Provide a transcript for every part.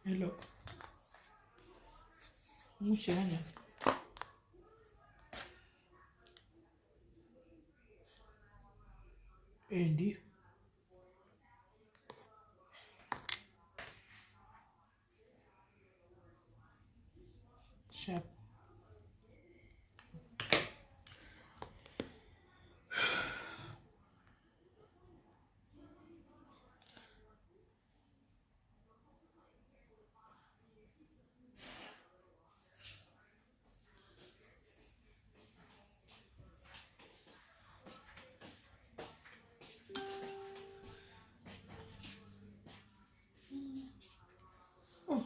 Hello. Mushe kanjani? Andy. Sharp. Oh.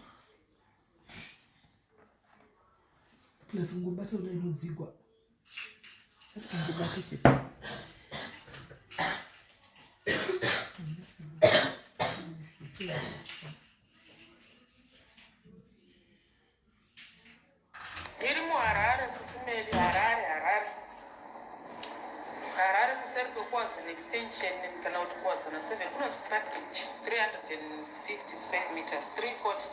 Plus ngobata kudai inodzigwa. Asi kungobata chete. Ndiri muHarare sisi Melly, Harare, Harare. Harare kuseri kwekuwadzana extension kana kuti kuwadzana 7 kunonzi Frankridge 350 square meters 340.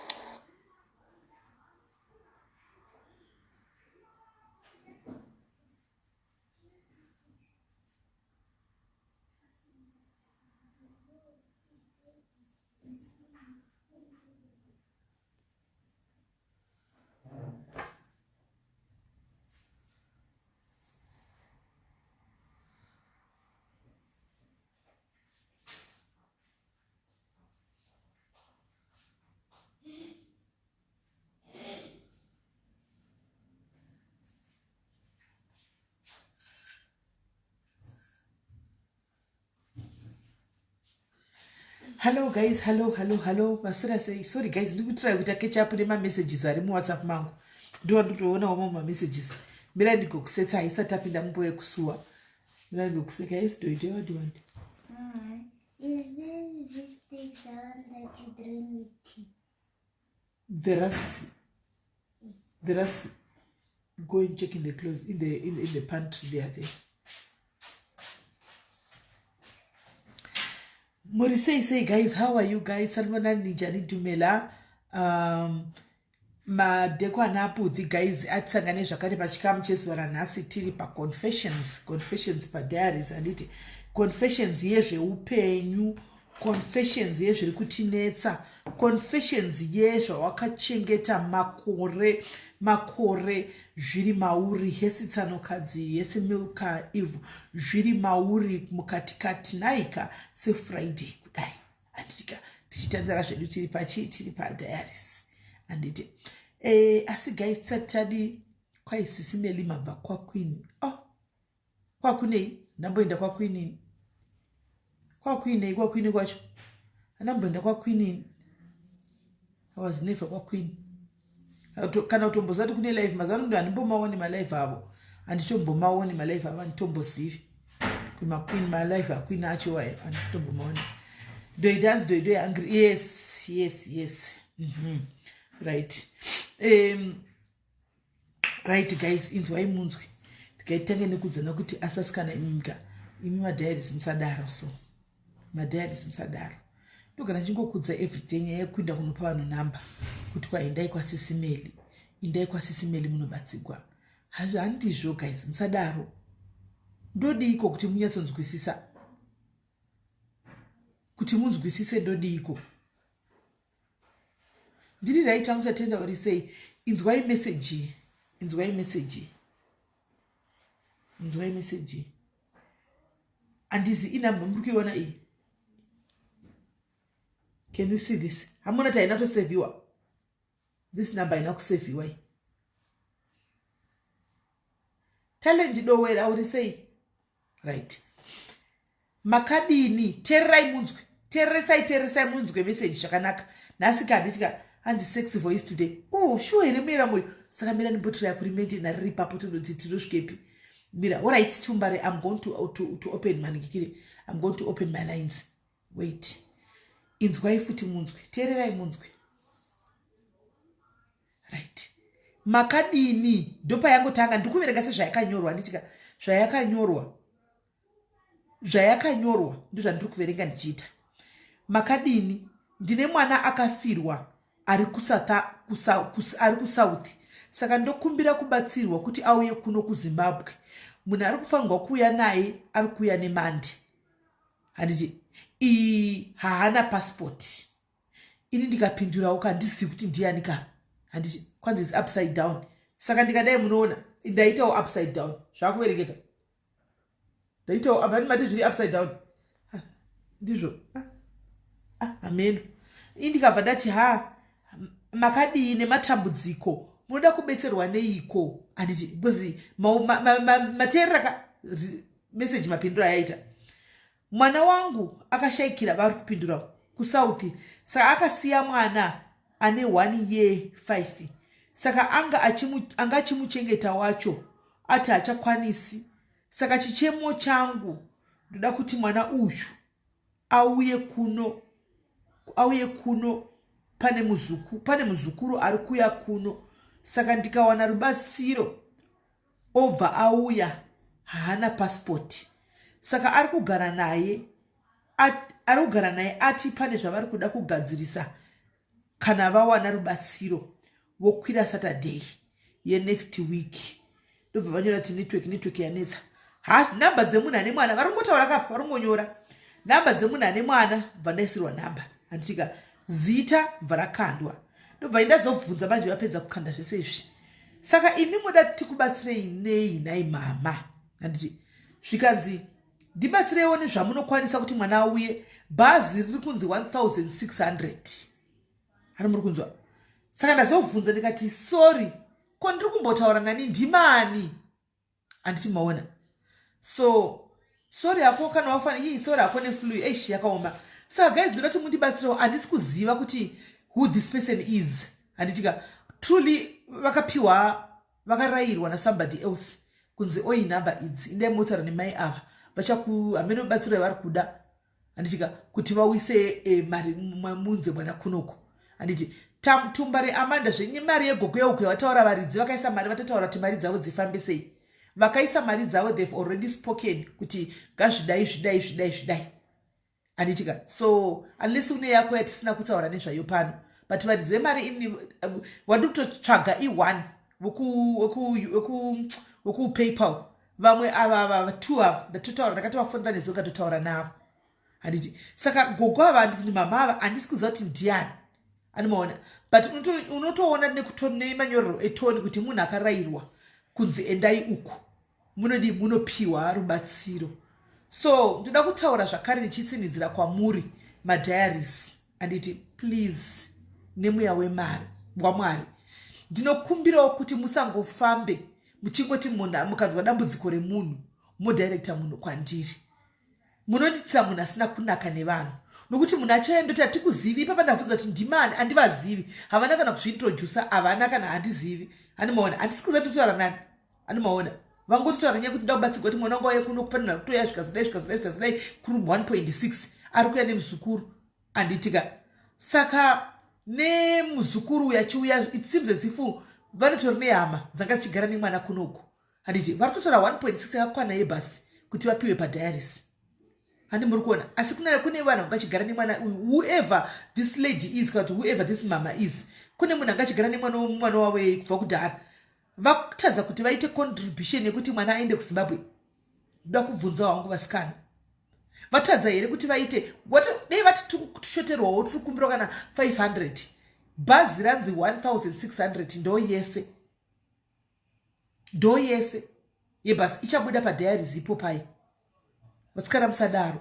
Hello guys, hello, hello, hello. Masura sei? Sorry guys, ndiri kutry kuita catch up nemamessages ari muWhatsApp mangu. Ndiwa ndotoonawo mamwe mamessages. Mira ndigokusetsa haisati apinda mumbo yekusuwa. Mira ndigokuseka. Yes, do what do you want? Is this this thing the one that you drink with tea? The rusks. The rusks. Go and check in the clothes in the in, in the pantry they are there. Muri sei sei guys, how are you guys? Sanibonani ninjani dumela. Um madeko ana apudhi guys atisangane zvakare pachikamu chezuva ranhasi tiri paconfessions confessions padiaries handiti confessions yezveupenyu Confessions yezviri kutinetsa, confessions yezvawakachengeta makore makore zviri mauri, hesi tsanokadzi, hesi milka ivhu zviri mauri mukatikati naika sefriday kudai handitika tichitandara zvedu tiri pachi tiri padiaries handiti e, asi guys tisati tadi kwai sisi meli mabva kwaqueen oh Kwakunei? Ndamboenda kwaQueen. Kwakuinei? KwaQueen kwacho. Andamboenda kwaQueen. I was never kwaQueen. Kana kutomboziva kuti kune live mazano ndo handimbomaoni malive avo. Handitombomaoni malive avo handitombozivi. KumaQueen malive aQueen acho wayo handitombomaoni. Doidanzi doidoi angry. Yes, yes, yes. Mm -hmm. Right. Um, Right guys, inzwai munzwe. Tikaitange nekudzana kuti asasikana imika. Imi madiaries musadaro so. Madiaries musadaro. Ndogara ndichingokudza everyday nyaya yekuinda kunopa vanhu number kuti kwa endai kwa Sisi Melly. Indai kwa Sisi Melly munobatsigwa. Hazvo handizvo guys, musadaro. Ndodiiko kuti munyatsonzwisisa? Kuti munzwisise ndodiiko? Ndiri right hangu tatenda uri sei inzwai message inzwai message inzwai message andizi inamba muri kuiona iyi can you see this hamuna kuti haina kutoseviwa this number haina kuseviwa iyi talent dowera uri sei right makadini tererai munzwe tereresai tereresai munzwe message zvakanaka nhasi ka handiti ka hanzi sexy voice today oh sure here mira moyo saka mira ndimbotiraya kurimaintaina riri ipapo tinoti tinosvikepi mira alright tumbare i'm going to, to, to open maningikire i'm going to open my lines wait inzwai futi munzwe teererai munzwe right makadini ndopayangotanga ndikuverenga sezvayakanyorwa handitika zvayakanyorwa zvayakanyorwa ndozvandiri kuverenga ndichiita makadini ndine mwana akafirwa ari ari kusouth, saka ndokumbira kubatsirwa kuti auye kuno kuZimbabwe. Munhu ari kufanirwa kuuya naye ari kuuya neMonday, handiti? Iyi haana pasipoti. Ini ndikapindurawo kandizivi kuti ndiani ka, handiti? Kwanzi is upside down, saka ndikadai munoona ndaitawo upside down, zvakuverengeka. Ndaitawo abani mati zviri upside down. Ah, ndizvo. Ah, ah, hameno. Ini ndikabva ndati, "Ha, makadii nematambudziko? Munoda kubetserwa neiko?" Handiti? Because mateerera ka meseji, mapinduro ayaita. Mwana wangu akashayikira, vari kupindura, kuSouth, saka akasiya mwana ane 1 year 5, saka anga achimuchengeta wacho ati haachakwanisi. Saka chichemo changu, ndoda kuti mwana uyu auye kuno, auye kuno. Pane muzukuru ari kuya kuno, saka ndikawana rubatsiro obva auya. Haana pasipoti, saka ari kugara naye. Ati pane zvavari kuda kugadzirisa, kana vawana rubatsiro vokwira Saturday yenext week. Ndobva vanyora kuti network yanetsa. Ha, nhamba dzemunhu ane mwana vari kungotaura kapa, vari kungonyora nhamba dzemunhu ane mwana. Bva ndaisirwa nhamba, handitika? Zita bva rakandwa. Ndobva indazobvunza manje vapedza kukanda zvese izvi, "Saka imi muda tikubatsirei nei nai mama?" Handiti? Zvikanzi, "Ndibatsireiwo nezvamunokwanisa kuti mwana auye. Bhazi riri kunzi 1600." Hani muri kunzwa? Saka ndazobvunza ndikati, "Sorry, ko ndiri kumbotaura nani? Ndimani?" Handiti maona? So sorry hako kana wafana ii, sorry hako neflu. Eish, yakaoma. Saka guys, ndoda kuti mundibatsirewo. Handisi kuziva kuti who this person is, handitika? Truly vakapiwa, vakarayirwa nasomebody else kunzi, "Oi, nhamba idzi, indai motaura nemai ava, vachaku hamene batsiro yavari kuda," handitika, kuti vawise mari munze mwana kunoko, handiti? Tumba reamanda zvenye mari yegogo yeuko yavataura. Varidzi vakaisa mari, vatotaura kuti mari dzavo dzifambe sei. Vakaisa mari dzavo, they've already spoken kuti ngazvidai, zvidai, zvidai, zvidai, handitika? So unless une yako yatisina kutaura nezvayo pano, but varidzi vemari ini wandi kutotsvaga i1 wekuPayPal. Vamwe ava ava two ava ndatotaura, ndakatovafonera nezuva, katotaura navo, handiti? Saka gogo ava, handiti, mama ava, handisi kuziva kuti ndiani animaona, but unotoona nemanyorero etone kuti munhu akarayirwa kunzi endai uku, munodi munopiwa rubatsiro. So ndoda kutaura zvakare ndichitsinidzira kwamuri madiaries, handiti? Please, nemweya wemari wamwari, ndinokumbirawo kuti musangofambe muchingoti munhu mukanzwa dambudziko remunhu modirecta munhu kwandiri. Munonditisa munhu asina kunaka nevanhu, nokuti munhu achaendoti hatikuzivi. Ipapa ndabvunza kuti ndimani, handivazivi, havana kana kuzviintrodusa, havana kana, handizivi. Handimaona, handisi kuziva totaura nani. Handimaona, vangototaura nyaya kuti nda kubatsirwa kuti mwana wangu auye kuno, kupanira kutoya, zvikazidai, zvikazidai, zvikazidai, kuri 1.6, ari kuya nemuzukuru, handitika? Saka nemuzukuru uyu achiuya, it seems as if vanotori nehama dzanga dzichigara nemwana kunoku, handiti? Vari kutotaura 1.6 yakakwana yebhasi kuti vapiwe padialysis, handi muri kuona? Asi kune vanhu vanga chigara nemwana uyu, whoever this lady is, kana kuti whoever this mama is, kune munhu anga achigara nemwana, mwana wavo kubva kudhara. Vatadza kuti vaite contribution yekuti mwana aende kuZimbabwe. Ndoda kubvunza wangu, vasikana, vatadza here kuti vaite? Dei vati tushoterwawo, tiri kumbirwa kana 500. Bhazi ranzi 1600, ndo yese, ndo yese yebhasi ichabuda padialysis ipo pai. Vasikana, musadaro,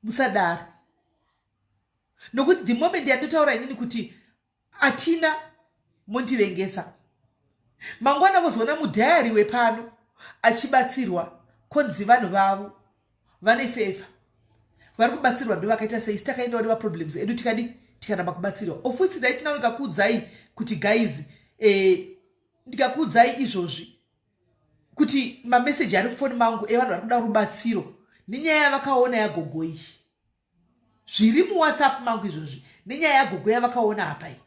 musadaro, nokuti the moment yandotaura inini kuti hatina, mondivengesa. Mangwana vozoona mudhayari wepano achibatsirwa, konzi vanhu vavo vane favour, vari kubatsirwa ndo vakaita sei? Takaendawo nemaproblems edu, tikadi tikaramba kubatsirwa. Ofusi right now ndikakuudzai kuti guys, ndikakuudzai izvozvi kuti mameseji ari mufoni mangu evanhu vari kuda rubatsiro nenyaya yavakaona yagogo iyi, zviri muWhatsApp mangu izvozvi nenyaya yagogo yavakaona apa iyi,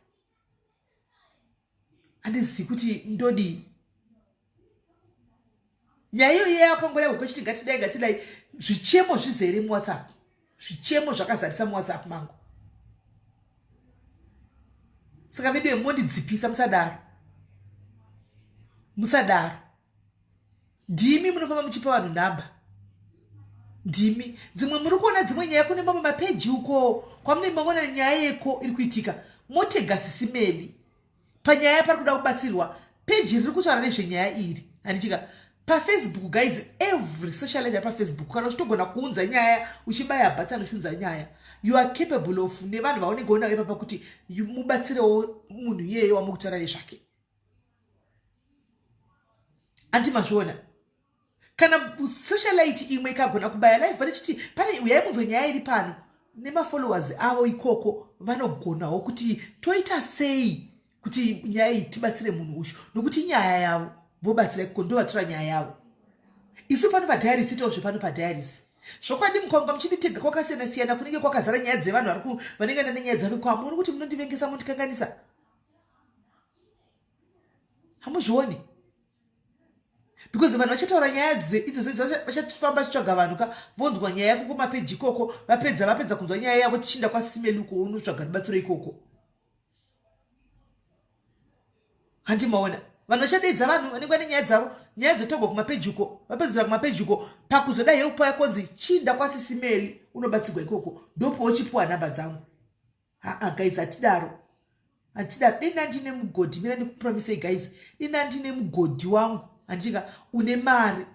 handizivi kuti ndodii. Nyaya iyoyo yakangora yagogo chiti ngatidai, ngatidai, zvichemo zvizere muWhatsApp, zvichemo zvakazarisa muWhatsApp mangu. Saka veduwe mondidzipisa, musadaro, musadaro. Ndimi munofamba muchipa vanhu nhamba, ndimi dzimwe muri kuona dzimwe nyaya kune mamwe mapeji uko kwamunenge mangoona nyaya yeko iri kuitika, motega sisimeli panyaya pari kuda kubatsirwa peji riri kutaura nezvenyaya iri, handitika? PaFacebook guys, every socialite paFacebook, kana uchitogona kuunza nyaya, uchibaya button uchiunza nyaya, you are capable of nevanhu vaunenge unavo ipapa kuti mubatsirewo munhu iyeye wamukutaura nezvake. Andi mazviona? Kana socialite imwe ikagona kubaya live vachiti pane uyai munzwe nyaya iri pano, nemafollowers avo ikoko vanogonawo kuti toita sei kuti nyaya iyi tibatsire munhu uyu, nokuti inyaya yavo, vobatsira ikoko, ndovatora nyaya yavo. Isu pano padiaries itawo zvepano padiaries. Zvokwadi, mukaunga muchinditega kwakasiyana siyana, kunenge kwakazara nyaya dzevanhu vari vanenge nenyaya dzavo. Kwamuoni kuti munondivengesa, mundikanganisa, hamuzvioni? Because vanhu vachataura nyaya idzodzo, vachafamba vachitsvaga vanhu ka, vonzwa nyaya yako kumapeji ikoko. Vapedza kunzwa nyaya yavo, tichinda kwasimeli uko, unotsvaga rubatsiro ikoko. Handimaona vanhu vachadeedza vanhu vanenge vane nyaya dzavo, nyaya dzotogwa kumapeji uko. Vapedzera kumapeji uko, pakuzoda help yakonzi chinda kwasisimeli unobatsirwa ikoko, ndopowochipiwa nhamba dzangu. Haa guys, hatidaro, hatidaro. Dina ndine mugodhi, mira ndikupromisei guys, dina ndine mugodhi wangu, handika une mari.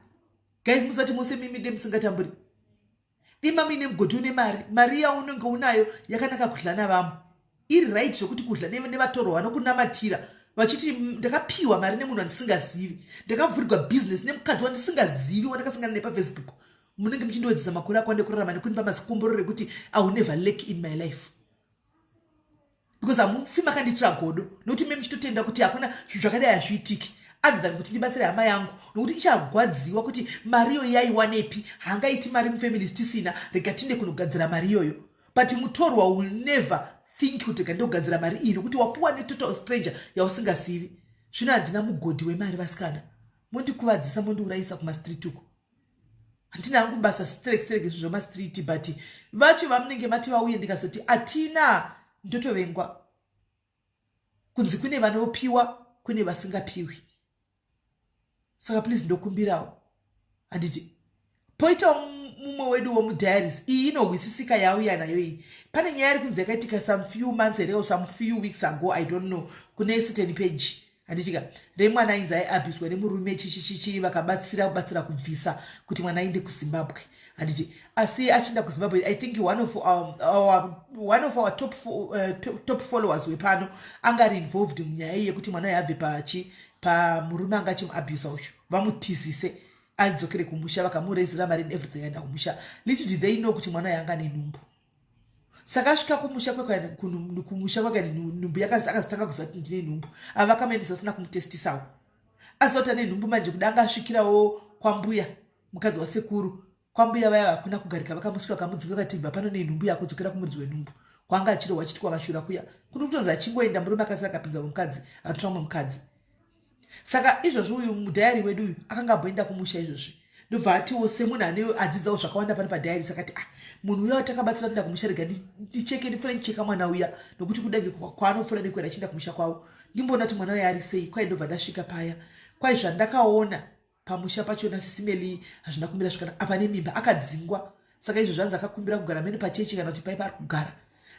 Guys, musati mose mimi de musingatamburi, dima muine mugodhi une mari, mari yaunenge unayo yakanaka kudla navamwe, iri right zvokuti kudla nevatorwa vanokunamatira vachiti, ndakapiwa mari nemunhu wandisingazivi, ndakavhurirwa bhizinesi nemukadzi wandisingazivi wandakasangana nepaFacebook." Munenge muchindowedzesa makore akawanda ekurarama nekundipa mazikomborero ekuti I will never lack in my life, because hamufi makandiitira godo, nokuti me muchitotenda kuti hakuna zvinhu zvakadai, hazviitiki, other than kuti ndibatsire hama yangu, nokuti ichagwadziwa kuti mari iyoyo yaiwanepi. Haangaiti mari mufamilies tisina, rega tinde kunogadzira mari iyoyo. But mutorwa will never think kuti rega ndogadzira mari iyi, nokuti wapuwa netotal stranger yausingazivi. Zvino handina mugodhi wemari, vasikana, mondikuvadzisa, mondiurayisa kumastreet uko. Handina hangu basa strek strek izvo zvemastreet, but vacho vamunenge mati vauye, ndikazoti hatina, ndotovengwa kunzi kune vanopiwa, kune vasingapiwi. Saka please, ndokumbirawo, handiti? Poitawo mumwe wedu womudiaries, iyi inohwisisika yauya nayo iyi. Pane nyaya iri kunzi yakaitika some few months here or some few weeks ago, I don't know, kune certain page, handitika, remwana ainzi aiabhuswa nemurume, chichichichi, vakabatsira kubatsira kubvisa kuti mwana aende kuZimbabwe, handiti? Asi achienda kuZimbabwe, I think one of our top followers wepano anga ari involved munyaya iyi yekuti mwana uyo abve pachi pamurume anga achimuabhusa uyu, vamutizise adzokere kumusha, vakamurezera mari and everything, aenda kumusha. Little did they know kuti mwana uyo anga nenhumbu. Saka asvika kumusha kwake, nhumbu, akazotanga kuziva kuti ndine nhumbu. Ava vakamuendesa asina kumutestisawo, aziva kuti ane nhumbu. Manje kuda anga asvikirawo kwambuya, mukadzi wasekuru, kwambuya vaya vakuna kugarika, vakamusvika, vakamudzinga, vakati, "Bva pano nenhumbu yako, dzokera kumuridzi wenhumbu." Kwanga achirohwa, achitwa mashura kuya, kuti kutonzi achingoenda, murume akasira akapinza mukadzi, akatora mumwe mukadzi. Saka izvozvi uyu mudhayari wedu uyu akanga amboenda kumusha izvozvi, ndobva atiwo semunhu ane adzidzawo zvakawanda pano padhayari, sakati, "Ah, munhu uya watakabatsira kuenda kumusha, rega ndicheke, ndipfuure ndicheka mwana uya, nokuti kudenge kwaanopfuura nekuenda achienda kumusha kwavo, ndimboona kuti mwana uya ari sei." Kwai ndobva ndasvika paya, kwai zvandakaona pamusha pachona, sisimeli, hazvina kumira zvakanaka. Apa nemimba, akadzingwa. Saka izvo zvanzi akakumbira kugara mene pachechi kana kuti paipa ari kugara.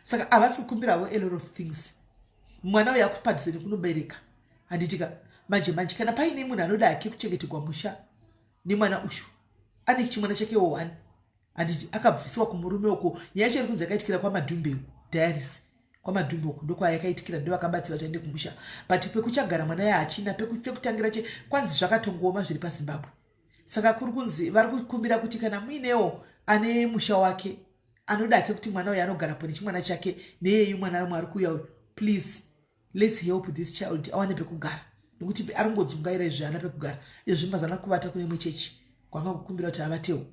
Saka havasi kukumbirawo a lot of things. Mwana uyo akupadhuze nekunobereka, handitika? Manje manje kana paine munhu anoda hake kuchengetegwa musha nemwana ushu, ane chimwana chakewo one, handiti? Akabvisiwa kumurume uko. Nyaya yacho iri kunzi yakaitikira kwaMadhumbe uko, diaries, kwaMadhumbe uko ndokwayakaitikira, ndovakabatsira kuti aende kumusha. But pekuchagara mwana yaye hachina pekutangira che kwanzi zvakatongooma zviri paZimbabwe. Saka kuri kunzi vari kukumbira kuti kana muinewo ane musha wake anoda hake kuti mwana uyu anogarapo nechimwana chake neyeyu mwana rumwe ari kuuya uyu, please, let's help this child awane pekugara, nekuti ari kungodzungaira izvi, haana pekugara izvi, mazana kuvata kune imwe chechi kwanga kukumbira kuti avatewo.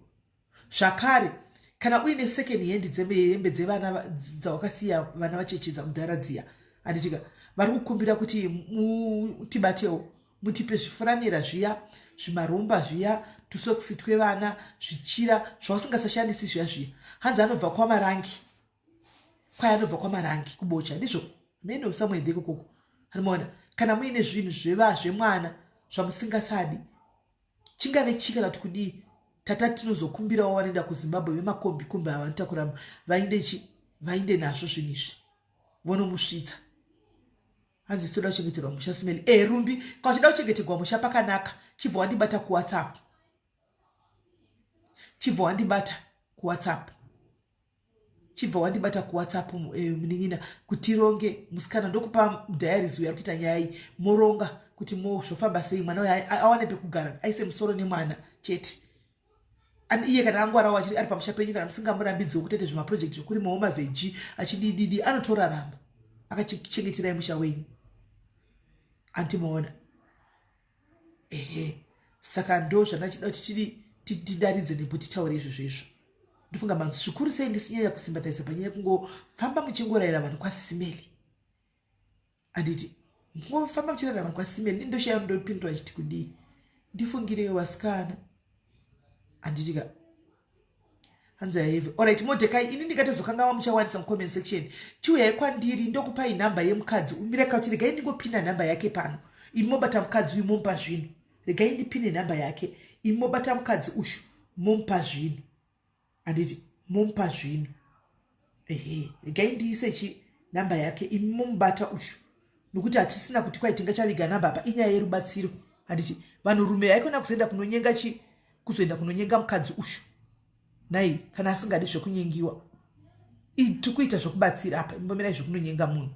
Zvakare, kana uine second hand dzehembe dzevana dzawakasiya vana vacheche dzamudhara dziya, handitika, vari kukumbira kuti mutibatewo, mutipe zvifuranira zviya, zvimaromba zviya, tusokisi twevana, zvichira zvausingasashandisi zviya zviya. Hanzi anobva kwaMarangi, kwai anobva kwaMarangi kuBocha, ndizvo? Meno somewhere ndeko koko. Anomaona kana muine zvinhu zveva zvemwana zvamusingasadi chingave chii kana kuti kudii tata tinozokumbirawo vanoenda kuzimbabwe vemakombi kombi ava vanotakura vainde chi vainde nazvo zvinhu izvi vonomusvitsa hanzi toda kuchengeterwa musha simeli e rumbi kana uchida kuchengeterwa musha pakanaka chibva wandibata kuwhatsapp chibva wandibata kuwhatsapp chibva wandibata kuwhatsapp eh, munin'ina kuti tironge musikana ndokupa diaries uyo ari kuita nyaya iyi moronga kuti zvofamba sei mwana uyo awane pekugara aise musoro nemwana chete and iye kana angwarawo achiri ari pamusha penyu kana musingamurambidziwo kutoita zvimaproject zvekurimawo mavheji achidididi anotorarama akachengeterai musha wenyu antimaona ehe saka ndo zvandachida kuti tidi tidaridze nepo titaure izvozvo izvo ndofunga manzi zvikuru sei ndisinyanya kusimbathaisa panyaya yekungofamba muchingorayira vanhu kwasisimeli anditi ngofamba muchirayira vanhu kwasisimeli ndoshaya ndopindura chiti kudii ndifungireyo vasikana handiti ka hanzi aeve orit modekai ini ndingatozokanganwa muchawanisa mucomment section chiuyai kwandiri ndokupai nhamba yemukadzi umira kauti regai ndingopina nhamba yake pano imi mobata mukadzi uyu momupa zvinhu regai ndipine nhamba yake imi mobata mukadzi ushu momupa zvinhu handiti momupa zvinhu ehe regai ndiise chi nhamba yake imi momubata ushu nokuti hatisina kuti kwai tingachaviga nhamba apa inyaya yerubatsiro handiti vanhurume haikona kuzoenda kunonyenga chi kuzoenda kunonyenga mukadzi ushu nhai kana asingadi zvekunyengiwa tikuita zvekubatsira apa imbomirai zvekunonyenga munhu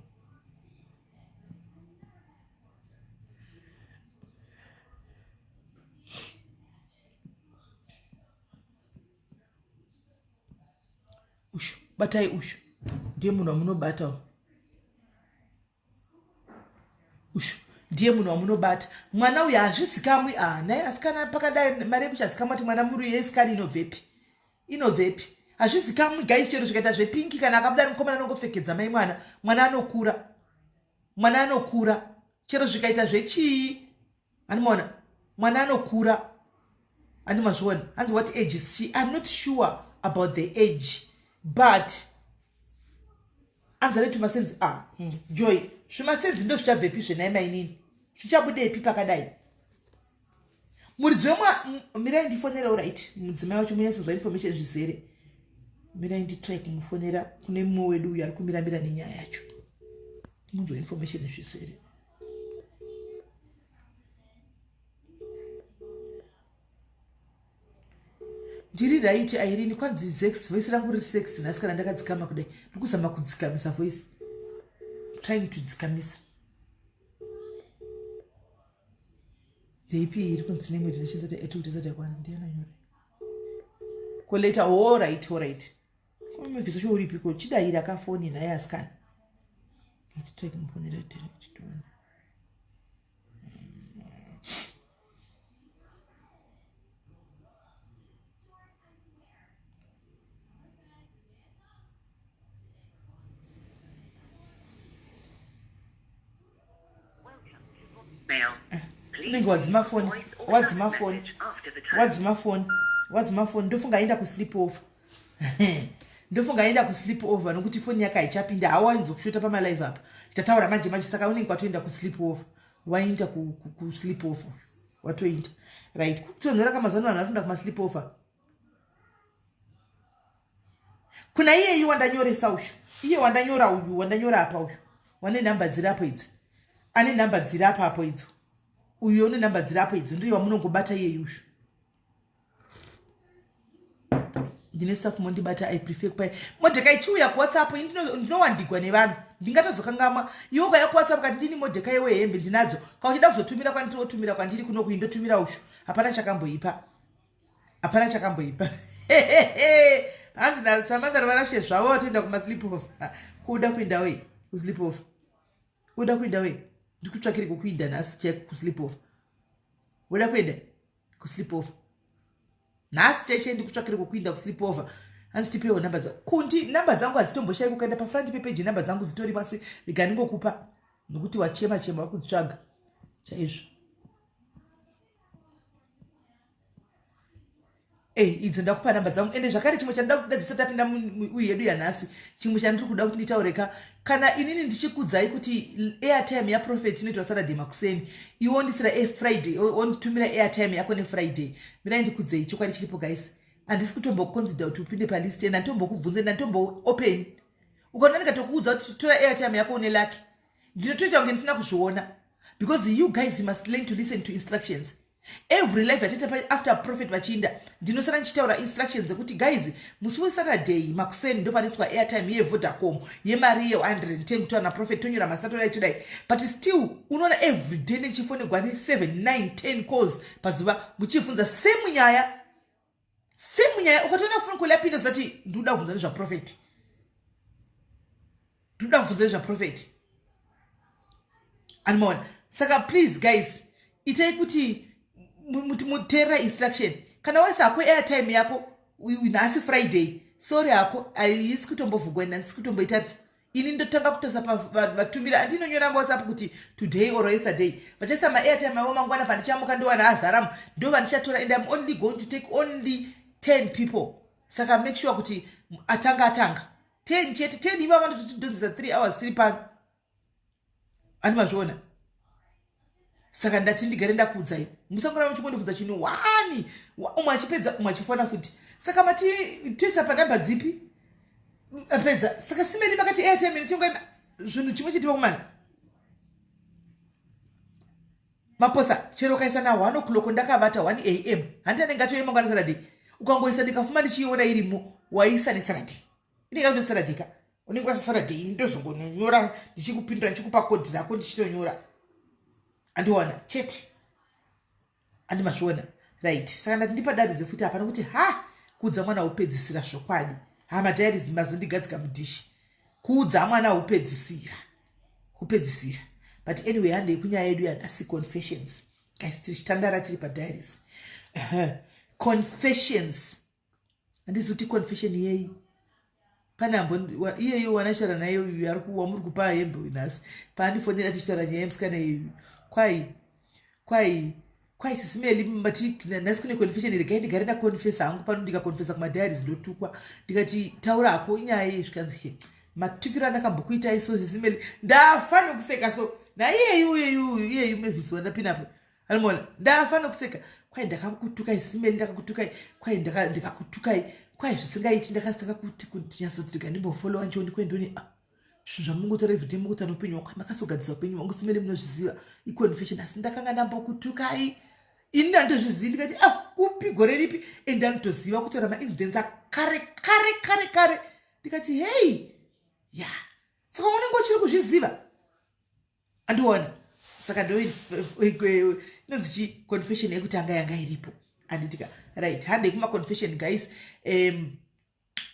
ushu batai ushu ndiye munhu wamunobata ushu ndiye munhu wamunobata mwana uyu hazvizikamwi a ah, naye asikana pakadai mari yekuchazikamwa kuti mwana muri yesikani inobvepi inobvepi hazvizikamwi guys chero zvikaita zvepinki kana akabuda ari mukomana anongopfekedza mai mwana mwana anokura mwana anokura chero zvikaita zvechii Animaona mwana anokura andi mazviona hanzi what age is she I'm not sure about the age but anzi ane tumasenzi ah joy zvimasenzi ndo zvichabvepi zvenai mainini zvichabudepi pakadai muridzi wemwa mirai ndifonere right mudzimai wacho munyatsonzwa information zvizere mirai nditry kumufonera kune mumwe wedu uyu ari kumiramira nenyaya yacho munzwa information zvizere ndiri right Irene kwanzi zex voice rangu riri sex nhasi kana ndakadzikama kudai ndikuzama kudzikamisa voice trying to dzikamisa ndeipi iri kunzi nemwe tinochisati etukutisati yakwana ndiyana nyore koleta all right all right kumubvisa cho uripiko chidaira kafoni nhai asikana titry kumufonera tione unenge wadzima foni wadzima foni wadzima foni wadzima foni ndofunga aenda kusleep over ndofunga aenda kusleep over nokuti foni yake haichapinda hawainzo kushota pamalive apa tataura manje manje saka unenge watoenda kusleep over waenda kusleep over watoenda right kutonhora kamazano vanhu vari kuenda kumasleep over kuna iyeyi wandanyoresa uyu iye wandanyora uyu wandanyora apa uyu wane nhamba dziri apo idzi ane nhamba dziri apo apo idzo uyu une nhamba dziri apo idzo ndiye wamunongobata iyeyi uyu ndine staff mondibata i prefer kupai modhekai chiuya kuwhatsapp ini ndinowandigwa nevanhu ndingatozokangamwa iwe ukauya kuwhatsapp kati ndini modhekai wehembe ndinadzo ka uchida kuzotumira kwandiri wotumira kwandiri kunoku indotumira ushu hapana chakamboipa hapana chakamboipa hanzi nasamantha rivarashe zvavo vatoenda kumasleep over kuda kuenda wei kusleep over uda kuenda wei ndikutsvakire kukuinda nhasi chaiko kusleep over uda kuenda kusleep over nhasi chaichai ndikutsvakire kukuinda kusleep over hanzi tipewo nhamba dza kundi nhamba dzangu hadzitomboshayi kukaenda pafront pepeji nhamba dzangu dzitori pasi rega ndingokupa nokuti wachema chema wakudzitsvaga chaizvo. Eh, idzo ndakupa namba dzangu ende zvakare chimwe chandida kuti ndadzisa tapinda uyu yedu yanhasi chimwe chandiri kuda kuti nditaure ka kana inini ndichikudzai kuti airtime yaprofet inoitwa saturday makuseni iwe wondisira friday wonditumira airtime yako nefriday mirai ndikudzei chokwadi chiripo guys handisi kutombokonzida kuti upinde palist and handitombokubvunze ndanditombo open ukaona ndikatokuudza kuti tora airtime yako une lucky ndinotoita kunge ndisina kuzviona because you guys you must learn to listen to instructions every life yatoita after prophet vachiinda ndinosara ndichitaura instructions dzekuti guys musi wesaturday makuseni ndopanoiswa airtime yevodacom yemari ye110 kutaura naprophet tonyora masaturday todai but still unoona every day nechifonegwa ne7 9 10 calls pazuva muchibvunza same nyaya same nyaya ukatoona phone call yapinda zati ndikuda kubvunza nezvaprofeti ndikuda kubvunza nezvaprofeti animaona saka please guys itai kuti muteerera instruction kana waisa hako airtime yako nhasi friday sorry hako haisi kutombovhugwa handisi kutomboitarisa ini ndotanga kutarisa vatumira andinonyora whatsapp kuti today or yesterday vachaisa maairtime avo mangwana pandichamuka ndowana azaramo ndo vandichatora and im only going to take only 10 people saka make sure kuti atanga atanga 10 chete 10 iva vanototidhonzesa 3 hours tiri pano andi mazviona saka ndati ndigare ndakuudzai musangoramba muchingondibvunza chinhu wani umwe achipedza umwe achifona futi saka mati toisa panhamba dzipi apedza saka simeni makati airtime inotengwa zvinhu chimwe chete vakomana maposa chero ukaisa na 1 o'clock ndakavata 1 am handi anenge atoye mangwana saturday ukangoisa ndikafuma ndichiiona irimo waisa nesaturday inenge yakuti saturday ka unenge wasa saturday ndozongonyora ndichikupindura ndichikupa kodhi rako ndichitonyora andiona chete andi mazviona right saka ndati ndipadarize futi hapana kuti ha kuudza mwana wopedzisira zvokwadi ha madiaries mazondigadzika mudhishi kuudza mwana wopedzisira kupedzisira but anyway handei kunyaya yedu yanhasi confessions guys tiri chitandara tiri padiaries uh -huh. confessions handizi kuti confession yei pane ambo iyeyo wanachara naye uyu ari wamuri kupa hembe uyu nhasi paandifonera tichitaura nyaya yemusikana iyeyu kwai kwai kwai sisimeli mati nhasi kune confession regai ndigare ndaconfesa hangu pano ndikaconfesa kumadiaries ndotukwa ndikati taura hako inyaya iyi zvikanzi matukiro andakambokuitai so sisimeli ndafa nokuseka so naiyeyu uyeyu uyu iyeyu mavis wandapinapo Anomona ndafa nokuseka kwai ndakakutukai simeni ndakakutukai kwai ndikakutukai kwai zvisingaiti ndakasitanga kuti kunyatsoti ndikandimbofollowa nchioni kwendoni ah zvinhu zvamungotaura everyday mukuta noupenyu wangu makasogadzisa upenyu hwangu simene munozviziva iconfession asi ndakanga ndambokutukai ini ndandozvizivi ndikati ah kupi gore ripi and ndanotoziva kutaura maincidents akare kare kare kare ndikati hei ya saka unenge uchiri kuzviziva andiona saka ndo inonzi chi confession yekutanga yanga iripo anditika right handei kumaconfession guys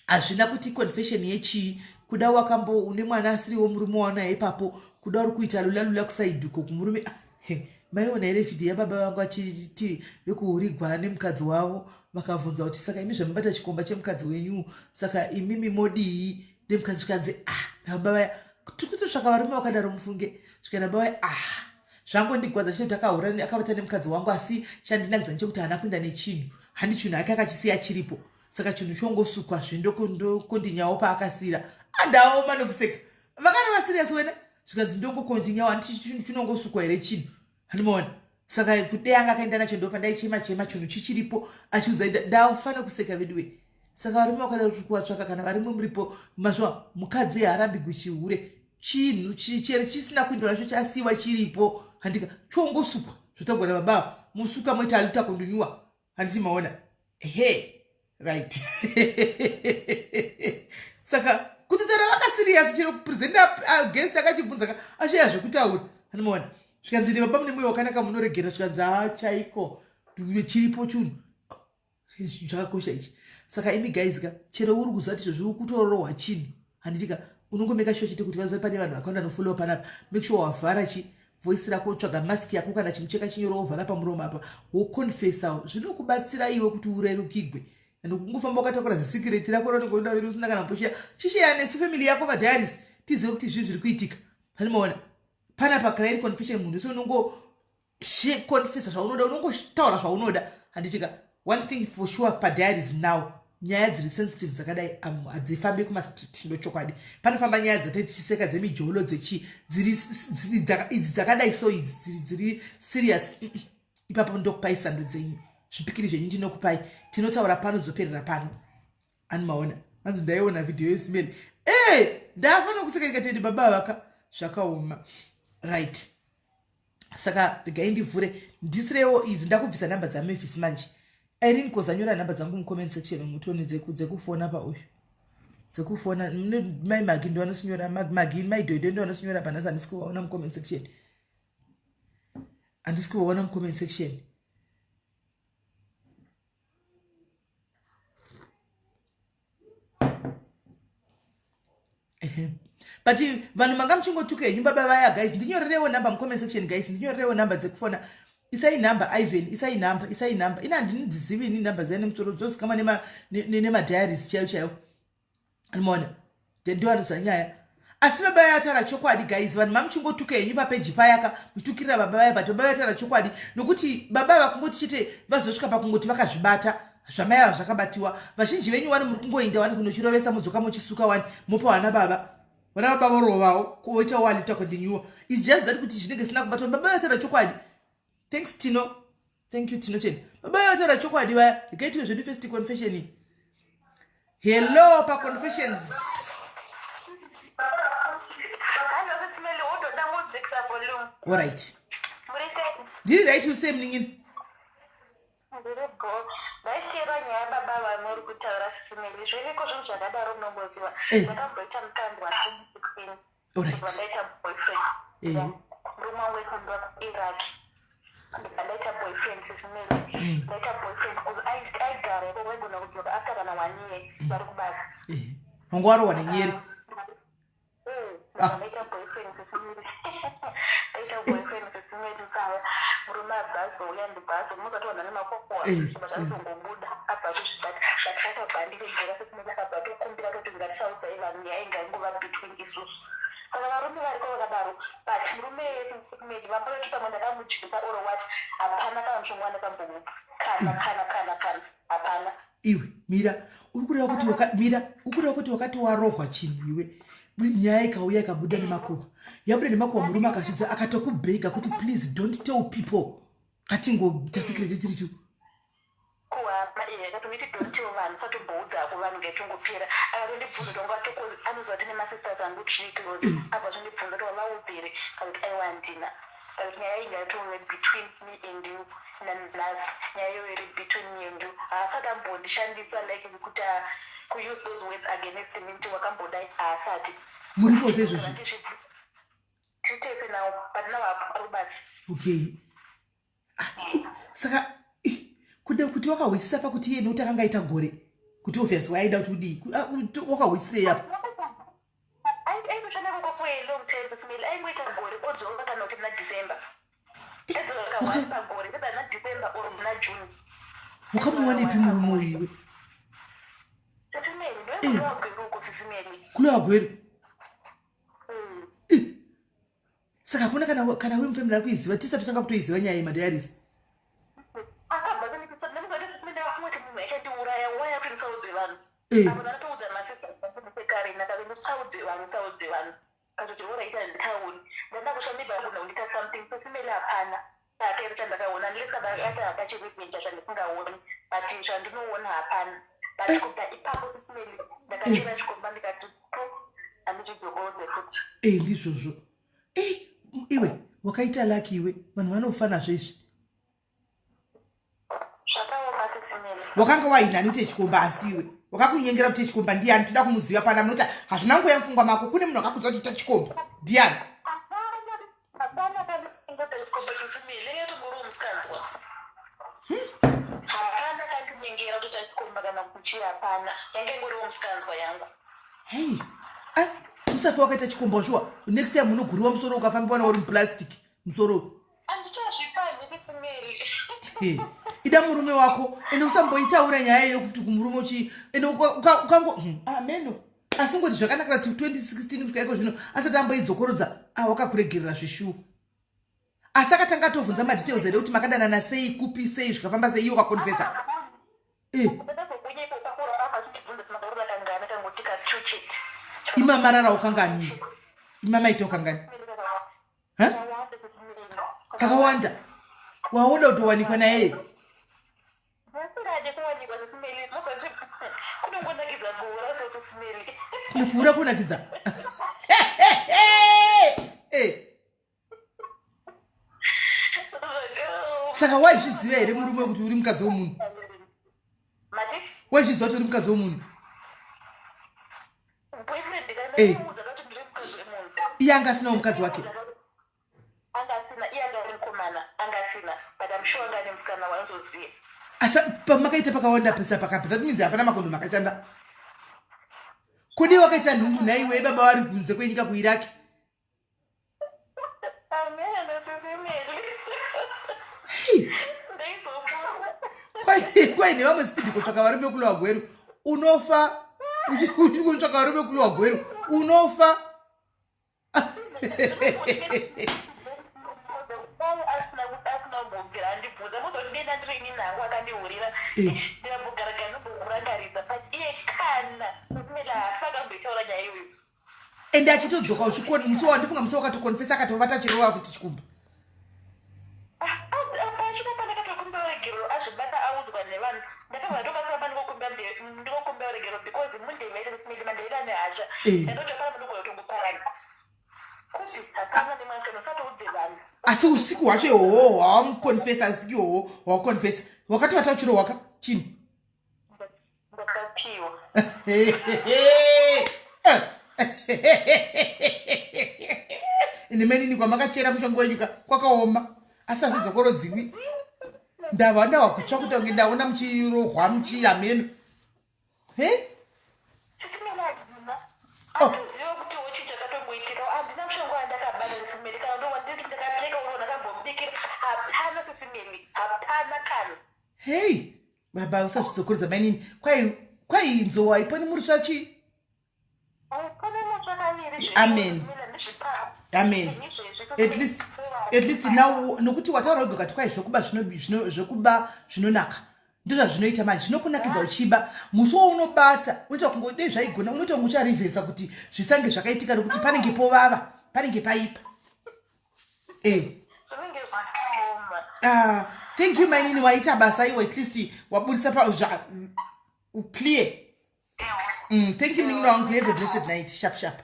hazvina kuti confession yechii kuda wakambo une mwana asiriwo murume waunaye ipapo kuda uri kuita lula lula kusaiduko kumurume ah, maiona here vhidhiyo yababa vangu achiti vekuhurigwa nemukadzi wavo vakabvunza kuti saka imi zvamubata chikomba chemukadzi wenyu saka imimi modii nemukadzi zvikanzi ah nababa vaya tiri kutotsvaka varume vakadaro mufunge svika nababa vaya ah zvangondigwadza chete kuti akahura akavata nemukadzi wangu asi chandinakidza nechekuti haana kuenda nechinhu handi chinhu ake akachisiya chiripo saka chinhu chongosukwa zvindokondinyawo paakasiyira andaoma nekuseka vakarova serious wena zvikanzi ndongokontinyawo handiti chinhu chinongosukwa here chinhu handimaona saka kudei anga akaenda nacho ndopandaichema chema chinhu chichiripo achiuza ndafa nekuseka veduwe saka varume vakada kuti kuvatsvaka kana varume muripo mazva mukadzi haarambigwi chihure chinhu chero chisina kuindwa nacho chasiwa chiripo handika chongosukwa zvotagwa nababa musuka moita aluta kundunyuwa handiti maona he right saka kutotaura vakasiriyasi chero presenta guest akachibvunza ka ashaya zvekutaura anomaona zvikanzi ne baba mune mwoyo wakanaka munoregera zvikanzi ha chaiko chiripo chunhu zvakakosha ichi saka imi guys ka chero uri kuziva kuti izvozvi uri kutorohwa chinhu handiti ka unongomeka sure chete kuti vaziva pane vanhu vakawanda vanofollowa panapa make sure wavhara chi voice rako wotsvaga mask yako kana chimucheka chinyoro wovhara pamuromo apa woconfessa zvinokubatsira iwe kuti urerukigwe and kungofamba wakatakura zisikireti rako raunenge unoda riri usina kana mposhiya chishiya nesu family yako madiaries tizive kuti zvii zviri kuitika panimaona panapa kana iri confession munhu wese unongo confessa zvaunoda unongotaura zvaunoda handitika. One thing for sure, padiaries now nyaya dziri sensitive dzakadai hadzifambi kumastreet, ndochokwadi. Panofamba nyaya dzatei tichiseka dzemijolo dzechi dziri idzi dzakadai, so idzi dziri serious ipapo ndokupai sando dzenyu, zvipikiri zvenyu ndinokupai. Tinotaura pano, dzoperera pano. Ani maona hanzi ndaiona vhidhiyo yesimeli e ndafanira kuseka ndikatende baba vaka zvakaoma. Right, saka regai ndivhure ndisirewo idzi. Ndakubvisa nhamba dzamefisi manje. Irene kozanyora nhamba dzangu mucomment section, mutone dzekufona pauyu dzekufona. Mai Magi ndo vanosinyora, Magi, Mai Dhoidho ndo vanosinyora panhasi. Handisi kuvaona mucomment section, handisi kuvaona mucomment section. But vanhu manga muchingotuka henyu baba vaya. Guys, ndinyorerewo nhamba mucomment section. Guys, ndinyorerewo nhamba dzekufona. Isai nhamba, Ivan, isai nhamba, isai nhamba. Ina handinidzizivi ini nhamba dziya nemusoro, dzozikamwa nemadiaries chaiyo chaiyo. Anomaona ndoanoziva nyaya, asi baba vaya vataura chokwadi. Guys, vanhu mamuchingotuka henyu papeji payaka muchitukirira baba vaya, but baba vaya chokwadi, nokuti baba vakungoti chete vazosvika pakungoti vakazvibata zvamai ava zvakabatiwa. Vazhinji venyu wani muri kungoinda wani kunochirovesa, mudzoka muchisuka wani, mopa vana baba, vana baba vorovawo kuoitawo alita continue. Its just that kuti zvinenge zvisina kubatwa. Baba vataura chokwadi. Thanks, Tino. Thank you, Tino Chen. Baba vataura chokwadi vaya. Rekaitiwe zvedu first confession. Hello, paconfessions. Alright, ndiri right. Usei, munin'ini? Ndaiteera nyaya baba vamuri kutaura, Sisimeli. Zviriko zvinhu zvakadaro, munongoziva. Ndakamboita mukanzwa 2016, ndaita boyfriend. Murume wangu aifambira kuIraq. Ndaita boyfriend, Sisimeli. Ndaita boyfriend aigara ikoko, aigona kudzoka after kana one year vari kubasa. Wanga warohwa nenyeri. Ndaita boyfriend, Sisimeli. Ndaita boyfriend, Sisimeli. Saka murume abva azouya, ndibva azomusati vanhu vane makokoa, zvibva zvazongobuda, abva atozvibata. But akabva andiregera, Sisimeli. Akabva atokumbira toti ngatisaudzai vanhu, nyaya ingangova between isusu. Saka varume variko vakadaro, but murume Sisimeli, vamboti pamwe ndakamudyisa or what, hapana kana mushonga wandakambomupa, kana kana kana kana hapana. Iwe mira, uri kureva kuti mira, uri kureva kuti wakati warohwa chinhu iwe, nyaya ikauya ikabuda nemakuhwa, yabuda nemakuhwa, murume akazvidza, akatokubhega kuti please don't tell people, ngatingoita secret tiri tu. Kuhama iye akatomiti don't tell vanhu, usatomboudza vanhu, ngaitongopera. Akatondibvunza kuti wanga anoziva kuti nemasisters angu tiri close. Abva zvondibvunza kuti wavaudza here, kakuti aiwa, handina. Kakuti nyaya iyi ngaitove between me and you. Nanhasi nyaya iyoyo iri between me and you. Haasati ambondishandisa like kuti kuuse those words against me kuti wakambodai, haasati. Muri kose izvozvo? Tiri tese now, but now ari kubasa. Okay. Ah, saka kuda kuti wakahwisisa pakuti iye nokuti akanga aita gore kuti obvious waida kuti udii, wakahwisisei apa? Aitoshanda koko for a long time, Sisimeli. Aingoita gore odzoka, kana kuti muna December aidzoka one pagore, either muna December or muna June. Wakamuwanepi murume uyu iwe? Sisimeli, ndoekulowa uko, Sisimeli. Kulowa Gweru. Saka hakuna kana wemufamily ari kuiziva tisati tanga kutoiziva nyaya yemadiaries? Akabva ndamuzati munhu achandiuraya, waya kuti ndisaudze vanhu. Apo ndakatoudza masista ekare, ndakati ndisaudze vanhu, saudze vanhu, katoti oraita nditauri. Ndanda kushandibva agona kundiita something, Sisimeli. Hapana akaita chandakaona, unless kana ati akachirevenge zvandisingaoni, but zvandinoona hapana. But kubva ipapo, Sisimeli, ndakachera chikomba ndikati po handichidzokorodze futi. E, ndizvozvo. E, iwe wakaita lucky iwe, vanhu vanofa nazvo izvi. Zvakaoma, Sisimeli. Wakanga wainani kuti chikomba? Asi iwe wakakunyengera kuti chikomba ndiani? Toda kumuziva pana munoti hazvina nguva yemupfungwa mako. Kune munhu akakudza kuti ita chikomba, ndiani? Hapana kandingoita chikomba, Sisimeli. Yatongoriwo musikanzwa. Hapana kandinyengera kuti chikomba kana kuchi, hapana. Yange ingoriwo musikanzwa yangu. Hei, ah, usafa wakaita chikomba shuwa. Next time unoguriwa musoro ukafambiwa nauri muplastic musoro. Handichazvipanhi, Sisimeli. Hey, ida murume wako, ende usamboitaura nyaya yokuti kumurume uchi ende ukango ameno. Asi ngoti zvakanakira kuti 2016 kusvika iko zvino asati amboidzokorodza. Ah, wakakuregerera zvishuwa. Asi akatanga atovhunza madetails here kuti makadanana sei, kupi, sei, zvikafamba sei, iwe ukakonfesa? Eh. Imamarara ukangani? Imamaita ukangani? Kakawanda. Waoda kutowanikwa naye. Kuhura kunakidza. Eh. Saka waizviziva here murume kuti uri mukadzi wemunhu? Waizviziva kuti uri mukadzi wemunhu? Eh. Iye anga asinawo mukadzi wake. Asi pamakaita pakawanda pesa pakapa that means hapana makondo makashanda. Kudii wakaita nhumbu nhaiwe baba vari kunze kwenyika kuIraq? Kwai nevamwe spidi kutsvaka varume kulowa gweru unofa kutsvaka varume kulowa gweru unofa. Ende achitodzoka uchikoni musi wandifunga musi wakatokonfesa akatovata chirova futi chikumba. Asi usiku hwacho ihoho hwawamukonfesa usiku ihoho hwawakonfesa wakatovata uchirohwaka chini Ndakapiwa. Ine menini kwamakachera mushonga wenyu ka kwakaoma asi hazvidzokorodziwi ndava ndawa kutsva kuti kunge ndaona muchirohwa muchiyameno he oh. Handizive kuti chii chakatomboitika handina mushonga wandakabata sisimeli kana ndowandiri ndakapfeka uno ndakambomubikira hapana sisimeli hapana kana hei baba usazvidzokoredza mainini kwai kwai nzou haiponi murutsva chii amen amen at least at least now nokuti wataura wega ukati kwai zvokuba zvokuba zvinonaka ndozvazvinoita manje zvinokunakidza uchiba musi waunobata unoita kunge dei zvaigona unoita kunge ucharivhesa kuti zvisange zvakaitika nokuti panenge povava panenge paipa eh. Ah, thank you mainini waita basa iwe at least waburisa pa clear thank you munin'ina wangu have a blessed night sharp sharp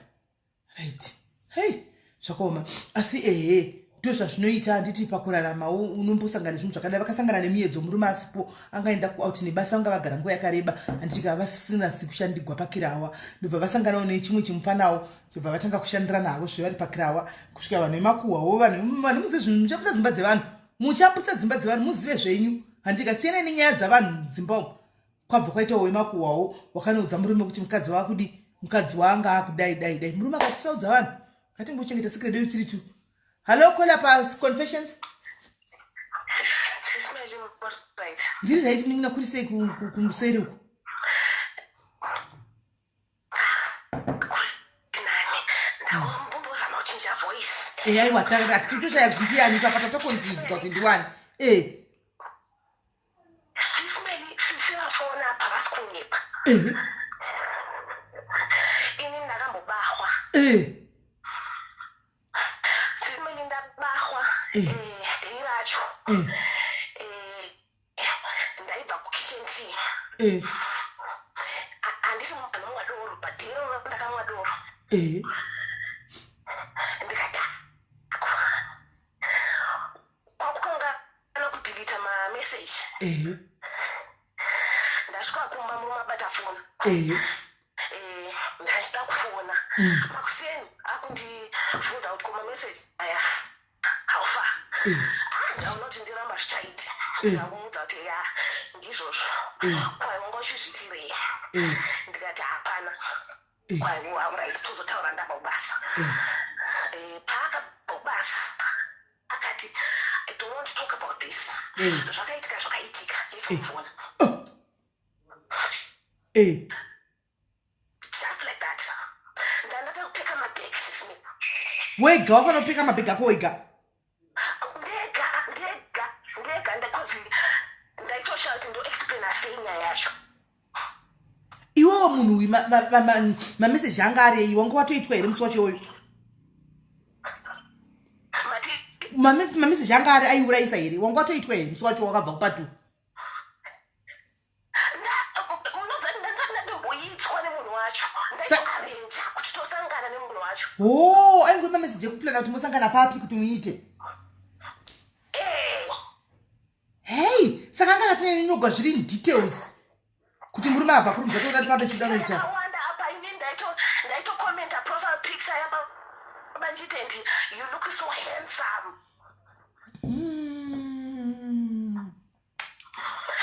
right hey zvakaoma asi ehe ndo zvazvinoita handiti pakurarama unombosangana zvinhu zvakadai vakasangana nemiyedzo murume asipo angaenda kuout nebasa vanga vagara nguva yakareba handiti ka vasina si kushandigwa pakirawa ndobva vasanganawo nechimwe chimufanawo chobva vatanga kushandira navo zve vari pakirawa kusvika vanhu vemakuhwa wo vanhu vanhu muzive zvinhu muchaputsa dzimba dzevanhu muchaputsa dzimba dzevanhu muzive zvenyu handiti ka siyanai nenyaya dzavanhu mudzimba umu kwabva kwaitawo wemakuhwawo wakanoudza murume kuti mukadzi waakudi mukadzi waanga akudai dai dai murume akatisaudza vanhu ngatingochengeta secret yedu tiri two hallo kola pa confessions ndiri right munin'ina kuri sei kumuseri uku aiwa tatoshaya kuti ndiani papa tatokonfuzika kuti ndiwani e ini ndakambobahwa Simeli ndabahwa day racho ndaibva kukitchen tea handisi munhu anomwa doro but day iroro ndakamwa doro ndikadhakwa kwakukanganwa kudelete mameseji ndasvika kumba murume abata foni eh, ndachida kufona mm. makuseni akundibvunza kuti koma message aya haufa mm. ah, ndaona kuti ndiramba zvichaiti mm. ndikamuudza kuti ya ndizvozvo mm. kwai wanga uchizvitirei mm. ndikati hapana mm. kwai alright tozotaura ndabva kubasa mm. eh, paakabva kubasa akati i don't want to talk about this mm. zvakaitika zvakaitika ndichamufona mm. Eh. Just like that. Ndandata kupeka mabag sis me. Wega wafanira kupeka mabag ako wega. Ndega, ndega, ndega ndakozi ndaitosha kuti ndoexplaina sei nyaya yacho. Iwewo munhu uyu mameseji anga ari ei, wanga watoitwa here musi wacho iwoyo? Mameseji anga ari aiurayisa here? Wanga watoitwa here musi wacho wakabva kupatu? Ho, aingoe mameseji ekuplana kuti mosangana papi kuti muite. Hei, saka anga akatsinyanyoga zviri in details kuti murume abva kuri muzvatoda pado chida kuita. Akawanda apa ini ndaitokomenta profile picture yababa ndichiti, and you look so handsome.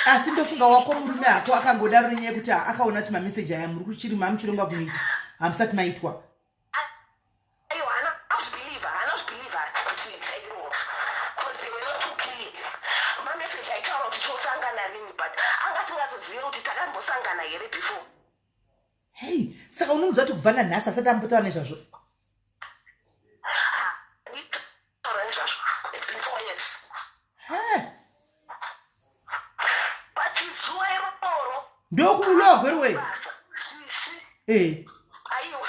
Asi ndofunga wako murume hako akangodaro nenyaya yekuti akaona kuti mameseji aya muri kuchiri mamuchironga kunoita hamusati maitwa. Aiwa, haana kuzvibhilivha, haana kuzvibhilivha kuti taironga, because they were not too clear. Mameseji aitaura kuti tosangana rini, but anga asingazozive kuti takambosangana here before. Hei, saka unomuudza kuti kubva nanhasi asati ambotaura nezvazvo? Taura nezvazvo, it's been 4 years. He. But zuva iroro Ndokuulowa gweruwe. Basa sisi. Aiwa.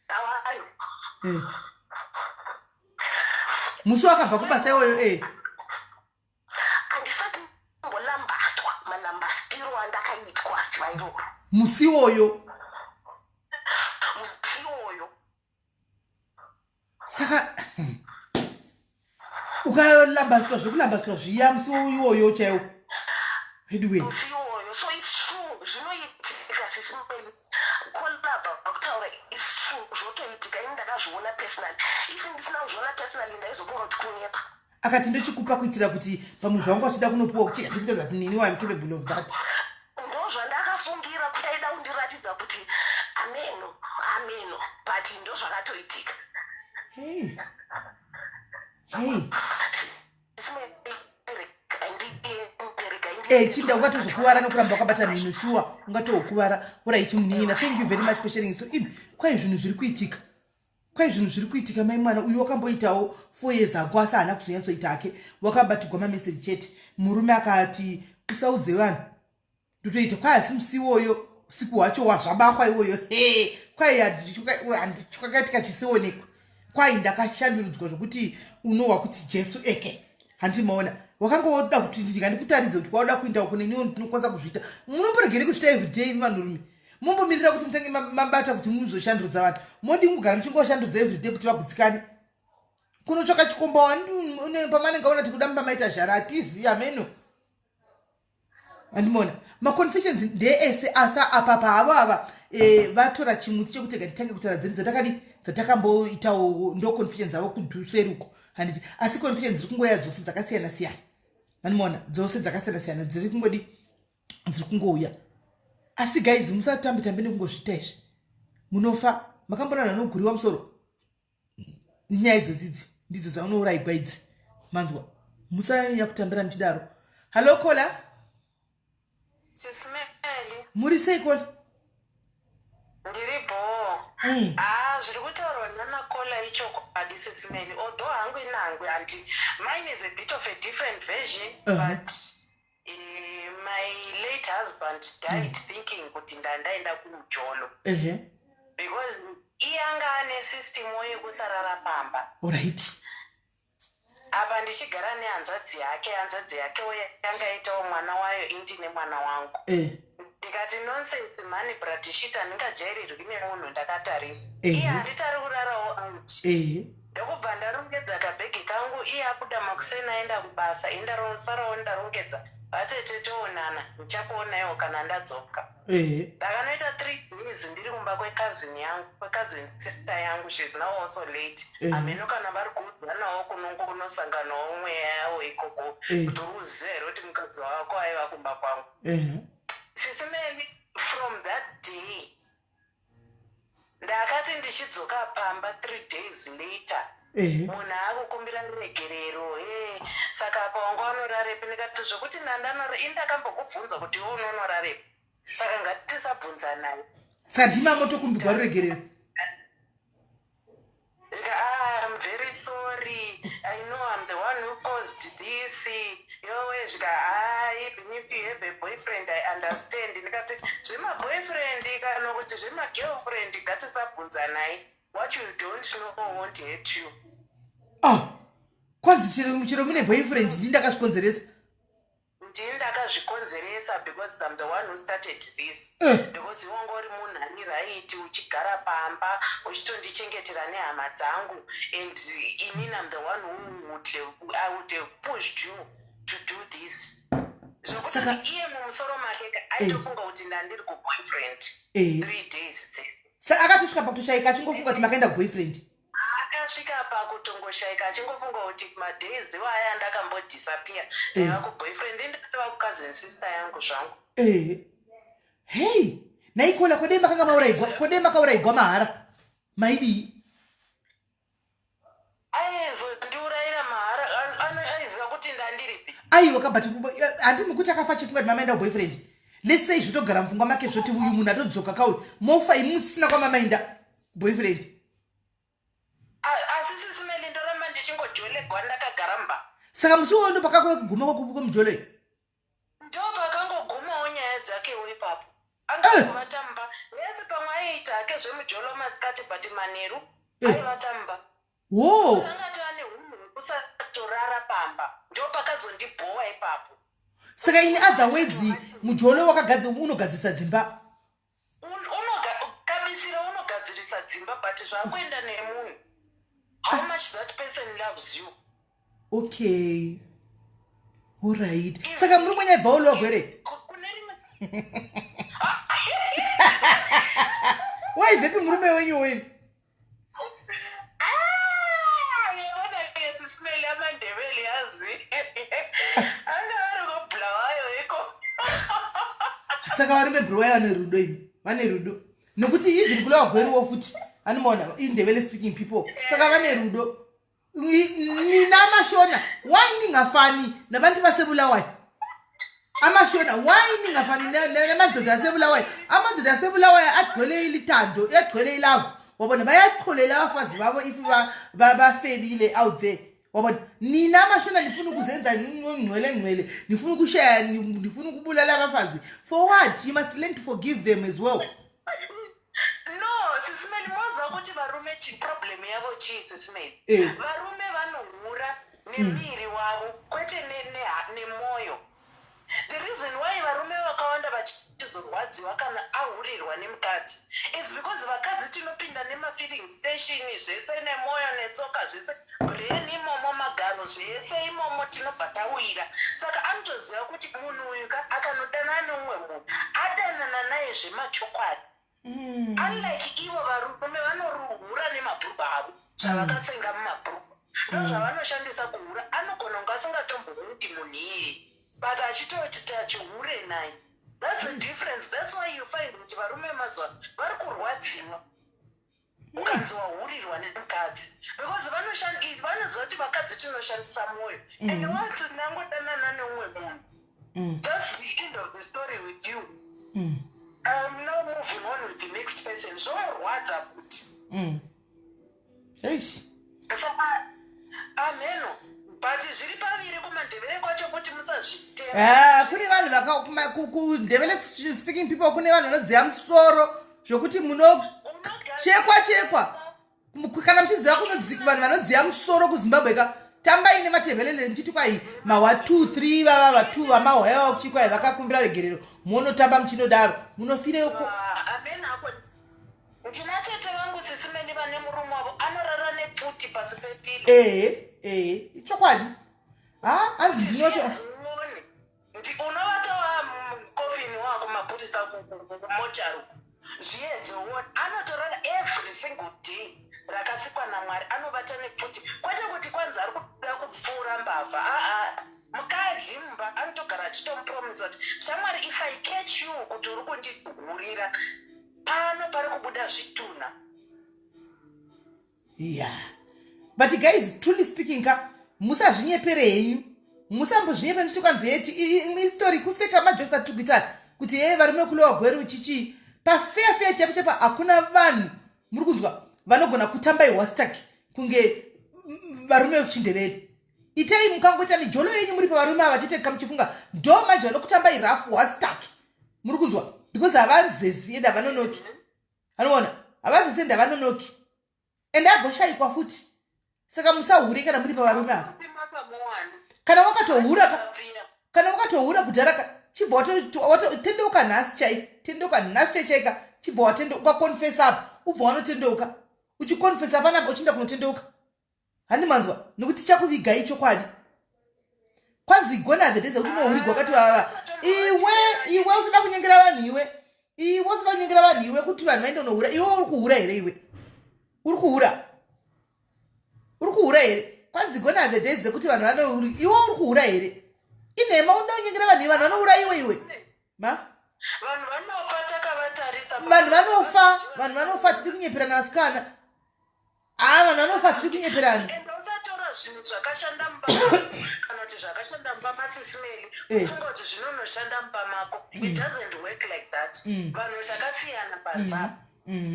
Awayo. Musi wakabva kubasa iwoyo e. Handisati mbolambatwa malambastiro andakaitwa zuva iroro. Musi iwoyo. Musi iwoyo. Saka ukalambaswa zvekulambaswa zviya musi iwoyo chaiwo, anyway. Musi iwoyo. So it's true, zvinoitika, sisi Meli. Kolabva kutaura, it's true, zvotoitika. Ini ndakazviona personally. If ndisina kuzviona personally, ndaizofunga kuti kunyepa. Akati ndochikupa kuitira kuti pamwe zvavanga uchida kunopiwa kuchika ndikuita kuti nini I'm capable of that. Ndo zvandakafungira kuti aida kundiratidza kuti ameno ameno, but ndo zvakatoitika. Hey, hey. Chinda ungatozokuvara nokuramba wakabata mhino, shuwa ungatokuvara. Alright, munina, thank you very much for sharing. So imi, kwai zvinhu zviri kuitika, kwai zvinhu zviri kuitika. Mai mwana uyu wakamboitawo 4 years ago, asi haana kuzonyatsoita hake, wakabatigwa mameseji chete. Murume akati usaudze vanhu, ndotoita. Kwai asi musi iwoyo, usiku hwacho wazvabakwa iwoyo, he, kwai kwakaitika chisionekwa. Kwai ndakashandurudzwa zvokuti unohwa kuti Jesu eke. Handimaona wakangoda kuti ndikandikutaridze kuti kwauda kuenda uko neniwo ndinokwanisa kuzviita. Munomboregere kuzviita everyday vanhurume? Mumbomirira kuti mutange mabata kuti muzoshandurudza vanhu? Modi kugara muchingoshandudza everyday kuti vagutsikane? Kunotsvaka chikomba pamanenge aona kuti kuda mumba maita zhara, hatizi hameno. Andimona maconfessions ndeese, asi apa paavo ava vatora chimuti chekutega titange kutaura dzedu dzatakadi dzatakamboitawo, ndo confessions avo kudhuseruko, handiti? Asi confessions dziri kungoya dzose dzakasiyana siyana, andimona dzose dzakasiyana siyana dziri kungodi, dziri kungouya. Asi guys, musatambe tambe nekungozviita izvi, munofa. Makambona vanhu vanoguriwa musoro nenyaya idzodzi? Idzi ndidzo dzaunourayigwa idzi, manzwa? Musanyanya kutambira muchidaro. Hallo caller. Sisi Meli. Muri sei, caller? Ndiri bhoo. Ah, zviri kutaurwa nanacaller ichokwadi, Sisi Meli, although hangu inangwe handi, mine is a bit of a different version. But my late husband died thinking kuti ndandaenda kumujolo, because iye anga ane system yekusarara pamba. Apa ndichigara nehanzvadzi yake. Hanzvadzi yakewo yanga itawo mwana wayo, indine mwana wangu. Ndikati, "Nonsense mhani, bradishit, handingajairirwi nemunhu ndakatarisa." Iye handitari kurarawo out. Ndokubva ndarongedza kabhegi kangu. Iye abuda makuseni aenda kubasa, indarosarawo ndarongedza. "Vatete, toonana, ndichakuonaiwo kana ndadzoka." Ndakanoita 3 days ndiri kumba kwecousin yangu, kwecousin sister yangu. She's now also late. Hameno kana vari kuudzanawo kunongonosanganawo mweya yavo ikoko, kuti uri kuziva here kuti mukadzi wako aiva kumba kwangu. Sisi Meli, from that day ndakati ndichidzoka pamba 3 days later, munhu akukumbira regerero. E, saka apa wanga wanorarepi? Ndikati, "Zvokuti nandanora ini ndakambokubvunza kuti iwe unonorarepi, saka ngatisabvunzanai." Saka ndima motokumbigwa ruregerero. Ah, I'm very Sorry, I know I'm the one who caused this." Yowe, zvika, "Ah, even if you have a boyfriend, I understand." Ndikati, "Zvemaboyfriend kana kuti zvemagirlfriend ngatisabvunzanai. What you don't know won't hurt you." Ah, kwanzi chero mune boyfriend, ndini ndakazvikonzeresa. Ndini ndakazvikonzeresa because I'm the one who started this, because iwe wanga uri munhu ari right, uchigara pamba, uchitondichengetera nehama dzangu, and inini am the one who would have, I would have pushed you to do this, zvokuti iye mumusoro make ka aitofunga kuti ndandiri kuboyfriend 3 days dzese. Saka akatosvika pakutoshayika achingofunga kuti makaenda kuboyfriend. Akasvika pakutongoshayika achingofunga kuti madays iwaya ndakambodisappear ndaiva kuboyfriend, ndatova kucousin sister yangu zvangu. Hei, naikola, kodei makanga mauraigwa, kodei makauraigwa mahara, maidii? Aizondiurayira mahara? Aiziva kuti ndandiripi. Aiwa ka, but handimi kuti akafa achifunga kuti mamaenda kuboyfriend. Let's say zvotogara mupfungwa make, zvoti uyu munhu atodzoka kauyu, mofa imi musina kwamamaenda boyfriend. Asi Sisi Meli, ndoramba ndichingojolegwa ndakagara mba. Saka musi iwoyo ndo pakakauya kuguma kwemujolo? Ndo pakangogumawo nyaya dzakewo ipapo. Angangovata mba yese, pamwe aiita hake zvemujolo masikati, but manheru aivata mba. Angati ane unhu hwekusatorara pamba, ndo pakazondibhowa ipapo. Saka in other words, mujolo unogadzirisa dzimba. Kabisira unogadzirisa dzimba, but zvakuenda nemunhu, how much that person loves you. Okay, alright, saka muri mwenye bvaulogwe here? Kune rimwe Waibvepi murume wenyu wenyu? Ah, yabona ke, Sisi Meli, amaNdebele yazi anga vari kuBulawayo iko. Saka varume Bulawayo vane rudo imi, vane rudo, nekuti even kuLower Gweruwo futi anomaona iNdebele speaking people, saka vane rudo. Nina amaShona, why ningafani nabantu baseBulawayo? AmaShona, why ningafani namadoda aseBulawayo? Amadoda aseBulawayo agcwele ilithando, agcwele ilove, wabona, bayacholela abafazi babo if bafebile out there, wabona. Nina amaShona nifuna ukuzenza ngcwele ngcwele, nifuna ukushaya, nifuna ukubulala abafazi. For what? You must learn to forgive them as well. No, Sisi Meli, moziva kuti varume problem yavo chii, Sisi Meli? Varume vanohura nemiri wavo, kwete nemwoyo. The reason why varume vakawanda vachizorwadziwa kana ahurirwa nemukadzi is because vakadzi tinopinda nemafilling station zvese, nemwoyo netsoka zvese, brain imomo, magaro zvese imomo, tinobva tawira. Saka anotoziva kuti munhu uyu ka akanodanana neumwe munhu, adanana naye zvemachokwadi, unlike ivo varume vanoruhura nemabhurugwa avo, zvavakasenga mumabhurugwa ndo zvavanoshandisa kuhura. Anogona kunge asingatombomuti munhu iyeye, but achitoti tachihure naye. That's the difference. That's why you find kuti varume mazuva vari kurwadziwa ukanzi wahurirwa nemukadzi, because vanoziva kuti vakadzi tinoshandisa mwoyo, and once ndangodanana neumwe munhu, that's the end of the story with you. I'm now moving on with the next person. Zvomurwadza kuti Eish. Saka amheno, but zviri paviri, kumaNdebele kwacho futi musazvitema. Ah, kune vanhu kuNdebele speaking people kune vanhu vanodziya musoro zvokuti munochekwa chekwa. Kana muchiziva vanhu vanodziya musoro kuZimbabwe ka, tambai nemaTebelele muchiti kwai mawa 2 3 vava va 2 vamahwa ivava, kuchi kwai vakakumbira regerero, munotamba muchinodaro, munofireko. Amene ako, ndina tete vangu, Sisi Meli, vane murume wavo anorara nepfuti pasi pepilo. Ehe, ichokwadi. Ha, hanzi ndinocho Uone, unovata wamukofini wako, mapurisa kumochari uko, zviedze uone, anotorara every single day rakasikwa naMwari, anovata nepfuti, kwete kuti kwanzi ari kuda kupfuura mbavha, aa, mukadzi mumba anotogara achitomupromisa kuti, "Shamwari, if I catch you kuti uri kundihurira pano, pari kubuda zvitunha." Yeah, but guys, truly speaking ka, musazvinyepere henyu, musambozvinyepere muchiti kwanzi yeti istory, kuseka majosa tiri kuita kuti ye varume kuLower Gweru chichi. Pafair fair chaipo chaipo, hakuna vanhu, muri kunzwa, vanogona kutamba ihwastak kunge Varume vekuchindevere, itei mukangoita mijolo yenyu muri pavarume ava chete, kamuchifunga ndo manje vanokutambai rafu wastak. Muri kunzwa? Because havanzezi ende havanonoki. Anoona havazezi ende havanonoki, ende agoshayikwa futi. Saka musahure kana muri pavarume ava. Kana wakatohura, kana wakatohura kudhara, chibva watendeuka nhasi chai, tendeuka nhasi chai chaika. Chibva watendeuka, ukakonfesa apa, ubva wanotendeuka. Uchikonfesa panapa, uchienda kunotendeuka, handimanzwa? Nekuti tichakuvigai chokwadi. Kwanzi gone are the days ekuti unohurigwa wakati vava. Iwe, iwe usida kunyengera vanhu, iwe, iwe usida kunyengera vanhu, iwe, kuti vanhu vaende unohura. Iwe uri kuhura here? Iwe uri kuhura? Uri kuhura here? Kwanzi gone are the days dzekuti vanhu vanohuri. Iwe uri kuhura here? Inhema. Unoda kunyengera vanhu, vanhu vanoura. Iwe, iwe ma Vanhu vanofa takavatarisa. Vanhu vanofa, vanhu vanofa. Tiri kunyeperana, vasikana. Haa, vanhu vanofa, tiri kunyeperana. Ende usatora zvinhu zvakashanda mumba kana kuti zvakashanda mumba masisimeli ufunga kuti zvinonoshanda mumba mako. It doesn't work like that. Vanhu takasiyana panza.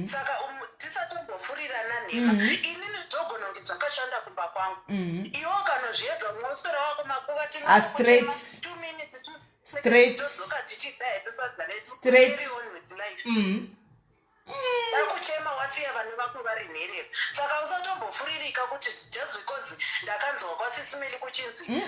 Saka tisatombofurirana nhema. Inini ndogona kunge zvakashanda kumba kwangu, iwe ukanozviedza, umwe uswera wako makuva. Ah, straight. 2 minutes, 2 Straight. todzoka tichida hedu sadza redu. Straight. Carry on with life. Takuchema wasiya vana vako vari nherera. Saka usatombofuririka kuti just because ndakanzwa kwasisimeli kuchinzi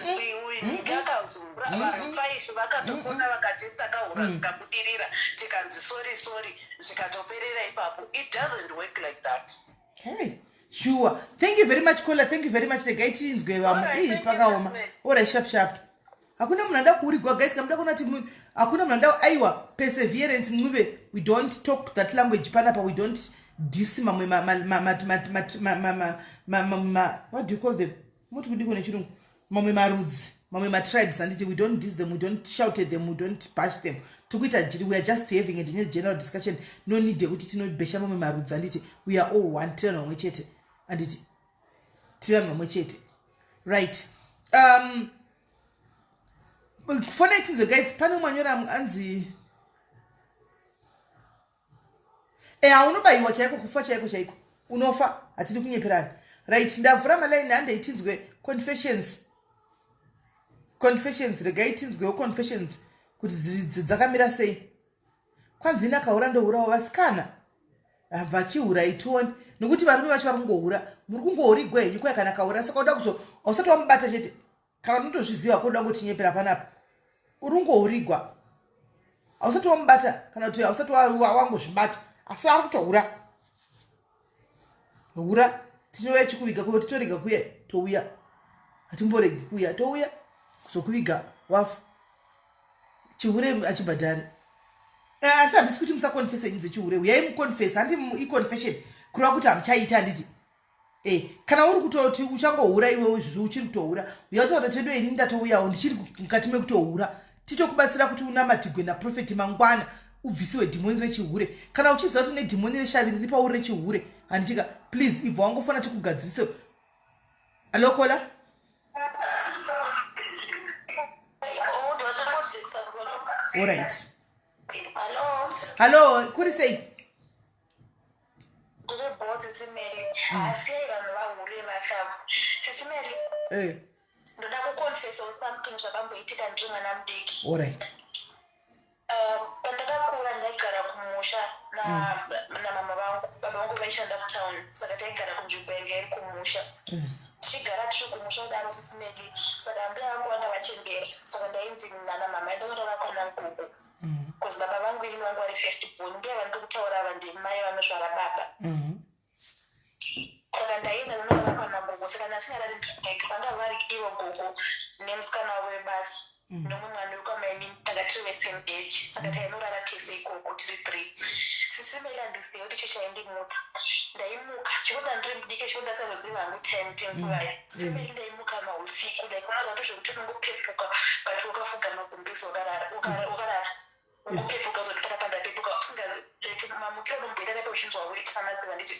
akazura vanhu 5 vakatofona vakatesta, kahura, tikabudirira, tikanzi sorry, sorry, zvikatoperera ipapo. It doesn't work like that. Hey, sure. Thank you very much, caller. Thank you very much. Regai tinzwe vamwe. Alright, Ii, thank you, pakaoma. gentlemen. Alright, sharp sharp. Hakuna munhu anoda kuurigwa, guys. Kamuda kuona kuti hakuna munhu anoda. Aiwa, Perseverance Ncube, we don't talk that language panapa. We don't diss mamwe ma, what do you call them? Moti kudiko nechirungu? Mamwe marudzi, mamwe matribes, handiti? We don't diss them, we don't shout at them, we don't bash them. Tikuita jiri, we are just having a general discussion. No need yekuti tinobhesha mamwe marudzi, handiti? We are all one. Tiri vanhu vamwe chete, handiti? Tiri vanhu vamwe chete. Right, fonai tinzwe, guys. Pane umwe anyora anzi haunobayiwa chaiko, kufa chaiko chaiko, unofa. Hatidi kunyeperana. Right, ndavhura malaini. Handei tinzwe confessions. Confessions, regai tinzwewo confessions kuti dzakamira sei. Kwanzi ini akaura ndourawo. Vasikana vachiura, itioni nokuti varume vacho vari kungohura. Muri kungohurigwa henyu kwai kana kaura. Saka uda kuzo hausati wamubata chete, kana unotozviziva ko uda ngotinyepera panapa. Uri kungohurigwa, hausati wamubata, kana kuti hausati wangozvibata, asi ari kutohura hura. Tinouya chikuviga kuyo, titorega kuya, touya. Hatimboregi kuya, touya kuzokuviga wafa. Chihure achibhadhari. Asi handisi kuti musakonfesa inyi dzechihure. Uyai mukonfesa, handi iconfession kureva kuti hamuchaita, handiti? Kana uri kutoti uchangohura iwewe izvozvo, uchiri kutohura, uya utaura kuti, "Vedu, ini ndatouyawo, ndichiri mukati mekutohura." Titokubatsira kuti unamatigwe naprofeti mangwana, ubvisiwe dhimoni rechihure. Kana uchiziva kuti une dhimoni reshavi riri pauri rechihure, handitika? Please, ibva wangofona tikugadzirise. Hello, caller. Alright. Hello. Hallo, kuri sei? Ndiri bho, Sisimeli. Asiyai vanhu vahure vafa. Sisimeli. Ndoda kuconfessa something zvakamboitika ndiri mwana mudiki. Alright. Pandakakura ndaigara kumusha namama vangu. Baba vangu vaishanda kutown, saka taigara kunzvimbo yanga iri kumusha. Tichigara tiri kumusha kudaro, Sisimeli, saka ambuya vangu vanga vachembera, saka ndainzi nana mama ndakatora kwana gogo, because baba vangu inini vangu vari first born. Mbuya vandiri kutaura ava ndimai vanozvara baba. Saka ndaenda nonorara kwana gogo. Saka ndasingarari ndega, vanga vari ivo gogo nemusikana wavo webasa nomwe mwana wekwamainini. Tanga tiri vesame age, saka tainorara tese ikoko tiri three. Sisimeli, handizivi kuti cho chaindimutsa. Ndaimuka chikuti ndiri mudiki, chikuti ndasazoziva hangu time kuti nguvai. Sisimeli, ndaimuka mausiku, like unoziva kuti zvekuti unongopepuka but wakafuga magumbezi, wakarara, wakarara, ungopepuka uzoti pakapa ndapepuka, usinga like mamukiro unomboita kaipa uchinzwa weti samaziva, handiti?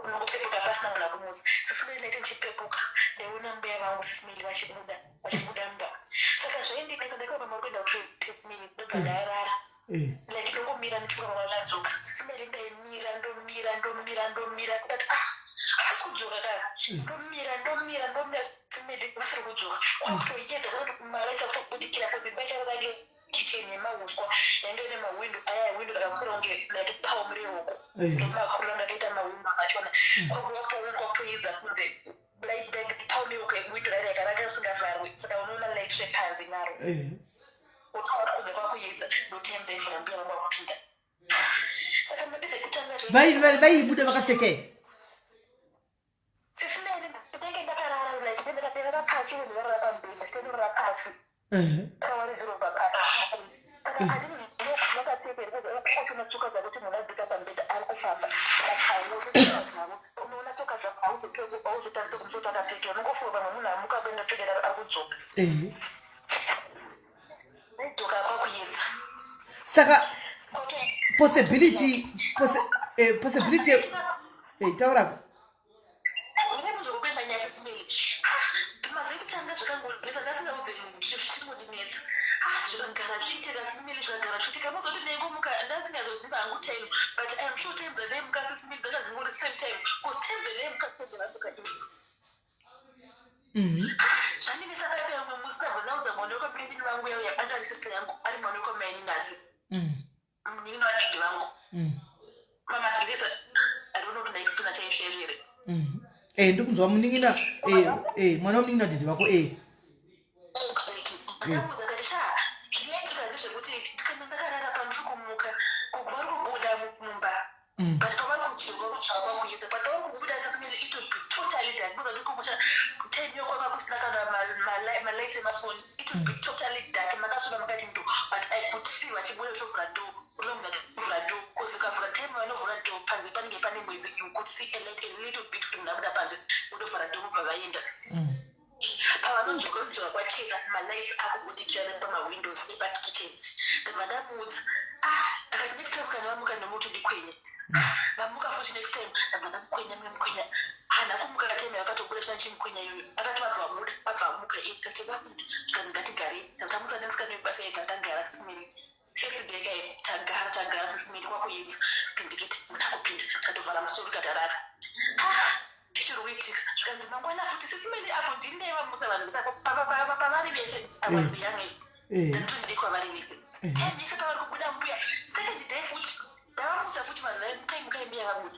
Unongopepuka pasina munhu akumusa. Sisimeli, ndaiti ndichipepuka ndaiona mbuya vangu, Sisimeli, vachibuda, vachibuda mumba. Saka zvaindinetsa. Ndakava pamari kuenda kutoilet, Sisimeli, ndobva ndarara. Like ndongomira ndichifunga mama vadzoka. Sisimeli, ndaimira, ndomira, ndomira, ndomira, ndati, "Ah, hasi." kudzoka ka ndomira ndomira ndomira simedi vasiri kudzoka kwakutoyedza kuti malaita kutobudikira kuzi imba yacho kitchen yemahuswa yange ine mahwindo aya hwindo rakakura kunge like palm reruoko ndomakuru anga akaita mahwindo achona kwakuva kutoona kwakutoyedza kunze light bag palm yeruoko hwindo raireka ranga risingavharwi saka unoona light zvepanze naro utoona kunze kwakuyedza ndotemza ivhura mbuya vangu vakupinda saka mabhizi ekutanga vaibuda vakapfeka here sisi mene ndinenge ndakarara like ndinenge pasi vanhu varara pamubhedha ndinorara pasi tawaridzirwa pasi saka andinakapfeka tsoka dzako munhu adzika pamubhedha ari kufamba unoona tsoka dzako hauzotarisa kumusoro akapfeka unongofunga pamwe munhu amuka kuenda toilet ari kudzoka dzoka kwakuyedza saka possibility possibility taurako ndinyamunzwa kuenda nyaya sesimeli mazuva ekutanga zvakangonetsa ndasingaudze munhu zvichingondinetsa zvikagara zvichiitika simeli zvikagara zvichiitika mozoti ndaingomuka ndasingazoziva hangu time but I am sure time dzandaimuka sesimeli dzanga dzingori same time because time dzandaimuka dzavamuka Zvandinetsa paipa umwe musi ndabva ndaudza mwana wekwamainini vangu yauya anga ari sister yangu ari mwana wekwamainini asi munin'ina wadaddy vangu mama I don't know kuti ndaexplaina chaizvo chaizvo here Ndikunzwa munin'ina mwana wemunin'ina wadaddy vako Ndamuudza kati sha zvinoitika ndezvekuti kana ndakarara pandiri kumuka gogo vari kubuda mumba but pavari kudzoka kutsvaka kwakuyedza but pavari kubuda sesimele it would be totally dark because ndiri kumucha time iyo kwanga kusina kana malights emafoni it would be totally dark makasviba makati ndo but I could see vachibuda kutovhura door utomunhu kuvhura door because ukavhura time vanovhura door panze panenge pane mwedzi you could see a light a little bit kuti munhu abuda panze kutofara door mubva vaenda pavanodzoka kudzoka kwachena malights akubudikira nepamawindows epakitchen ndabva ndamuudza ah akati next time kana vamuka ndomuti ndikwenye vamuka futi next time ndabva ndamukwenya mukwenya haana kumuka time yakatobuda china chimukwenya iyoyo akati vabva vabuda vabva vamuka kati vabuda zvikati ngatigarei tamutsa nemusikana webasa yedu tagara sisimiri first day kai tagara tagara sisimiri kwakuyedza pindikiti muna kupinda tatovhara musoro katarara ah tichiri kuitika zvikanzi mangwana futi sisimiri apo ndini ndaivamutsa vanhu vese pavari vese I was the youngest ndanditondidikwa vari vese time yese pavari kubuda mbuya second day futi ndavamutsa futi vanhu vaimukai mukai mbuya vabuda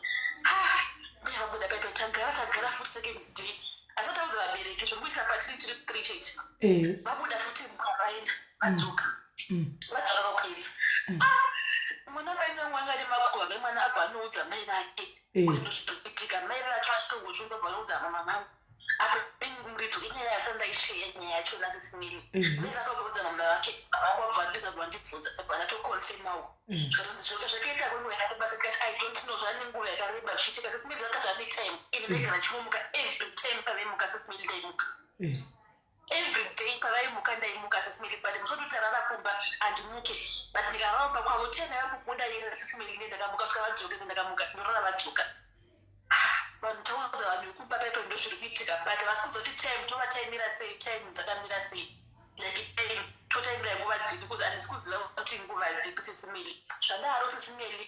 ah mbuya vabuda paipa tagara tagara futi second day asi taudza vabereki zviri kuitika patiri tiri three chete vabuda futi mbuya vaenda vadzoka vadzoka vakuedza ah mwana mai vangu anga ane makuhwa memwana abva anoudza mai vake kuti ndozviri mai vake vachitongochumba vanoudza mama vangu apa muridzo inyaya yasandaisheya nyaya yachona sesimiri mai vakabvunza mama vake mama vangu vabva vandidza vandibvunza bva ndatoconfirmawo zvakanzi zvoka zvakaita kwenguva yakareba ndikati I don't know zvane nguva yakareba zvichiitika sesimiri zvanga zvane time ini ndaigara ndichimomuka every time pavaimuka sesimiri ndaimuka every day pavaimuka ndaimuka sesimiri but musoti tarara kumba handimuke but ndikaramba kwavo ten vari kubuda sesimiri ine ndakamuka kusvika vadzoke ndakamuka ndorara vadzoka vanhu taudza vanhu vekumba paipo ndo zviri kuitika but vasi kuzoti time tovataimira sei time dzakamira sei like time totaimira nguva dzipi because handisi kuziva kuti nguva dzipi sesimiri zvadaro sesimiri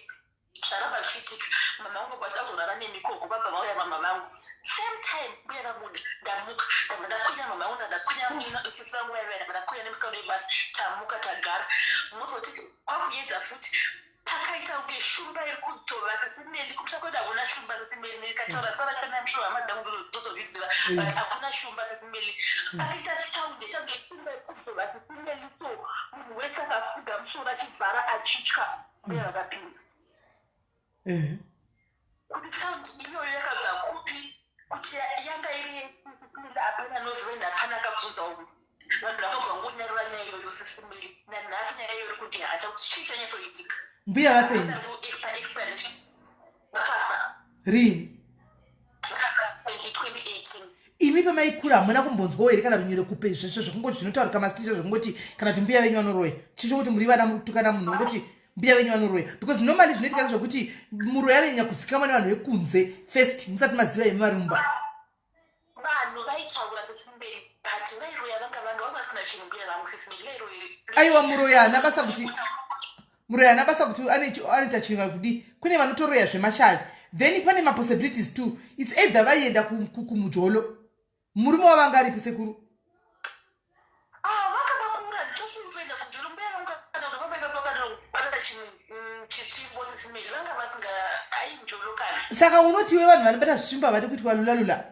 zvaramba zvichiitika mama vangu bati azorara nemikoko vabva vauya mama vangu same time mbuya vabuda ndamuka ndabva ndakwenya mama vangu ndandakwenya sisi vangu vaiva ndabva ndakwenya nemusikana webasa tamuka tagara mozoti kwakuyedza futi pakaita kunge shumba iri kutova sesimeli kumusha kwedu hakuna shumba sesimeli ndikataura zita rachona mushuva hama dzangu ndozozviziva but hakuna shumba sesimeli pakaita sound yaita kunge shumba iri kutova sesimeli so munhu wese akafuga musoro achivhara achitya mbuya vakapinda kuti sound iyoyo yakabva kupi kuti yanga iri hapana anoziva ende hapana akabvunza umwe vanhu vakabva ngonyarura nyaya iyoyo sesimeli nanhasi nyaya iyoyo iri kuti hacha kuti chii chanyatsoitika mbuya vapenyu vakafa rini vakafa 2018 imi pamaikura hamuna kumbonzwawo here kana runyere kupe zvesvo zvekungoti zvinotaurika masiticha zvekungoti kana kuti mbuya venyu vanoroya chicho kuti muri vana muri kutukana munhu ungoti mbuya venyu vanoroya because normally zvinoitika ndezvekuti muroyi anonyanya kuzikanwa nevanhu vekunze first musati maziva imi vari mumba vanhu vaitaura sesimberi but vairoya vanga vanga vanga vasina chinhu mbuya vangu sesimberi vairoya aiwa muroyi haana basa kuti muroyi haana basa kuti anoita chinhu kana kudii kune vanotoroya zvemashavi Then pane mapossibilities two. It's either vaienda kumujolo, murume wavanga aripi, sekuru? Ah, vanga vakura tosintoenda kujolo. Mbuya vangu kana kuti vamai vakatobata chitsvimbo, Sis Melly, vanga vasinga ai mujolo kana. Saka unotiwe vanhu vanobata zvitsvimbo havadi kuitwa lula lula.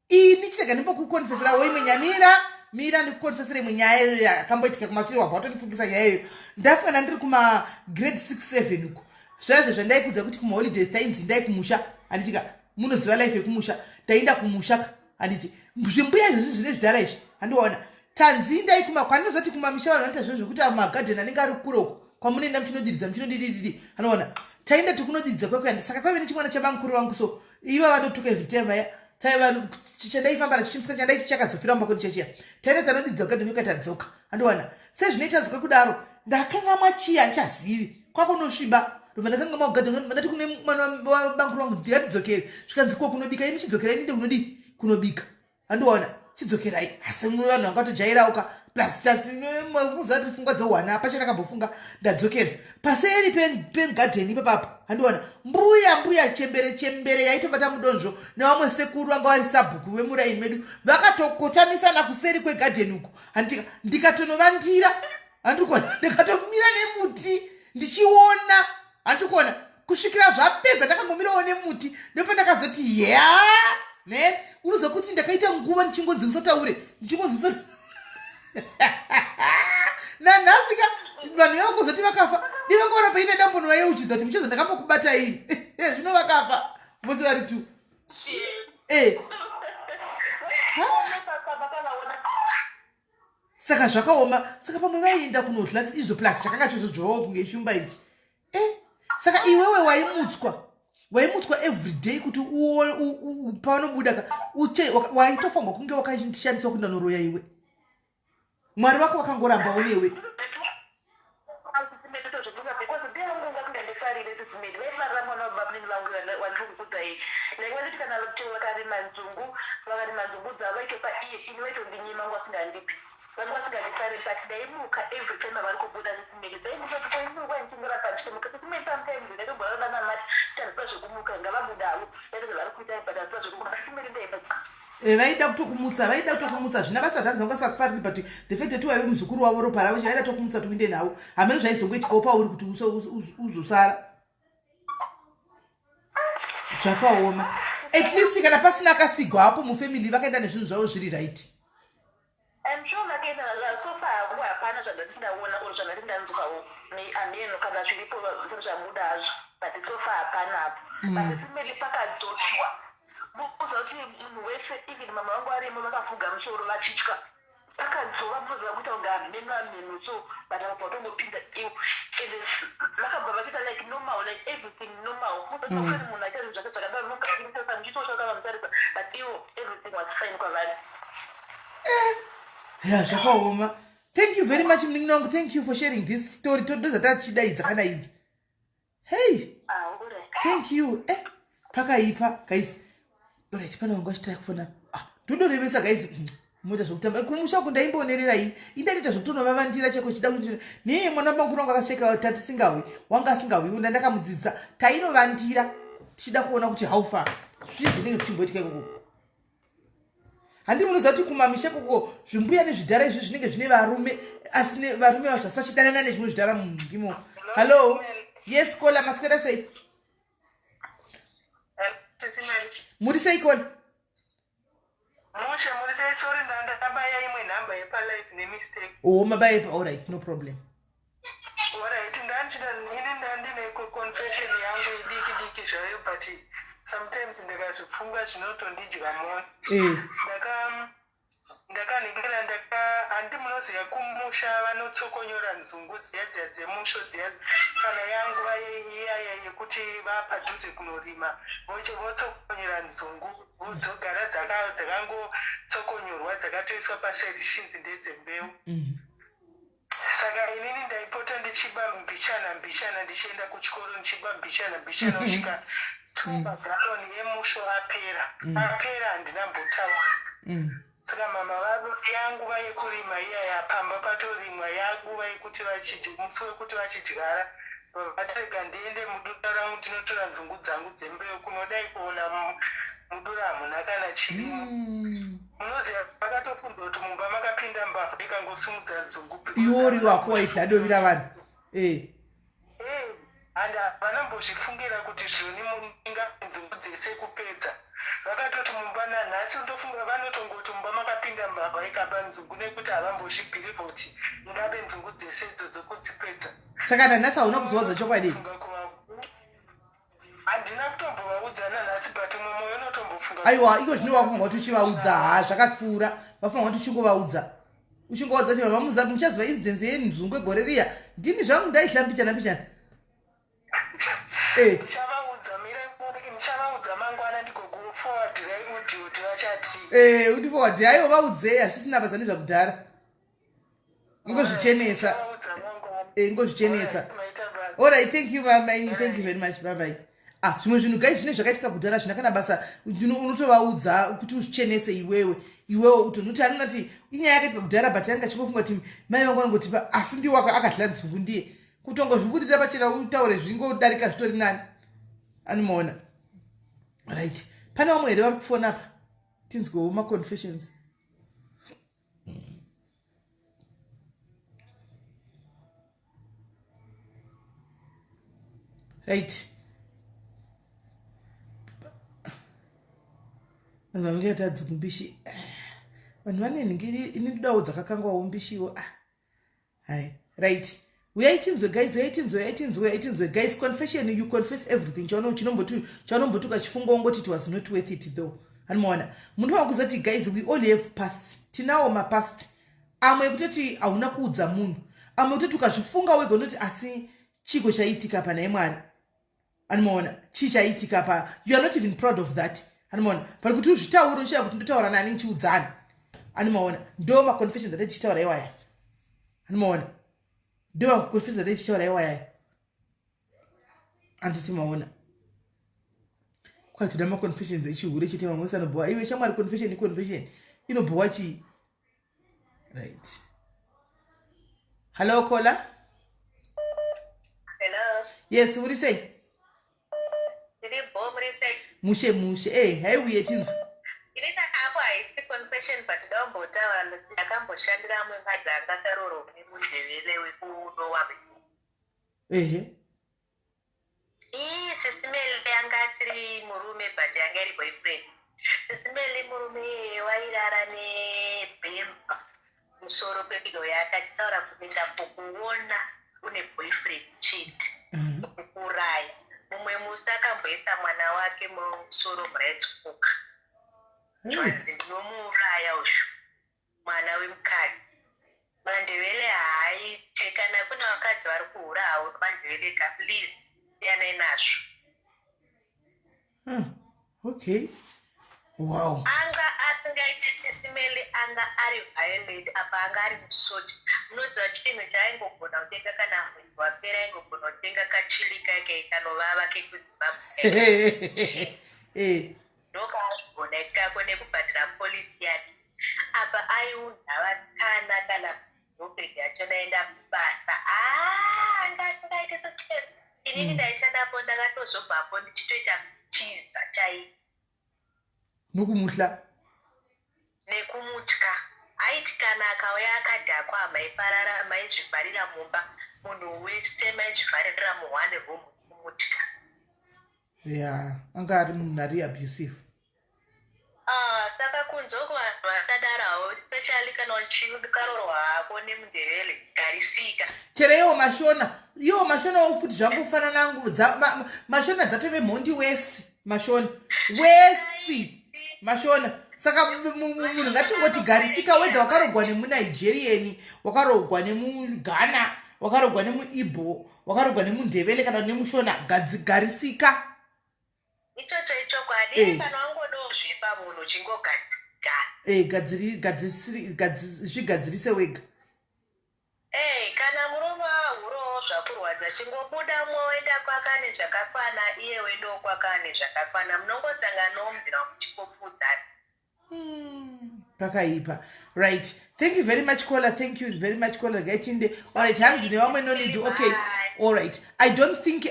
Ini chirega ndimbokukonfeserawo imwe nyamira. Mira ndikukonfesera imwe nyaya iyoyo yakamboitika kumachiri. Wabva watondifungisa nyaya iyoyo. Ndafunga ndandiri kuma grade 6 7 uko, zvaizvo zvandaikudza kuti kumaholidays tainzi ndai kumusha, handitika? Munoziva life yekumusha. Tainda kumusha ka, handiti? Zvimbuya izvozvi zvine zvidhara izvi, handiona tanzi ndai kuma kwandinozoti kumamisha. Vanhu vanoita zvinhu zvekuti magadheni anenge ari kure uko kwamunoenda muchinodiridza, muchinodidididi, anoona taenda tikunodiridza kwekuenda. Saka kwaive nechimwana chabamukuru vangu, so iva vanotuka every time vaya. Taiva chandaifamba nacho chimusika chandaiti chakazofira mumba kwedu chachiya. Taenda tanodiridza kugadheni kweka, tadzoka, handiwana sezvinoita nzwa kudaro. Ndakangamwa chiya, handichazivi kwakunosviba. Ndobva ndakangamwa kugadheni. Ndati kune mwana wabamukuru vangu, ndingatidzokere. Zvikanzi, ko kunobika? Imi chidzokerai, ndinde kunodii, kunobika, handiona chidzokerai. Asi vanhu vangatojairawo ka, plus tazati pfungwa dzeuhwana pachanakambofunga. Ndadzokera paseri pegadheni ipapapo, handiona mbuya chembere chembere yaitobata mudonzvo nevamwe sekuru vanga vari sabhuku vemuraini medu vakatokotamisana kuseri kwegadheni uko. Handika ndikatonovandira, handiri kuona, ndikatomira nemuti ndichiona, handiri kuona kusvikira zvapedza. Ndakangomirawo nemuti. Ndopandakazoti ya ne unoziva kuti ndakaita nguva ndichingonzi usataure, ndichingonzi usa. Nanhasi ka vanhu vavangozoti vakafa, ndivangoona paine dambonovayeuchidza kuti mucheza ndakambokubata ini. Zvino vakafa vose vari two. E, saka zvakaoma. Saka pamwe vaienda kunodla izvo, plus chakanga chozodzvawo kunge shumba ichi. E, saka iwewe waimutswa everyday kuti pavanobuda ka waitofanirwa kunge wakashandiswa kuenda noroya iwe. Mwari vako vakangorambawo newe. Ndotozvibvunza because mbuya vangu vanga vasingandifarire, Sis Melly. Vaifarira mwana wababamini vangu wandiri kukudzai. Like vaitoti kana chero vakarima nzungu dzavo vaitopa iye, ini vaitondinyima, vangu vasingandipi, vanga vasingandifariri. But ndaimuka every time avari kubuda, Sis Melly. Dzaimuka kuti koimuka ndichingoramba ndichimuka, Sis Melly. Sometimes ndaitomborara namati tanziva zvekumuka, ngavabudavo ndaita zvavari kuita, but hanziva zvekumuka, Sis Melly, ndaimuka. E, vaida kutokumutsa, vaida kutokumutsa. Zvina basa zvanzi vanga vasingakufariri, but the fact that waive muzukuru wavo, ropa ravo, vaida tokumutsa tiuinde navo. Hamene zvaizongoitikawo pauri kuti uzosara. Zvakaoma. At least kana pasina akasigwa hapo mufamily, vakaenda nezvinhu zvavo zviri right. I'm sure vakaenda. So far hangu hapana zvandati ndaona or zvandati ndanzwawo ameno kana zviripo zvisati zvabuda hazvo, but so far hapana apo. But Sis Melly, pakadzoswa mukuziva kuti munhu wese, even mama vangu varimo, vakafuga musoro vachitya. Pakadzova munoziva kuita kunge ameno ameno, so but vakabva vatongopinda iwo and vakabva vachiita like normal, like everything normal. Muziva kuti ofeni munhu aita zvinhu zvake zvakadaro mukamutarisa muchitosvaka vamutarisa, but iwo everything was fine kwavari. Ya, zvakaoma. Thank you very much, munin'ina wangu. Thank you for sharing this story. Todoza tachida idzi kana idzi. Hey. Ah, alright. Thank you. Eh, pakaipa guys. Alright, pana wangu achitaya kufona. Ah, ndodorevesa guys. Moita zvekutamba kumusha uko. Ndaimboonerera ini, indaitoita zvekutonovavandira chako chida kuti neye mwana wabankuru wangu akasveka tati singawi wanga asingawi nda ndakamudzidzisa. Tainovandira tichida kuona kuti how far zvii zvinenge zvichimboitika ikoko. Handi munoziva kuti kumamisha ikoko zvimbuya nezvidhara izvi zvinenge zvine varume, asi varume vacho vasachidanana nezvimwe zvidhara mundimo. Hallo, yes caller, maswera sei? Muri sei, caller? Mushe, muri sei? Sorry, ndabaya imwe nhamba yepalive nemistake. Oh, mabayepa. Allright, no problem. Alright, ndanchida ini ndandine confession yangu idiki diki zvayo, but sometimes ndikazvifunga zvinotondidya mwoyo. Ndakaningira ndaka handi munoziva kumusha vanotsokonyora nzungu dziya dziya dzemusho dziya, kana yanguva iyaya yekuti vapadhuze kunorima, votsokonyora nzungu, dzogara dzakangotsokonyorwa, dzakatoiswa pasaidi chinzi ndedzembeu. Saka inini ndaipota ndichiba mbichana mbichana ndichienda kuchikoro, ndichiba mbichana mbichana kusvika two magaroni emusho apera. Apera, handina mbotaura. Saka mama vavo yanguva yekurima iyaya, pamba patorimwa, yanguva yekuti musi wekuti vachidyara. Vatirega ndiende mudura rangu ndinotora nzungu dzangu dzembeu kunodai kuona mudura hamuna kana chirimo. Munoziva vakatofunza kuti mumba makapinda mbavha ikangosimudza nzungu. Iwe uri wako waidladovira vanhu. Eh. Eh, and havana mbozvifungira kuti zvoni muninga nzungu dzese kupedza. Vakatoti mumba nanhasi ndofunga vanotongoti mumba makapinda mbavha ikaba nzungu nekuti havambozvibhilivha kuti ingabe nzungu dzese idzodzo kudzipedza. Saka nanhasi hauna kuzovaudza chokwadi? Handina kutombovaudza nanhasi but umwe moyo unotombofunga. Aiwa, iko zvino wakufunga kuti uchivaudza haa zvakapfuura. Wafunga kuti uchingovaudza. Uchingovaudza kuti mama muza muchaziva incidence yenzungu egore riya. Ndini zvangu ndaihla mbichana mbichana. Eh. Ndichavaudza mira ndichavaudza mangwana ndigokuforwardirai audio kuti vachati. Eh, uti forward aiwa vaudzei hazvisina basa nezvakudhara. Ingozvichenesa. Eh, ingozvichenesa. All right, thank you mama. Thank you very much. Bye bye. Ah, zvimwe zvinhu guys zvine zvakaitika kudhara zvina kana basa unotovaudza kuti uzvichenese iwewe iwewe utonoti anonati inyaya yakaitika kudhara but anga chingofunga kuti mai vangu vanongotipa asi ndiwo akadhla nzungu ndiye kutongozvibudira pachena utaure zvingodarika zvitori nani anomaona right pane vamwe here vari kufona apa tinzwewo maconfessions right vanhu vanenge vatadzi kumbishi vanhu vane nhingiri ini ndodawo dzakakangwawo mbishiwo ah hai right uyai tinzwe guys uyai tinzwe uyai tinzwe uyai tinzwe guys confession you confess everything chaono chinomboti chaunombotuka chifungo ungoti it was not worth it though anomaona munhu wakuzati guys we all have past tinawo mapast amwe ekutoti hauna kuudza munhu amwe ekutoti ukazvifunga wega unoti asi chiko chaiitika pa nhai mwari anomaona chii chaiitika pa you are not even proud of that anomaona but kuti uzvitaure unoshaya kuti ndotaura nani ndichiudzani anomaona ndo maconfessions ate tichitaura iwaya anomaona ndo maconfessions ate tichitaura iwaya anditi maona kwatoda maconfessions echihure chete vamwe vese anobhowa iwe shamwari confession iconfession inobhowa chii right hallo kola hello yes uri sei ndiri bho muri sei mushe mushe e eh, haiuye tinzwa ini ako haisi confession but daumbotaura ndakamboshandira mukadzi akakarorwa nemundevele wekunowa ehe Ii sisi Melly anga asiri murume but yanga iri boyfriend. Sisi Melly murume iyeye wairara nebhemba musoro pepilo yake achitaura kuti ndapokuona une boyfriend chete kukuuraya. Mumwe musi akamboisa mwana wake musoro murice cooker. Zvanzi ndinomuuraya uyu. Mwana wemukadzi. Mandevele haaite kana kune vakadzi vari kuhura havo mandevele ka please siyanai nazvo. Huh, okay. Wow. Anga asingaite sisimeli anga ari violent apa anga ari musoja. Munoziva chinhu chaaingogona kutenga kana mwedzi wapera aingogona kutenga kachili kake kanovava kekuZimbabwe. Eh. Ndokaaigona ikako nekubhadhara policy yake. Apa aiunza vasikana kana girlfriend yacho naenda kubasa. Ah, anga asingaite success. Inini ndaishandapo ndakatozobvapo ndichitoita kutiza chaiko. Nokumuhla. Nekumutya. Aiti kana akauya akadhakwa maiparara maizvivharira mumba munhu wese maizvivharira mu one room kumutya. Yeah, anga ari munhu ari abusive. Ah, saka kunze uko vanhu vasadaro havo especially kana uchikarorwa hako nemundevele garisika. Chero iwo mashona, iwo mashona wo futi zvangofanana angu dza ma, mashona dzatove mhondi wesi mashona wesi mashona saka munhu ngatingoti garisika whether wakarogwa nemunigerian wakarogwa nemughana wakarogwa nemuibo wakarogwa nemundevele kana nemushona garisika Ichocho ichokwadi eh. Kana wangodawo zvipa munhu chingogadzikana. Eh, zvigadzirise wega. Eh, kana murume ahurowo zvakurwadza chingobuda moenda kwakane zvakafana iye wendawo kwakane zvakafana munongosanganawo munzira muchingopfuudzana. Pakaipa. Right. Thank you very much caller. Thank you very much caller. Gaitinde. All right, hanzi nevamwe no need. Okay. Allright, I don't think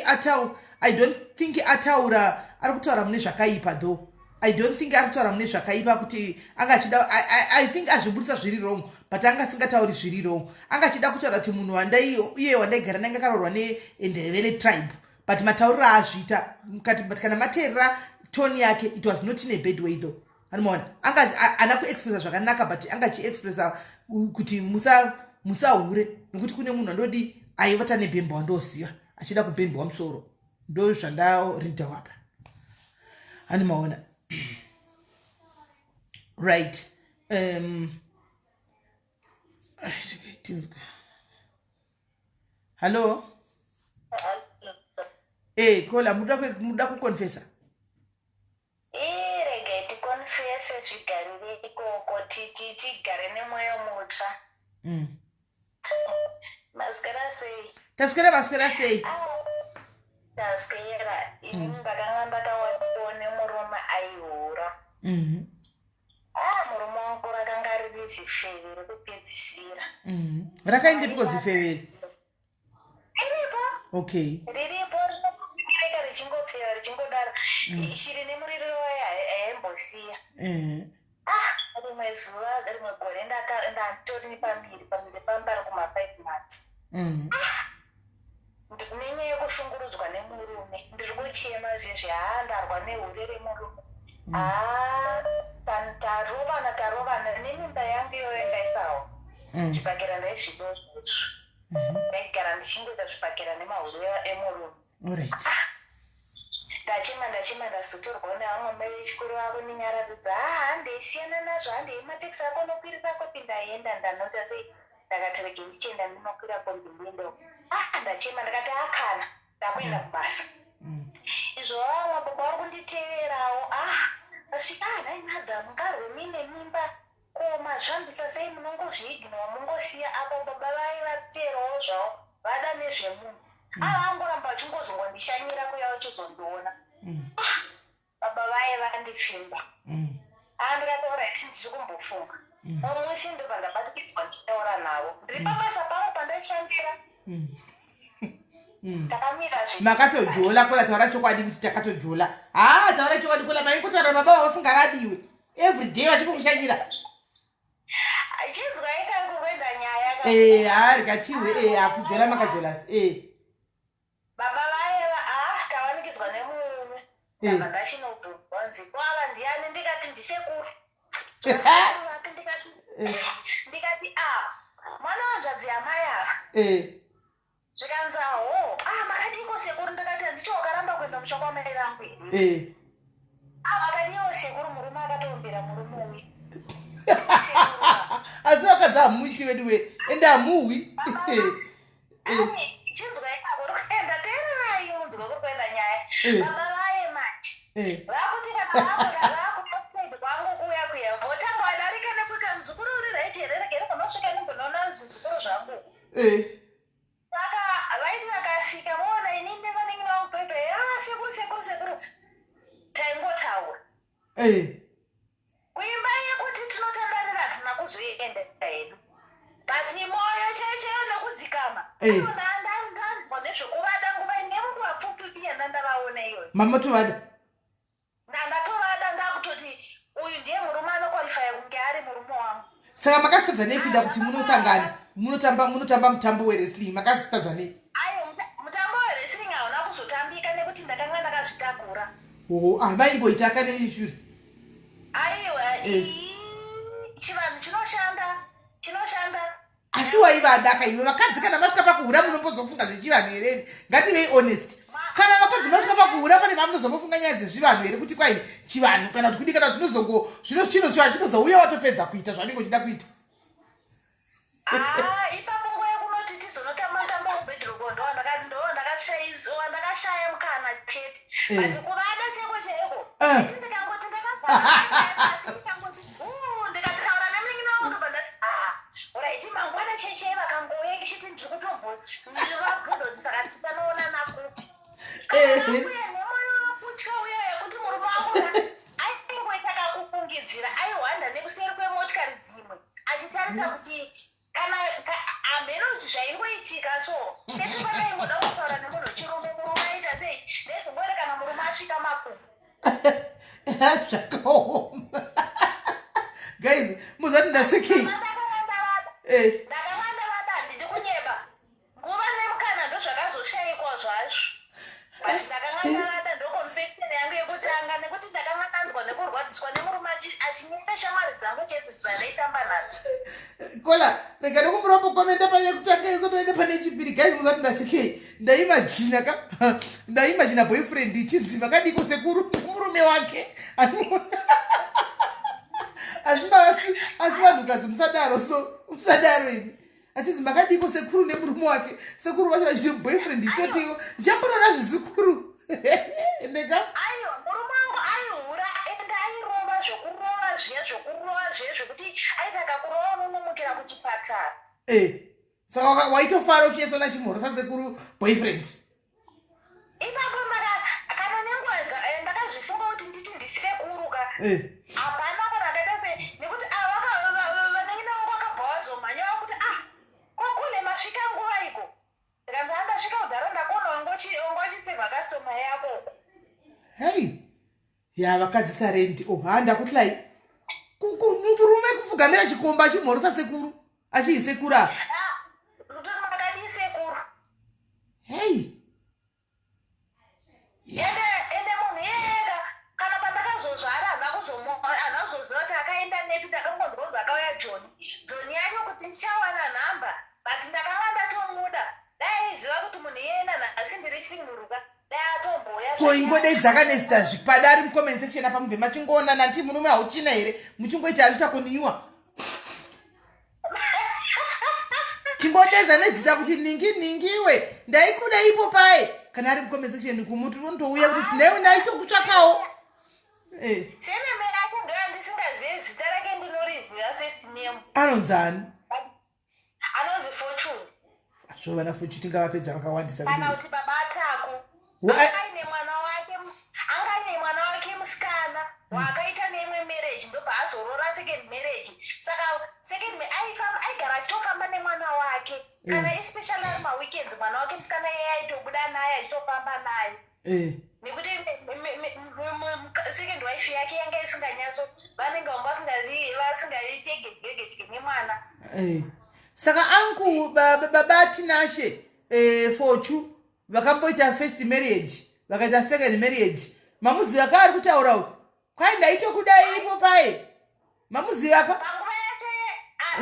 atau I don't think ataura, ari kutaura mune zvakaipa though. I don't think ari kutaura mune zvakaipa kuti anga achida. I think azvibudisa zviri wrong, but anga asingatauri zviri wrong. Anga achida kutaura kuti munhu wandai iye wandaigara nange akaroorwa neNdebele tribe, but matauriro aazviita mukati, but kana mateerera tone yake, it was not in a bad way though. Anomaona anga ana kuexpressa zvakanaka, but anga achiexpressa kuti musahure nekuti kune munhu andodi aivata nebhemba wandoziva achida kubhembewa musoro. Ndo zvandaridha wapa, hani maona? Right, okay, tinzwe. Hallo, caller, muda kuconfessa? Regai ticonfesse, zvigarire ikoko, tigare nemwoyo mutsva. Maswera sei? Taswera, maswera sei? Taswera. Ini ndakanga ndakawanikwawo nemurume aihura. Ah, murume wangu rakanga riri zifeve rekupedzisira. Rakaendepiko zifeveri? Riripo. Riripo, rinobereka richingopfeva richingodaro. Shiri nemuririro wayo haimbosiya. Ah, rimwe zuva, rimwe gore, ndatori pamiri pambari kuma5 months. Nenyaya yekushungurudzwa nemurume, ndiri kuchema zvezvi. Haa, ndarwa nehure remurume. Haa, tarovana, tarovana nemimba yangu iyoyo. Ndaisawo zvibhakera, ndaizvido zvozvo. Ndaigara ndichingoita zvibhakera nemahure emurume. Ndachema, ndachema, ndazotorwa nevamwe mai vechikuru vakundinyaradza. Haa, handei, siyana nazvo, handei, matekisi ako unokwirira kopi. Ndaenda, ndanota sei, ndakati rege ndichienda ndinokwira kombi ndiendewo. Ah, ndachema, ndakati akana ndakuenda kubasa. Izvo vamwe baba vari kunditeerawo. Ah, vasvika, ah, nhai madam, ngarwe muine mimba, ko mazvambisa sei? Munongozviignora, mungosiya apo. Baba vaivateerawo zvavo, vada nezvemunhu. Ava angoramba vachingozongondishanyira kuya vachizondiona. Baba vaye vandipfimba. Ah, ndikataura iti ndiri kumbofunga. Musi ndobva ndabatikidzwa ndichitaura navo ndiri pabasa pangu pandaishandira. Ndakamira. Makatojola, caller? Taura chokwadi kuti takatojola. Haa, taura chokwadi, caller. Maingotaura baba vausingavadiwe every day vachikukushanyira? Chinzwai kari kuenda nyaya. Haa, rikatiwe akujola, makajolas. Baba vaiva, ah, tawanikidzwa nemurume. Ndabva ndachinobvunzwa nzi kwava ndiani, ndikati ndisekuru vake. Ndikati a mwana wanzvadzi yamai ava. Zvikanzi, aho, ah, makadiko sekuru? Ndikati handicho wakaramba kuenda musha kwamai vangu ini. Ah, makadiwo sekuru? Murume akatoombera murume uyu. Asi vakadzi hamuiti vedu we, ende hamuhwi. Chinzwai kuri kuenda, teererai munzwe kuri kuenda nyaya. Baba vaye manje vakuti kana vakuoutside kwangu kuya kuya, votanga vadarika nekuti, muzukuru uri right here? Regere kunosvika nimbonoona zvizukuru zvangu. Saka vaiti vakasvika voona inini nevanenge vangu pepe, a sekuru, sekuru, sekuru, taingotaura. Kuimba yekuti tinotandarira hatina kuzoenda hedu, but moyo chaiyo chaiyo nekudzikama. Ndanzwa nezvekuvada nguva nenguva pfupi yandandavaona iyoyo. Mamotovada? Ndatovada, ndakutoti uyu ndiye murume anoqualifya kunge ari murume wangu. Saka makasitadza nei kuenda kuti munosangana, munotamba mutambo wewrestling? Makasitadza nei? Ayo, mutambo wewrestling hauna kuzotambika nekuti ndakanga ndakazvitakura. O, ah, vaingoita kane ishure. Aiwa. Chivanhu chinoshanda, chinoshanda. Asi waivadaka iwe? Vakadzi kana vasvika pakuhura, munombozofunga zvechivanhu here? Ngativei honest, kana vakadzi vasvika pakuhura, pane vamunozombofunga nyaya dzezvivanhu here, kuti kwai chivanhu kana kuti kudi, kana kuti tinozongo zvino chino chivanhu chinozouya watopedza kuita zvaunenge uchida kuita? Ah, ipapo nguva yekunoti tizonotamba mutambo wekubedroom ndo wandakashaya mukana chete. But kuvada cheko chaiko, isi ndikangoti ndakazasi, ndikangoti ndikataura nemunin'ina wangu, ndobva ndati, ah, alright, mangwana cheche vakangouya ichiti ndiri kutombo ndivabvunza kuti saka ticanoonana kupi. Uye nemoyo wekutya uya yekuti murume wangu aingoita kakufungidzira, aihwanda nekuseri kwemotikari dzimwe achitarisa kuti kana hamheno kuti zvaingoitika. So pese. Ndakasvika makumbo. Zvakaoma guys, muzati ndasekei. Eh. Ndakavanda vada, handidi kunyeba, nguva nemukana ndozvakazoshaikwa zvazvo, but ndakanga ndavada. Ndoconfession yangu yekutanga, nekuti ndakanga ndanzwa nekurwadziswa nemurume achinyenga shamwari dzangu chedzi dzandaitamba nadzo. Kola, rega nekumbirapo komenda pane yekutanga, isotoenda pane chipiri. Guys, muzati ndasekei. Ndaimajina ka, ndaimajina boyfriend ichinzi makadiko sekuru murume wake. Asi vanhukadzi musadaro, so musadaro imi. Achinzi makadiko sekuru nemurume wake, sekuru vacho vachiti boyfriend ichitotiwo ndichambonoona zvisikuru ndeka. Aiwa, murume wangu aihura, ende airova zvokurova zviya, zvokurova zviya zvokuti aiti akakurova unonomukira kuchipatara. E, saka waitofara uchinyatsoona chimhorosa sekuru boyfriend? Ipapo kana nenguva ndakazvifunga kuti nditi ndisekuru ka. Hapana kana akaita se nekuti vanenge navo vakabva vazomhanya vakuti, "Ah, kokule masvika nguva iko?" Ndikanzi, "Andasvika kudhara, ndakuona wanga uchisevha customer yako." Hei ya, vakadzi sarendi. Oh, ha, ndakutlai murume kupfugamira chikomba achimhorosa sekuru, achiisekuru apa. Kutoti makadii sekuru. Hei. Ende munhu iyeyeka, kana pandakazozvara haana kuzoziva kuti akaenda nepi. Ndakangonzwa kunzi akauya Joni. Joni yacho kuti ndichawana nhamba, but ndakanga ndatomuda. Dai aiziva kuti munhu iyena nhasi ndiri singuruka, dai atomboya. Ko ingodei dzakanezita zvipadari mucomment section apa, mubve machingoona nanti murume hauchina here, muchingoita alutakondinyuwa, chingodedza nezita kuti ningi ningiwe, ndaikuda ipo pai. Kana ari mucomment section kumuti unotouya kuti newe ndaitokutsvakawo. Eh. Surname yake ndoyandisingazivi, zita rake ndinoriziva, first name. Anonzani? Anonzi Fortune. Zvo vana Fortune tingavapedza, vakawandisa. Kana kuti baba Atako. Anga aine mwana wake, anga aine mwana wake musikana waakaita neimwe marriage, ndobva azorora second marriage. Saka second aigara achitofamba nemwana wake kana especially ari maweekends, mwana wake musikana iyeye aitobuda naye achitofamba naye nekuti second wife yake yanga isinganyatso, vanenge vanga vasingaite gedyegedye nemwana. Eh. Saka anku baba Tinashe, Fochu vakamboita first marriage, vakaita second marriage, mamuziva ka ari kutaura uku kwai ndaitokudai ipo pai? Mamuziva ka? Panguva yacho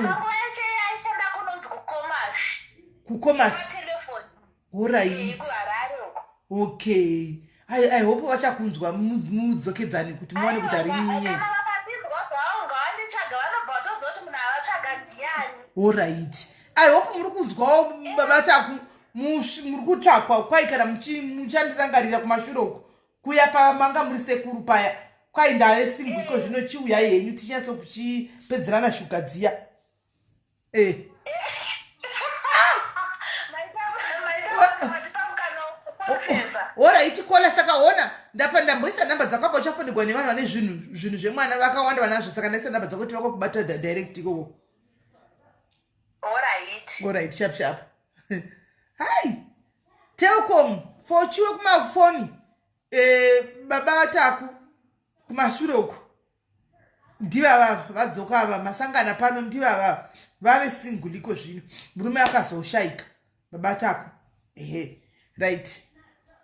panguva yacho aishanda kunonzi kuCommerce. KuCommerce. Telefoni. Alright. KuHarare uko. Okay, I hope vachakunzwa, mudzokedzani kuti muwane kuti ari nye. Kana vakapindwa zvavo, ngavanditsvaga, vanobva vatozoti munhu avatsvaga ndiani. Alright, I hope muri kunzwawo baba Taku, muri kutsvakwa kwai kana muchandirangarira kumashure uko kuya pamanga muri sekuru paya, kwai ndave single iko zvino, chiuyai henyu tinyatso kuchipedzerana shuga dziya, eh. Maita mukana wekukonfesa. Alright kola, saka ona ndapa ndamboisa namba dzako apa, uchafonegwa nevanhu vane zvinhu zvemwana vakawanda vanazvo, saka ndaisa namba dzako kuti vakakubata direct ikoko. Alright. Alright, sharp sharp. Hai, Telcom Fochiwe kumafoni, baba Taku kumashure uko ndivava vadzoka ava, masangana pano, ndivava vave single iko zvino, murume akazoshayika, baba Taku. Ehe, right,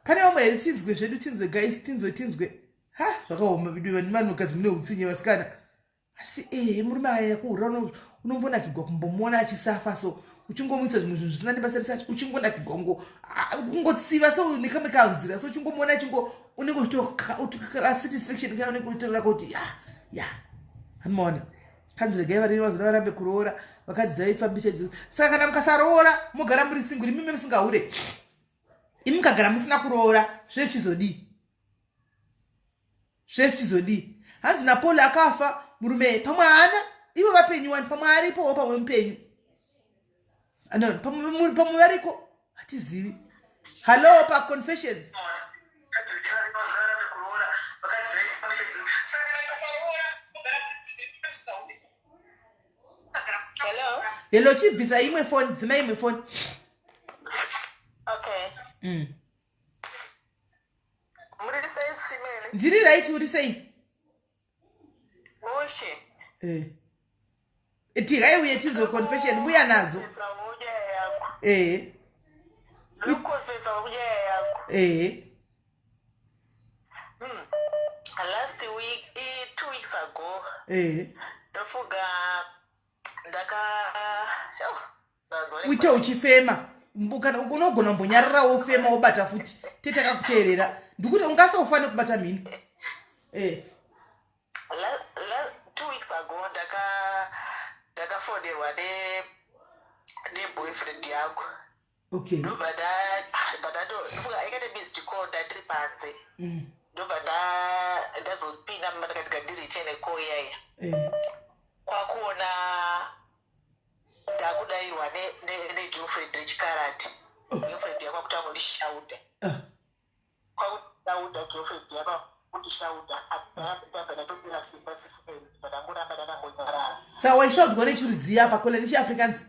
pane vamwe here? Tinzwe zvedu, tinzwe guys, tinzwe, tinzwe. Ha, zvakaoma vidu, vanhu vanhukadzi mune utsinye vasikana. Asi ehe, murume akanyanya kuhura unombonakigwa kumbomuona achisafa, so uchingomuisa zvimwe zvinhu zvisina nebasa rese, uchingonakigwa kungotsiva so nekamwe kanzira, so uchingomuona achingo unenge uchitosatisfaction ka unenge uchitorera kuti ya anomaona kanzi regai variri vazoda varambe kuroora, vakadzi dzaifambisa idzo. Saka kana mukasaroora mogara muri single, imime musingahure, imi mukagara musina kuroora zvezvichizodii? Zvezvichizodii? Hanzi naPaul akafa murume, pamwe haana, ivo vapenyu wani, pamwe aripowo, pamwe mupenyu. No, pamwe variko, hatizivi. Hallo paConfessions. Hello. Hello, chibvisa imwe foni, dzima imwe foni. Okay. Mm. Muri sei? Ndiri right, uri sei? Mushe. Eh. Tigai uye tinzwe confession, uya nazo. Eh. Eh. Last week, 2 weeks ago. Ndofunga ndaka Uite uchifema. Kana unogona kumbonyarara, wofema, wobata futi, tetakakuteerera. Ndikuti ungasofa kubata mhino eh. 2 weeks ago ndakafonerwa neboyfriend yangu. Ndobva ndofunga aikaite missed call, ndandiri panze. Ndobva ndazopinda mumba, ndikati ngandiritene call iyaya. Kwakuona ndakudayirwa negirlfriend rechikarati. Girlfriend yakwa kutanga kundishauta. Kwakudauda girlfriend yakwa kundishauta, ndabva ndatopera simba sisei, ndangoramba ndakangonyarara. Saka waishaudwa nechiruziya apa kola nechiAfrikaans?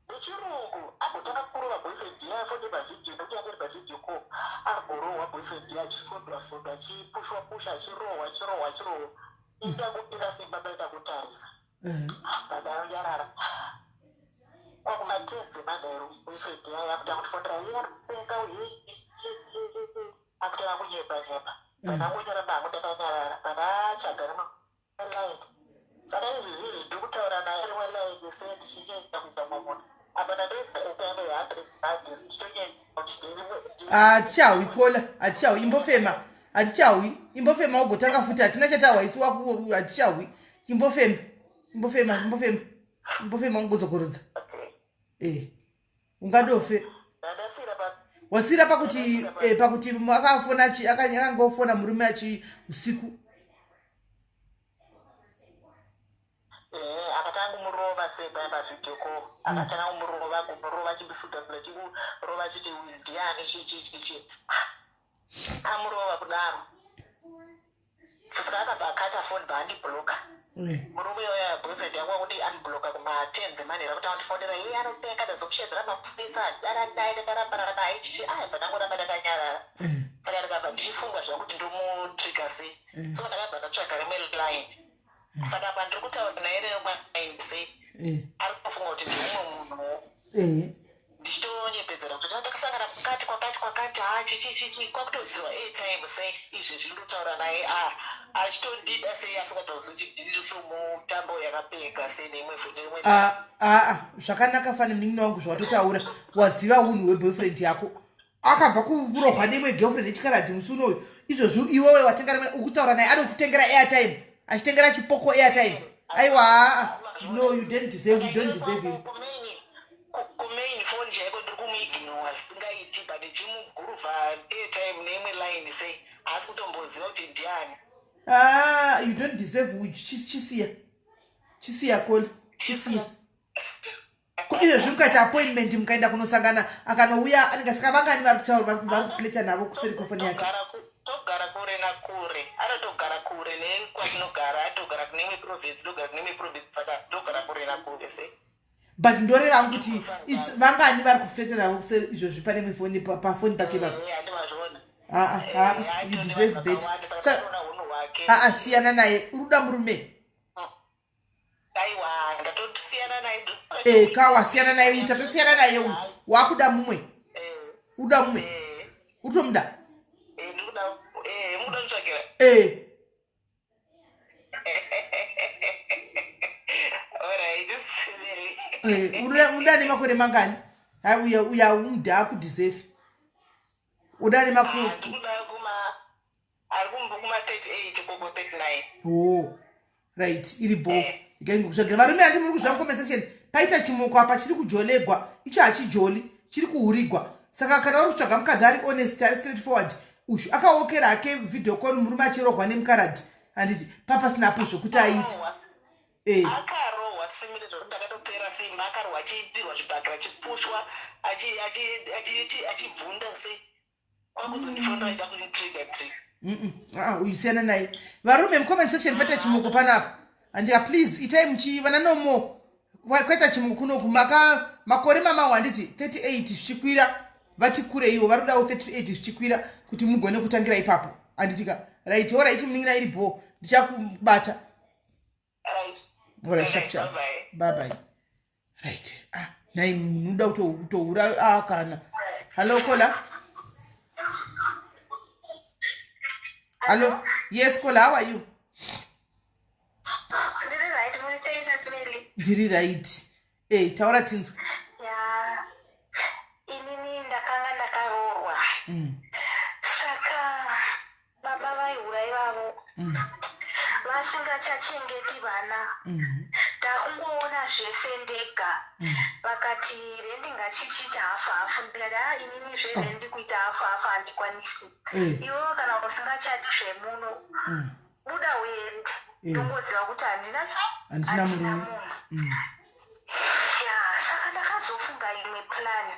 Nechirungu. Agotanga kurova boyfriend yaafone pavideo, nekuti yanga iri pavideo call. Agorohwa boyfriend ya, achisundwa sundwa, achipushwa pusha, achirohwa, achirohwa, achirohwa. Indangopera simba paita kutarisa. Pandanyarara kwakumatedze manheru, boyfriend yaya akutanga kutifonera, iye anopenga, akutanga kunyepa nyepa. Pandangonyaramba hangu ndakanyarara, pandatsvaga rimwe line. Saka izvi zvinhu ndiri kutaura naye rimwe line se ndichinyanya kuita mumwe munhu apa, ndatoisa airtime ye100 rand, ndichitonyanya kuti ndirimwe. Hatichahwi kola, hatichahwi, imbofema. Hatichahwi, imbofema ugotanga futi. Hatina chatahwa isu. Hatichahwi, imbofema, imbofema, imbofema, imbofema ugodzokorodza. Okay. Ungadofe. Ndandasira pa Wasira pakuti akafona akangofona murume achi usiku. Akatanga kumurova sepa pavideo call. Akatanga kumurova, achimusuda suda, achimurova, achiti uyu ndiani, chi chi chi chi. Amurova kudaro, saka akabva akata foni, bvaandibloka. Murume uya, boyfriend yangu, akuti unblocka kuma10 manheru, akuti andifonera, iye anopenga, ndazokushedzera mapurisa, dara naye, ndakarambana naye, chichi. Aya, bva ndangoramba ndakanyarara. Saka ndikabva ndichifunga zvakuti ndomutrigger sei. So ndakabva ndatsvaga rimwe line. Saka apa ndiri kutaura naye nerimwe line sei, ari kutofunga kuti ndiumwe munhuwo. Ndichitonyepedzera kuti takasangana kwakati kwakati kwakati, ha, chichi chichi, kwakutoziva airtime sei. Izvezvi ndotaura naye a achitondida sei, asingatozivi kuti ndiri tomutambo yakapenga sei neimwe. Ah, ah, ah, zvakanaka fani, munin'ina wangu, zvawatotaura. Waziva unhu hweboyfriend yako. Akabva kurohwa neimwe girlfriend yechikaradhi musi unoyu. Izvozvi iwewe watenga rimwe, ukutaura naye, anokutengera airtime, achitengera chipoko airtime. Aiwa, no, you don't deserve him. Kumain phone chaiko ndiri kumuignora zvisingaiti, but ndichimuguruvha airtime neimwe line sei, haasi kutomboziva kuti ndiani. Ah, you don't deserve. Chisiya, chisiya kola, chisiya. Ko izvezvi mukaita appointment, mukaenda kunosangana, akanouya anenge saka vangani vari kutaura, vari kuflirta navo kuseri kwefoni yake? Togara kure nakure, anotogara kure nekwatinogara, atogara kune imwe province, togara kune imwe province, saka togara kure nakure sei. But ndoreva kuti vangani vari kuflirta navo kuseri izvozvi pane imwe foni, pafoni pake papo? Handivazviona. Ah, ah, ah, you deserve better. Sakaona unhu hwake. Aa, siyana naye, uri kuda murume. Aiwa, ndatosiyana naye. Ka wasiyana naye uyu, tatosiyana naye uyu, wakuda mumwe. Uda mumwe? Utomuda? Ndikuda, mukuda kutsvagira. Alright, simiri. Uda nemakore mangani? Hai, uya uya umuda, akudeserve. Uda nemakore Ndikuda kuma ari kuma 38 koko 39. Oh, right, iri bo ikaingokutsvagira varume. Handi muri kuzva mucomment section paita chimoko apa chiri kujolegwa icho, hachijoli, chiri kuhurigwa. Saka kana uri kutsvaga mukadzi ari honest, ari straight forward, ushu akawokera hake video call murume achirohwa nemukaradhi, handiti papasinapo zvokuti aite. Akarohwa simire zvokuti ndakatopera simba. Akarohwa achipirwa zvibhakira, achipushwa, achibvunda sei, kwakuzondifonera aida kunditrigger trigger. Ah, uyu siyana naye. Varume mucomment section paita chimoko panapa, handika? Please itai muchi vana nomo. Kwaita chimoko kunoku maka makore mamawo, handiti 38 zvichikwira, vati kure iwo vari kudawo 38 zvichikwira kuti mugone kutangira ipapo. Anditika right, alright munin'ina, iri bho, ndichakubata. Right. Alright, sharp sharp. Bye bye. Right. Ah, nai munoda kutoura ah kana. Hello caller. Hello. Yes caller, how are you? Ndiri right, muri sei Sis Melly? Ndiri right. Eh, taura tinzwe. Ya, inini ndakanga ndakaroorwa. Saka baba vaihura ivavo vasingachachengeti vana. Ndakungoona zvese ndega. Vakati rendi ngachichiita hafu hafu, ndikati ha, inini zverendi kuita hafu hafu handikwanisi. Iwewe kana usingachadi zvemuno, buda uende. Ndongoziva kuti handina chi Handina murume. Munhu. Ya, saka ndakazofunga imwe plan.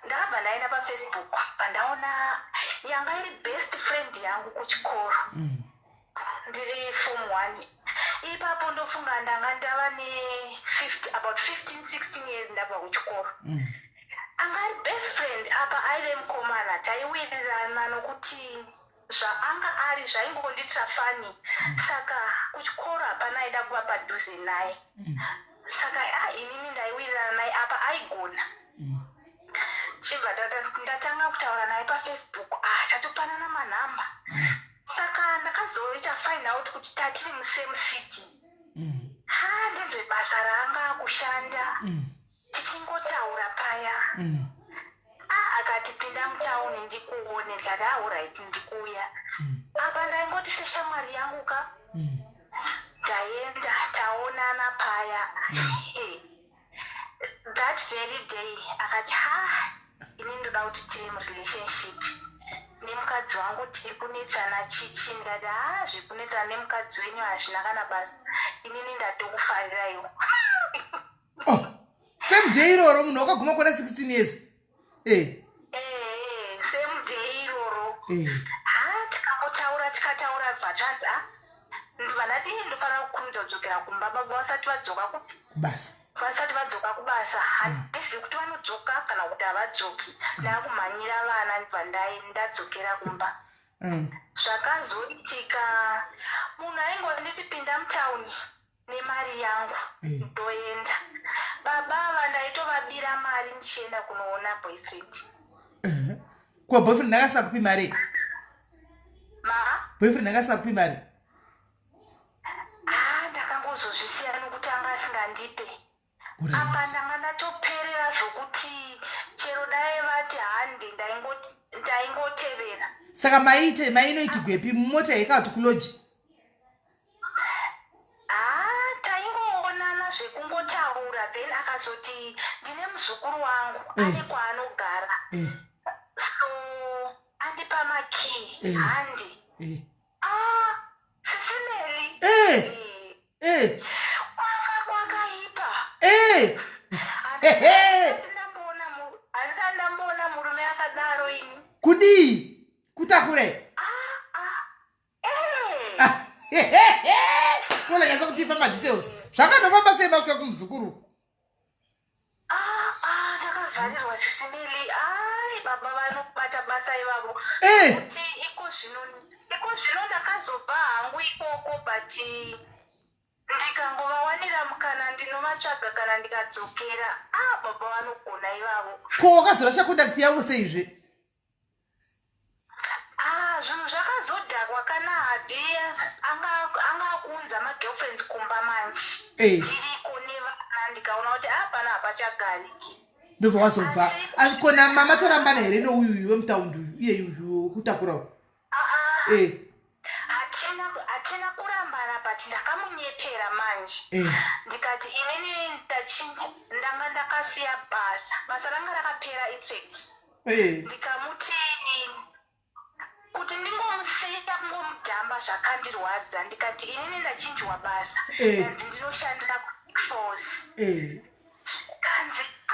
Ndakabva ndaenda paFacebook, pandaona yanga iri best friend yangu kuchikoro. Ndiri form 1 ipapo, ndofunga ndanga ndava ne50, about 15 16 years ndabva kuchikoro. Anga ari best friend, apa aive mukomana, taiwirirana nokuti zvaanga ari zvaingonditira funny. Saka kuchikoro hapana aida kuva padhuze naye. Saka ah, inini ndaiwirirana naye, apa aigona. Chibva ndatanga kutaura naye paFacebook. Ah, tatopanana manhamba. Saka ndakazoita find out kuti tatiri musame city. Ha, ndinzwe basa raanga akushanda. Tichingotaura paya, ah, akati pinda mutauni ndikuone. Ndikati alright, ndikuuya. Apa ndaingoti seshamwari yangu ka. Taenda, taonana paya. That very day akati ha, ini ndoda kuti tiri murelationship nemukadzi wangu, tiri kunetsana chichi. Ndikati ha, zvekunetsana nemukadzi wenyu hazvina kana basa, inini ndatokufariraiwo. Oh, same day iroro, munhu wakaguma kuona 16 years, eh. Ee, same day iroro. Ha, tikangotaura, tikataura, bva zvanzi a, ndibva ndati "Ii, ndofanira kukurumidza kudzokera kumba baba vasati vadzoka kupi?" Basa. Vasati vadzoka kubasa. Handizivi kuti vanodzoka kana kuti havadzoki. Ndakumhanyira vana, ndibva ndadzokera kumba. Zvakazoitika, munhu aingonditi pinda mutauni nemari yangu. Ndoenda. Baba ava ndaitovabira mari ndichienda kunoona boyfriend. Ko boyfriend akasina kupi mari? Ma? Boyfriend akasina kupi mari? Ah, ndakangozozvisiya nokuti anga asingandipe. Apa ndanga ndatoperera zvokuti chero dai vati handi, ndaingotevera. Saka maiite mainoitigwepi, mumota here kana kuti kulodge? Ah, taingoonana zvekungotaura, then akazoti ndine muzukuru wangu ane kwaanogara, so andipa makey. Handi. Ah, Sis Melly. Kwanga kwakaipa. Handisati ndamboona murume akadaro ini. Kudii, kutakure? Ah, ah. Eh. Kola, nyatsa kutipa madetails, zvakanofamba sei masvika kumuzukuru? Ah, ah, ndakavharirwa Sis Melly. Ai, baba vanobata basa ivavo. Kuti iko zvino ndakazobva hangu ikoko, but ndikangovawanira mukana ndinovatsvaga kana ndikadzokera. Ah, baba vanogona ivavo. Ko wakazorasha contact yavo seizve? Ah, zvinhu zvakazodhakwa kana hubby anga akuunza magirlfriends kumba manje. Ndiriko nevana, ndikaona kuti ah, pana hapachagariki. Ndobva wazobva. Kona mama torambana here neuyuyu wemutaundi uyu, iye uyu wekutakura uyu? Ah, ah. Hatina kurambana, but ndakamunyepera manje. Ndikati inini ndanga ndakasiya basa, basa ranga rakapera infact. Ndikamuti kuti ndingomusiya, kungomudhamba zvakandirwadza. Ndikati inini ndachinjwa basa. Ndanzi ndinoshandira kuForce. Kanzi a,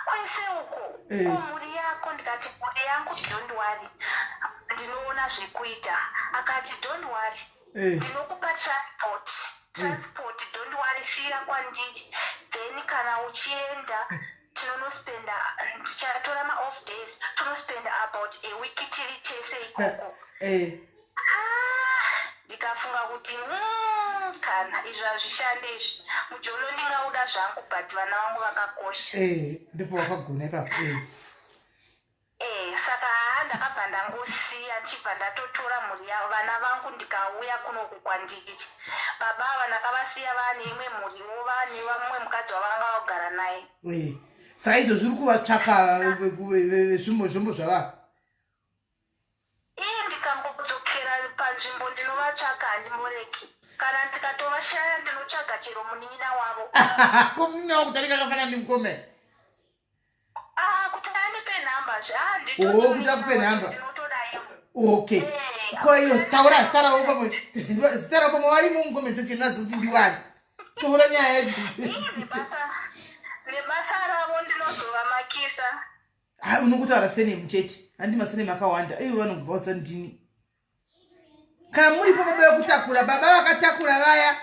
kwese uko? Ko mhuri yako? Ndikati mhuri yangu, don't worry, ndinoona zvekuita. Akati don't worry, ndinokupa transport, transport don't worry, siyira kwandiri, then kana uchienda tinonospenda, tichatora maoff days, tonospenda about a week tiri tese ikoko. Ndikafunga kuti kana izvi hazvishande izvi, mujolo ndingauda zvangu, but vana vangu vakakosha. Ndipo wakagona ipapo. Saka haa, ndakabva ndangosiya, ndichibva ndatotora mhuri yavo, vana vangu, ndikauya kunoku kwandiri. Baba ava ndakavasiya vaane imwe mhuriwo, vaane vamwe mukadzi wavanga vagara naye. Saka izvo zviri kuvatsvaka zvimbo zvombo zvava? Iye ndikangodzokera panzvimbo ndinovatsvaka, handimboreki. Kana ndikatovashaya, ndinotsvaga chero munin'ina wavo. Ko munin'ina wavo kudarika akafanana nemukoma? Ah, kuti andipe nhamba zve. Ah, Oh, kuti akupe nhamba. Ndinotodaiwo. Okay, ko iyo taura zita ravo pamwe, zita ravo pamwe varimo mucomment section, vazive kuti ndiwani. Taura nyaya yacho. Nebasa ravo ndinozovamakisa. Ha, unokutaura surname chete, handi masurname akawanda ivo vanobva vaziva ndini. Kana muripo, baba vekutakura, baba vakatakura vaya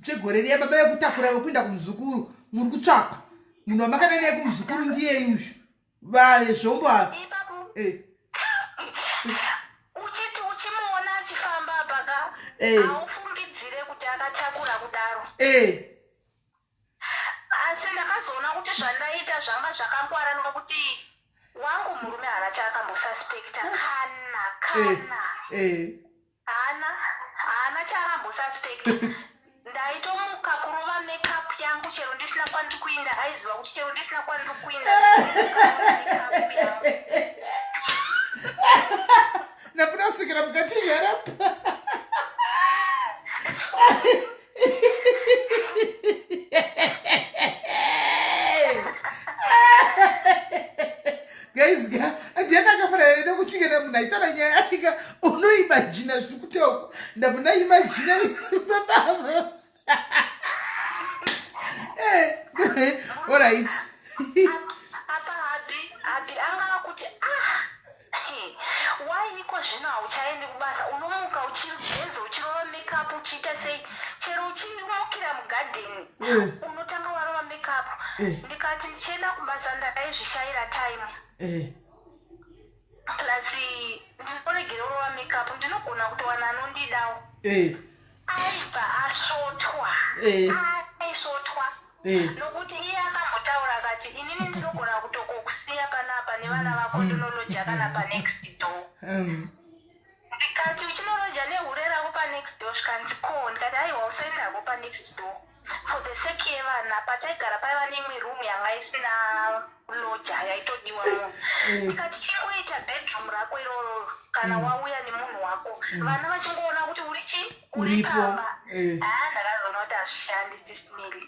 tsvegore riya, baba vekutakura vekuenda kumuzukuru, muri kutsvakwa. Munhu wamakada naye kumuzukuru ndiye yushu vave zvombo ava. Ipapo uchiti uchimuona achifamba paka, haufungidzire kuti akatakura kudaro. Asi ndakazoona kuti zvandaita zvanga zvakangwara, nokuti wangu murume haana chaakambosuspecta kana kana. Haana chaakambosuspecta. Ndaitomuka kurova makeup yangu chero ndisina kwandiri kuinda. Aiziva kuti chero ndisina kwandiri kuinda, makeup yangu. Ndabuda kusvikira mukati zvarapa. Guys ga, ndiani akafanana nekuti kana munhu aitaura nyaya yake ka, unoimagina zviri kutaurwa. Ndabva ndaimagina baba. Alright. Apa hubby anga akuti, "Ah, why iko zvino hauchaendi kubasa? Unomuka uchigeza, uchirova makeup, uchiita sei, chero uchimukira mugadheni unotanga warova makeup." Ndikati ndichienda kubasa ndaizvishayira time, plus ndinoregera urova makeup, ndinogona kutowana anondidawo. Aibva asvotwa. Aisvotwa nokuti iye akambotaura akati, "Inini ndinogona kutokokusiya panapa nevana vako, ndinoloja kana panext door." Ndikati, "Uchinoloja nehure rako panext door?" Zvikanzi, "Ko?" Ndikati, "Aiwa, usaendako panext door for the sake yevana." Pataigara paiva neimwe room yanga isina loja, yaitodiwa munhu. Ndikati, "Chingoita bedroom rako iroro, kana wauya nemunhu wako, vana vachingoona kuti uri chi uri Uripo. pamba." Haa, ndakazoona kuti hazvishandi, Sis Melly.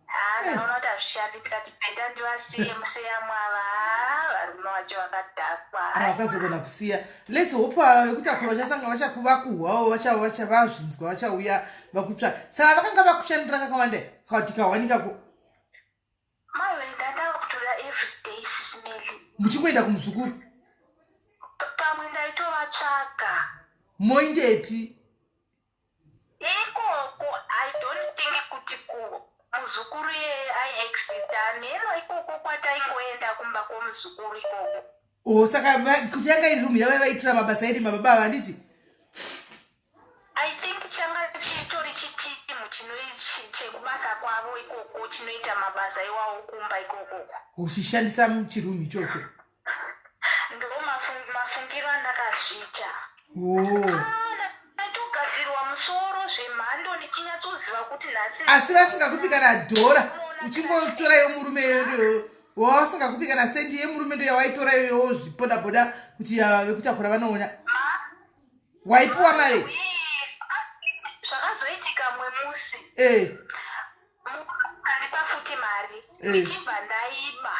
Haa, ndakaona kuti hazvishandi. Ndikati better ndivasiye museyamwava. Haa, varume vacho vakadhakwa. Vakazogona kusiya. Let's hope vekutakura vachasanga vachakuvakuhwawo, vazvinzwa, vachauya vakutsva. Saka vakanga vakushandira kakawanda tikawanikako? Maiwe, ndandava kutora everyday, Sis Melly. Muchingoenda kumuzukuru? Pamwe ndaitovatsvaga. Moindepi? Ikoko I don't think kuti kumuzukuru iyeye aiexista. Hameno ikoko kwataingoenda kumba kwomuzukuru ikoko. O, saka kuti yanga iri room yavai vaitira mabasa erima baba ava, handiti? I think changa chitori chitimu chekubasa kwavo ikoko chinoita mabasa iwawo kumba ikokoko. Uchishandisa chiroom ichocho? Ndo mafungiro andakazviita. Oh. Ndaitogadzirwa musoro zvemhando ndichinyatsoziva kuti nhasi Asi vasingakupi kana dhora, uchingotora yemurume, wavasingakupi kana sendi yemurume, ndo yawaitora iyoyo zvipoda poda kuti vekutakura vanoona waipiwa mari? Zvakazoitika mumwe musi, andipa futi mari, ndichibva ndaiba.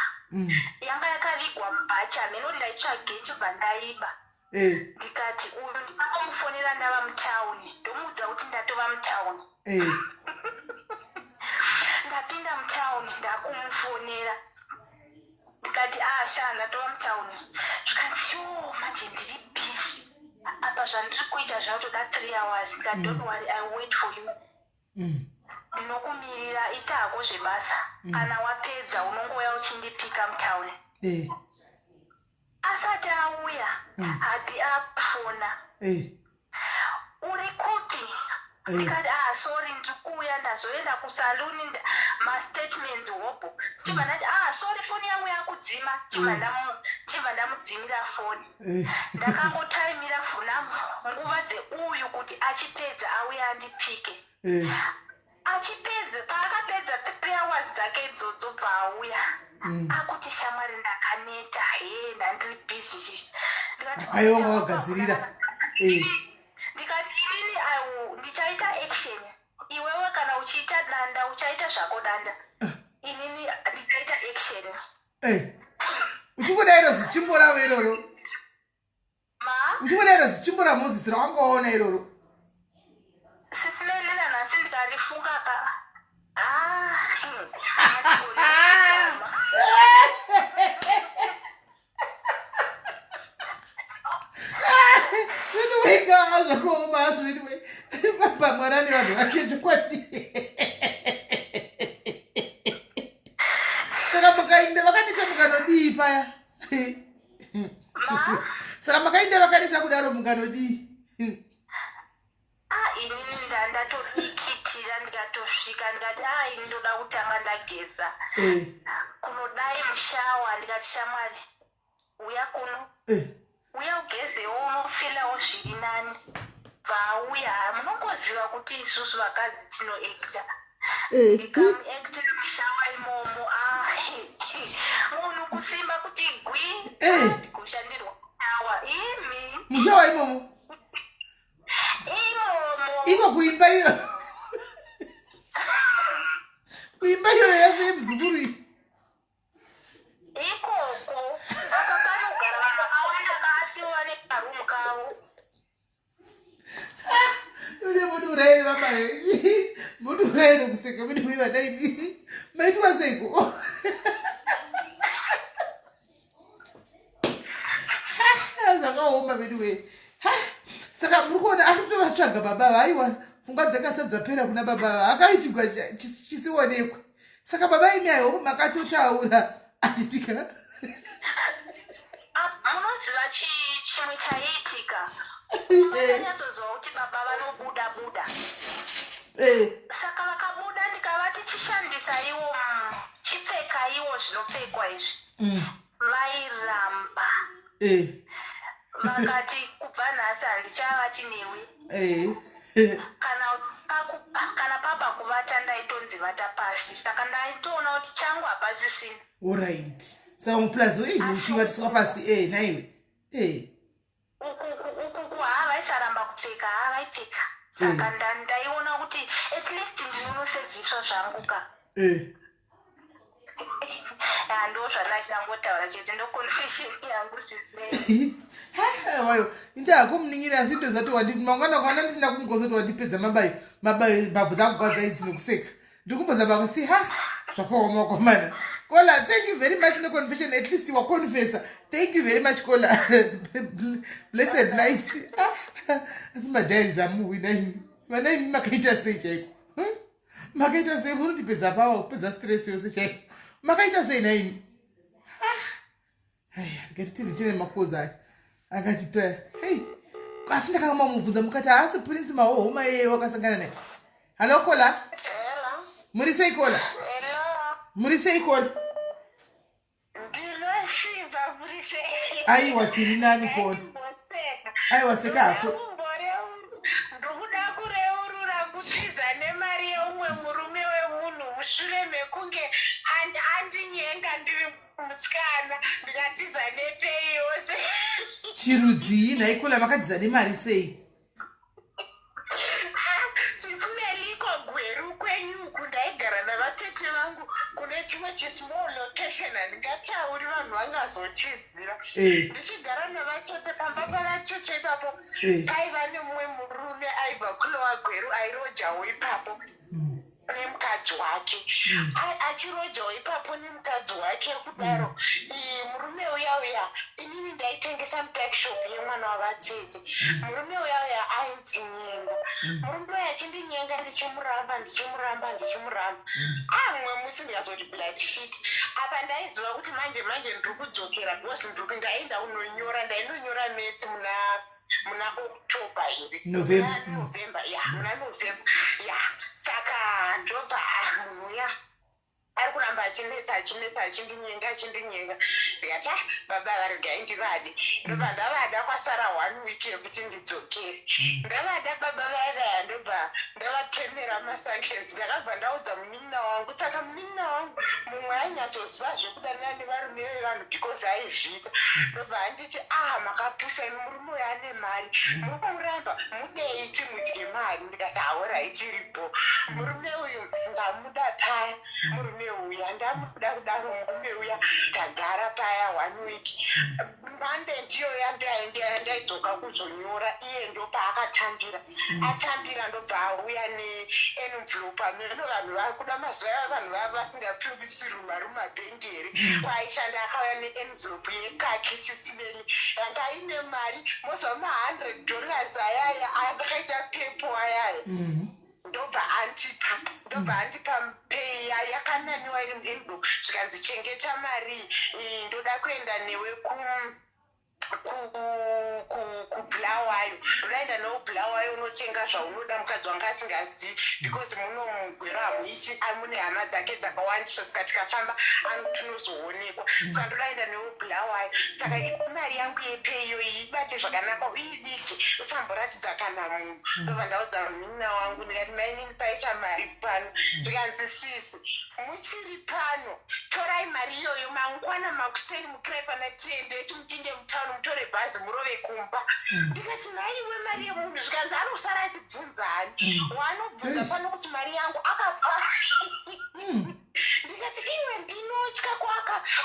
Yanga yakavigwa mubhachi, hameno ndaitsvage, ndichibva ndaiba. Ndikati uyu ndingangomufonera ndava mutauni, ndomuudza kuti ndatova mutauni. Ndapinda mutauni, ndakumufonera, ndikati, "Ah sha, ndatova mutauni." Zvikanzi, "Yo, manje ndiri busy apa, zvandiri kuita zvinotoda 3 hours." Ndikati, "Don't worry, I wait for you. Ndinokumirira, ita hako zvebasa. Kana wapedza unongouya uchindipika mutauni." Asati auya, hubby akufona. Ndikati, "Ah, sorry, ndiri kuuya." Ndazoenda kusaluni, mastatements hobho. Chibva ndati, "Ah, sorry, foni yangu yakudzima." Chibva ndamudzimira foni. Ndakangotaimira funa nguva dzeuyu kuti achipedza auye andipike. Achipedza, paakapedza 3 hours dzake idzodzo, bva auya akuti, "Shamwari, ndakaneta he, ndandiri busy." Ndikati, Aiwa, wanga wagadzirira. Ndikati, "Inini ndichaita action. Iwewe kana uchiita danda, uchaita zvako danda, inini ndichaita action." Uchingoda iro zichimbo ravo iroro. Ma? Uchingoda iro zichimbo raMozisi rawanga waona iroro. Sisi Melina, nhasi ndikarifunga ka, ah, handigoni kuzama. Anyway ka, zvakaoma hazvo. Anyway, pamwana nevanhu vake, zvokwadi. Saka mukainda vakanetsa, mukanodii paya? Ma? Saka makainda vakanetsa kudaro, mukanodii? Ah, inini ndatodikitira, ndikatosvika ndikati, "Ah, ini ndoda kutanga ndageza." Kunodai mushower, ndikati, "Shamwari, uya kuno." "Uya ugezewo, unofeelawo zviri nani." Bvaauya. Munongoziva kuti isusu vakadzi tinoacta. Ndikamuactira mushower imomo. Ah, munhu kusimba kuti gwi. Ah, ndikushandirwa mushower imi. Mushower imomo? Imomo. Iko kuimba iyo, kuimba iyo yese yemuzukuru iyi? Ikoko apa panogara vanhu vakawanda, kaasiwo vane karumu kavo. Une mundiurayire baba, mundiurayire kuseka. Mune mai vadaimi, maitwa seiko? Zvakaoma veduwe. Saka muri kuona ari kutovatsvaga baba. Vaiwa, pfungwa dzakasadzapera kuna baba va akaitigwa chisionekwe. Saka baba imi, aihopo makatotaura, anditika? Ah, munoziva chimwe chaiitika, vakanyatsoziva kuti baba vanobuda buda. Saka vakabuda, ndikavati, "Chishandisaiwo, chipfekaiwo zvinopfekwa izvi." Vairamba. Vakati, "Kubva nhasi handichavati newe." Kana paba kuvata, ndaitonzi vata pasi. Saka ndaitoona kuti changu hapasisina. Alright, saka plus uchivatiswa pasi, naiwe. Ukuku haa, vaisaramba kupfeka. Haa, vaipfeka. Saka ndaiona kuti at least ndinonoserviswa zvangu ka. Ndo zvandachinangotaura chete, ndo confession yangu zvisei. Wayo indako munin'ina, asi zati wandi mangwana kwana ndisina kumukosoti wandipedza mabayo mabayo, mbabvu dzakugwadza idzi nokuseka. Ndiri kumbozama kusi ha, zvakaoma komana. Kola, thank you very much neconfession. At least waconfessa. Thank you very much, Kola. Blessed night. Ah, asi madiaries amuhwina imi vana imi, makaita sei chaiko? Makaita sei? Munondipedza pawa, kupedza stress yose chaiko. Makaita sei naimi? Aya, ngatitiri tine makozi aya akachitoya. Hei, asi ndakanga mubvunza mukati haasi Prince Mahohoma iyeye wakasangana naye. Hallo Kola. Hello. Muri sei, Kola? Hello. Muri sei, Kola? Ndinosimba, muri sei? Aiwa, tiri nani, Kola. Ndaimboseka. Aiwa, seka hako. Ndikuda kureurura kutiza nemari yeumwe murume wemunhu mushure mekunge andinyenga ndiri musikana, ndikatiza nepay yose. Chirudzii nhai, Kola? Makatiza nemari sei? Sisi Meliko, Gweru kwenyuku ndaigara navatete vangu kune chimwe chismall location, handingatauri, vanhu vangazochiziva. Ndichigara navatete pamba pavatete ipapo, paiva nemumwe murume aibva kuLower Gweru airojawo ipapo. Nemukadzi wake mm. Achirojawo ipapo nemukadzi wake kudaro mm. Murume uya uya, inini ndaitengesa mutakishop yemwana wavatete mm. Murume uya uya aindinyenga. Murume uya achindinyenga, ndichimuramba, ndichimuramba, ndichimuramba. Ah, mumwe musi ndikazoti, "Blood shit." Apa ndaiziva kuti manje manje ndiri kudzokera because ndiri ndaenda kunonyora, ndainonyora maths muna October here? November. November, ya, muna November, ya. Saka ndobva, ah, munhu uya ari kuramba achinetsa, achinetsa, achindinyenga, achindinyenga. Ndikati, "Ah, baba, varegai ndivade." Ndobva ndavada. Kwasara one week yekuti ndidzokere. Ndavada baba vaya vaya, ndobva ndavatemera masanctions. Ndakabva ndaudza munin'ina wangu. Saka munin'ina wangu mumwe ainyatsoziva zvekudanana nevarume vevanhu because aizviita. Ndobva anditi, "Ah, makapusa imi, murume uyo ane mari, muri kumuramba, mudei timudye mari." Ndikati, "Alright, iripo." Murume uyu ndamuda paya, murume uya ndamuda kudaro. Murume uya tagara paya one week. Monday ndiyo yandaidzoka kuzonyora. Iye ndopaakatambira, atambira, ndobva auya neenvelope. Ameno vanhu vakuda mazuva aya, vanhu vava vasingapiwisirwi mari mumabhengi here kwaaishanda. Akauya neenvelope yekaki, sisimeni, yanga ine mari, moziva ma$100 ayaya akaita pepo ayaya. Ndobva andipa, ndobva andipa pay yakanamiwa iri muenvelope. Zvikanzi, "Chengeta mari iyi, ndoda kuenda newe kuBulawayo, ndodaenda newe kuBulawayo, unotenga zvaunoda." Mukadzi wanga asingazivi because muno mugwero hamuiti, mune hama dzake dzakawandisa, saka tikafamba tinozoonekwa. Saka ndodaenda newe kuBulawayo, saka mari yangu yepay iyoyi ibate zvakanaka, uibike, usamboratidza kana munhu. Ndobva ndaudza munin'ina wangu, ndikati, "Mainini, paita mari pano." Ndikanzi, "Sisi, muchiri pano, torai mari iyoyo. Mangwana makuseni mukirai pana tiendeti, mupinde mutauni, mutore bhazi, murove kumba." Ndikati, "Nhaiwe, mari yemunhu?" Zvikanzi, "Anosara achibvunzani waanobvunza pano kuti mari yangu akapa?" Ndikati, "Iwe, ndinotya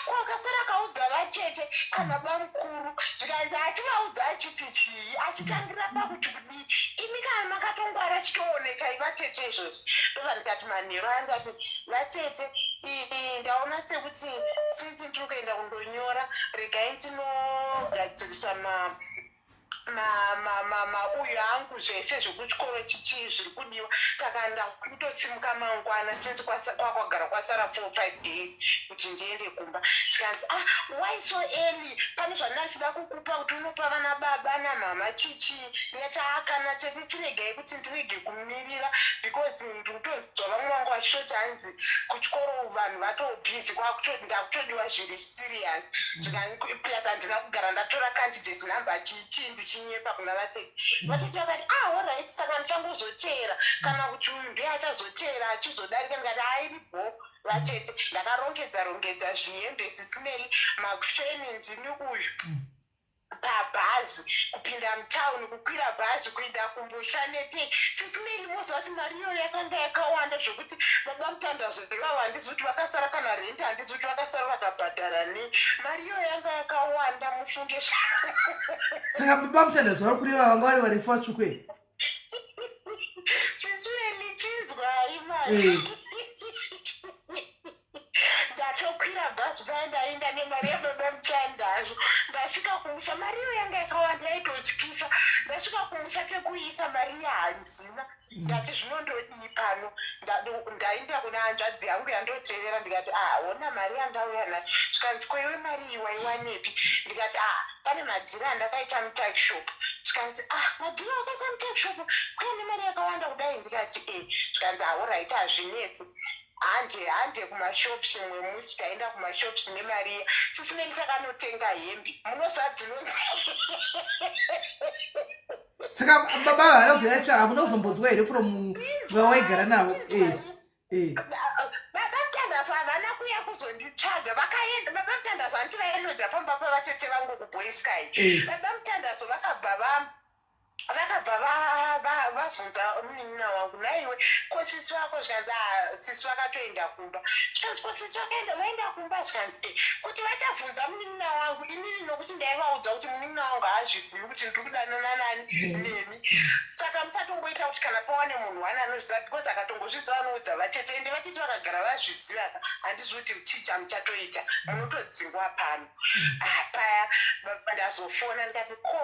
kwakasara akaudza vatete kana bamukuru." Zvikanzi, "Achivaudza achiti chii? Achitangira pakuti kudii? Imi kana makatongwara, chitoonekai vatete izvozvi." Ndobva ndikati manheru andati, "Vatete, ndaona sekuti since ndiri kuenda kundonyora, regai ndinogadzirisa mauyu angu, zvese zvekuchikoro, chichii zviri kudiwa. Saka ndakutosimuka mangwana since kwakwagara kwasara 4, 5 days kuti ndiende kumba." Zvikanzi, "Ah, why so early? Pane zvandachida kukupa kuti unopa vana baba namama, chichii." Ndikati, "Ah, kana tete, chiregai kuti ndirege kumirira because ndikutonzwa vamwe vangu vachitoti hanzi kuchikoro vanhu vatobusy, ndakutodiwa zviri serious." Plus handina kugara ndatora candidate number, chichii, ndichinyepa kuna vatete. Vatete vakati, "Ah, alright, saka ndichangozoteera kana kuti uyu ndiye achazoteera achizodarika." Ndikati, "Airibo, vatete." Ndakarongedza rongedza zvihembe, sisimeli. Makuseni ndini uyu pabhazi, kupinda mutauni, kukwira bhazi kuenda kumusha nepe. Sisimeli, moziva kuti mari iyoyo yakanga yakawanda zvokuti baba Mutandazo ivavo handizi kuti vakasara kana rendi, handizi kuti vakasara vakabhadhara nei. Mari iyoyo yanga yakawanda, mufunge. Saka baba Mutandazo vari kureva vanga vari varefu, vatsvuku? Sisimeli, chinzwai mari. Ndatokwira bhazi paya, ndaenda nemari yababa Mutandazo. Ndasvika kumusha, mari iyo yanga yakawanda, yaitotyisa. Ndasvika kumusha, pekuisa mari yahandina. Ndati, "Zvinondodii pano?" Ndaenda kuna hanzvadzi yangu yandotevera, ndikati, "Ah, ona mari yandauya nayo." Zvikanzi, "Koiwe, mari iyi waiwanepi?" Ndikati, "Ah, pane madhiri andakaita mutakishop." Zvikanzi, "Ah, madhiri akaita mutakishop kuya nemari yakawanda kudai?" Ndikati, "E." Zvikanzi, "Alright, hazvinetsi, hande, hande kumashops." Mumwe musi taenda kumashops nemari iya, sisimeni, takanotenga hembe, munoziva dzinonzi Saka baba havana kuzoyatsva, hamuna kuzombonzwa here from vawaigara navo? Baba Mutandazo havana kuya kuzonditsvaga. Vakaenda baba Mutandazo, handiti vainoda pamba pavatete vangu kuBoysky. Baba Mutandazo vakabva vabvunza munin'ina wangu, "Naiwe, ko sisi vako?" Zvikanzi, "Ah, sisi vakatoenda kumba." Zvikanzi, "Ko sisi vakaenda, vaenda kumba?" Zvikanzi, "E." Kuti vachabvunza munin'ina wangu inini, nokuti ndaivaudza kuti munin'ina wangu haazvizivi kuti ndiri kudanana nani nemi. Saka musati Achatomboita kuti kana pawane munhu one anoziva because akatongozvidza vanoudza vatete ende vatete vakagara vazviziva ka handizivi kuti chii chamuchatoita munotodzingwa pano. Ah, paya ndazofona ndikati ko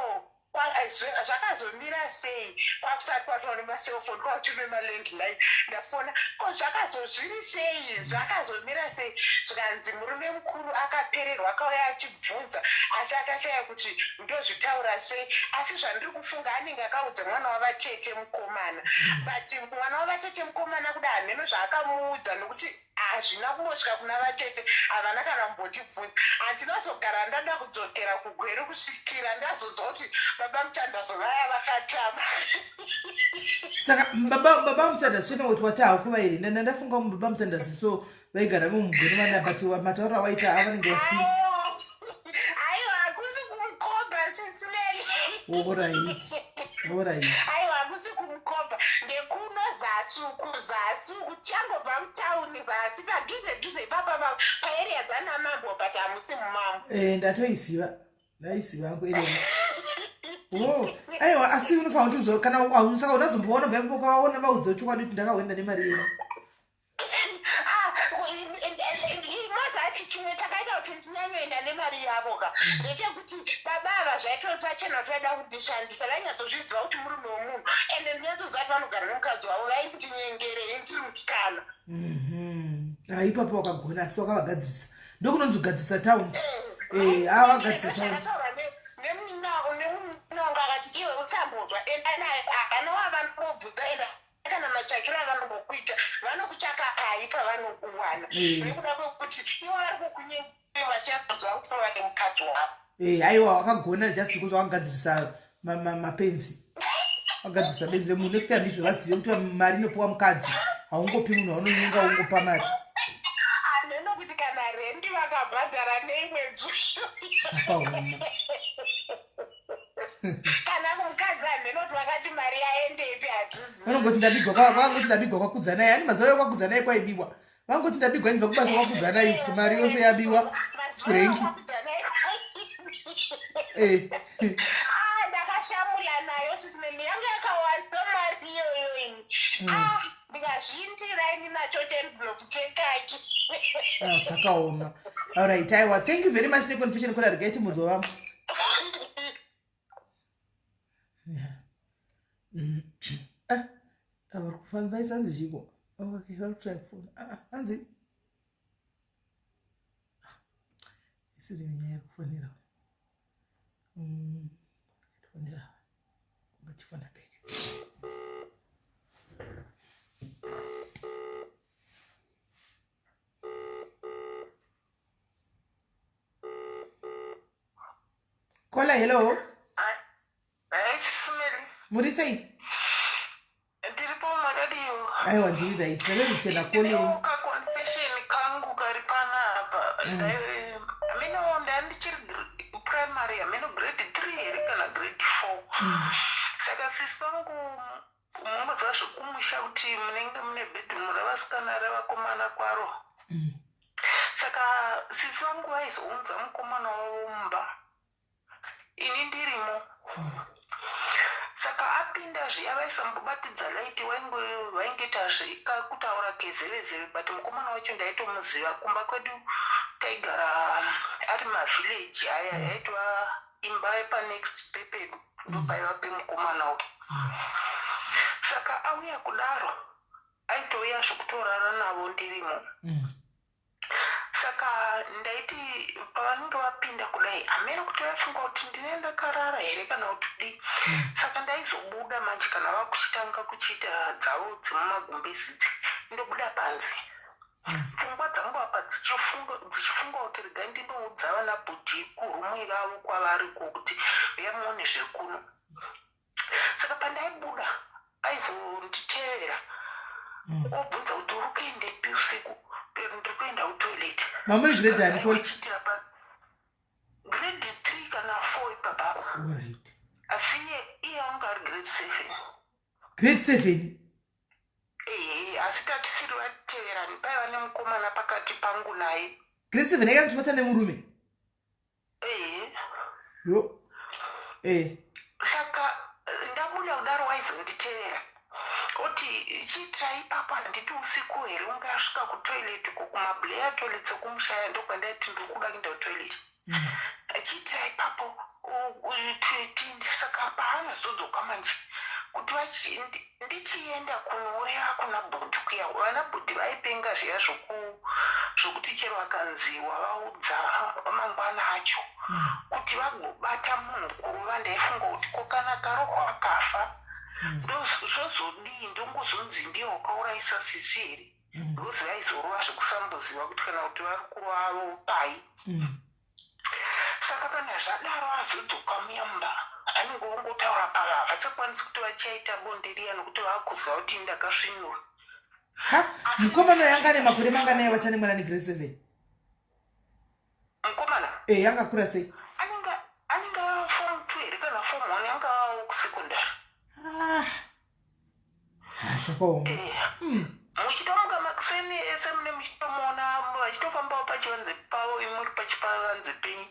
zvakazomira sei kwakusati kwatova nemaselfoni kwakuchiri nemalandline ndafona ko zvakazozviri sei zvakazomira sei zvikanzi murume mukuru akapererwa akauya achibvunza asi akashaya kuti ndozvitaura sei asi zvandiri kufunga anenge akaudza mwana wavatete mukomana but mwana wavatete mukomana kuda hameno zvaakamuudza nokuti Hazvina kumbosvika kuna vatete havana kana kumbondibvunza. Handinazogara ndada kudzokera kuGweru kusvikira ndazonzwa kuti baba Mutandazo vaya vakatama. Saka baba baba Mutandazo chena kuti wati hakuva here? Ndanda ndafunga kuti baba Mutandazo so vaigara vomugweru vana but matauriro awaita avanenge vasi. Aiwa hakusi kumukomba sisi Mary. Alright. Alright. Aiwa hakusi kumukomba ndekuno zasi uku zasi uku tichangobva mutauni zasi padhuze dhuze ipapa paarea dzana mambo but hamusi mumambo. Eh ndatoiziva. Ndaiziva hangu area. Oh, aiwa asi unofanira kuti uzo kana saka unazomboona bva ipapo kwavaona vaudze chokwadi kuti ndakahwenda nemari yenyu. Ah, mozati chimwe chakaita kuti ndinyanyoenda nemari yavo ka ndechekuti baba ava zvaitori pachena kuti vaida kundishandisa vainyatsozviziva kuti murume wemunhu ende ndinyatsozviziva kuti vanogara nemukadzi wavo vaindinyengerei ndiri musikana mhm. ah, ipapo wakagona asi wakavagadzirisa ndokunonzi kugadzirisa taundi eh, eh, awagadzirisa taundi nemunonga akati iwe utambudzwa enda naye haana wavanobvunza enda kana matsvakiro avanombokuita vanokutsvaka pai pavanokuwana mm. nekuda kwekuti ivo vari kukunyenga vachazonzwa kuti vane mukadzi wavo eh, aiwa wakagona just because wakagadzirisa mapenzi wagadzirisa benzi remunhu next time izvo vazive kuti mari inopiwa mukadzi haungopi munhu waunonyenga ungopa mari hameno kuti kana rendi vakabhadhara neimwe nzvimbo kana mukadzi hameno kuti vakati mari yaendepi hatizi vanongoti ndabigwa vangoti ndabigwa kwakudzanai ani mazuva kwakudzanai kwaibiwa vangoti ndabigwa ndibva kubasa kwakudzanai mari yose yabiwa kurenki eh. ah, ndakashamula nayo sismemi yange yakawanda mari iyoyo ini hmm. ah, ndikazviindira ini nacho chenblock chekaki ah, zvakaoma alright aiwa thank you very much neconfession kola regai timudzo vamwe mm. ah, vari kufamba vaisa hanzi chiko oh, okay vari kutry kufona ah, ah, hanzi isiri nyaya yekufonera mm, fonera ngachifona back Kola, hello. Muri sei? Ndiripo makadiwo. Aiwa ndiri right. Ndakarichena kole. Ka confession kangu kari panapa. Mm. Ameno ndandichiri primary ameno grade 3 here kana grade 4. Mm. Saka sisi vangu munongoziva zvekumusha kuti munenge mune bedroom revasikana revakomana kwaro mm. saka sisi vangu vaizounza mukomana wavo mumba ini ndirimo mm. saka apinda zviya vaisambobatidza laiti vaingoita zvekutaura kezevezeve but mukomana wacho ndaitomuziva kumba kwedu taigara ari mavillage aya mm. yaitova imba yepanext pepedu ndopaiva pemukomana uyu saka auya kudaro aitouya zvekutorara navo ndirimo mm. saka ndaiti pavanenge vapinda kudai hameno kuti vaifunga kuti ndine ndakarara here kana kuti kudii mm. saka ndaizobuda manje kana vakuchitanga kuchiita dzavo dzemumagumbezi dzi ndobuda panze Pfungwa dzangu apa dzichifunga dzichifunga kuti regai ndinoudza vana bhudhi kuroom yavo kwavari ko kuti huya muone zviri kuno. Saka pandaibuda aizonditevera mm. obvunza kuti uri kuendepi usiku ndiri kuenda kutoilet. Mamuri grade ani ko? Grade 3 kana 4 ipapa. Alright. Asi iye iye anga ari grade 7. Grade 7? Ehe, asi tatisiri vateverani, paiva nemukomana pakati pangu naye. Grade 7 yanga muchibata nemurume? Ehe. Yo. Eh. Saka ndabuda kudaro waizonditevera oti chiitira ipapo handiti usiku here ungasvika kutoilet ko kumablair toilets ekumushaya ndokwandaiti ndiri kuda kuenda kutoilet. Chiitira ipapo tinde. Saka paanozodzoka manje kuti ndichienda kunoreva kuna bhudhi kuya, vana bhudhi vaipenga zviya zvokuti chero akanzi wavaudza mangwana acho kuti vagobata munhu kurova. Ndaifunga kuti ko kana karohwa akafa zvozodii? Ndongozonzi ndiye wakaurayisa sisi here? Because vaizorova zvekusamboziva kuti kana kuti vari kurova pai. Saka kana zvadaro azodzoka muya mumba, anenge ongotaura pava havachakwanisi kuti vachaita bonde riya nokuti vakuziva kuti ndakasvinura. Ha, mukomana yanga ane makore manganai vatane mwana negrade 7? Mukomana? E, yanga akura sei? Anenge form 2 here kana form 1, anga avo kusecondary. Ah, zvakaoma. Muchitomuka makuseni ese mune muchitomuona vachitofambawo pachivanze pavo, imuri pachivanze penyu,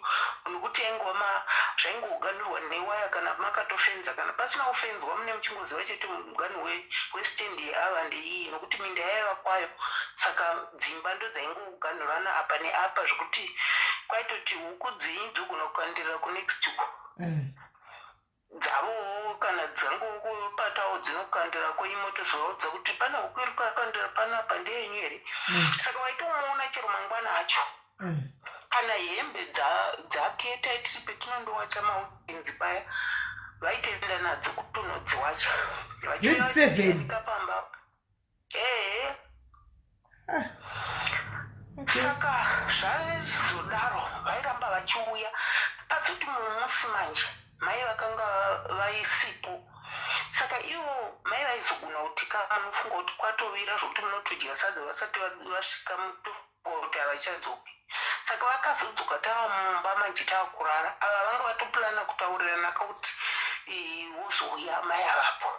nokuti yaingova zvaingoganurwa newaya kana makatofenza kana pasina kufenzwa, mune muchingoziva chete muganhu westendi yeava ndeiyi, nokuti minda yaiva kwayo. Saka dzimba ndodzaingoganhurana apa neapa, zvokuti kwaitoti huku dzenyu dzogona kukandirira kunext uko, dzavowo kana dzangopatawo dzinokandira kwenyu, motozovaudza kuti pane huku iri kukandira panapa, ndeyenyu here? Saka waitomuona chero mangwana acho. Kana hembe dzake taitiri petinondowacha maweekends paya, vaitoenda nadzo kutonodziwacha. Grade 7? Pamba, ehe. Saka zvazodaro vairamba vachiuya. Pazoti mumusi manje mai vakanga vaisipo, saka ivo mai vaizogona kuti munofunga kuti kwatovira zvokuti munotodya sadza vasati vasvika, mutofunga kuti havachadzoki. Saka vakazodzoka tava mumba manje, tava kurara. Ava vanga vatopurana kutaurirana kuti wozouya mai avapo.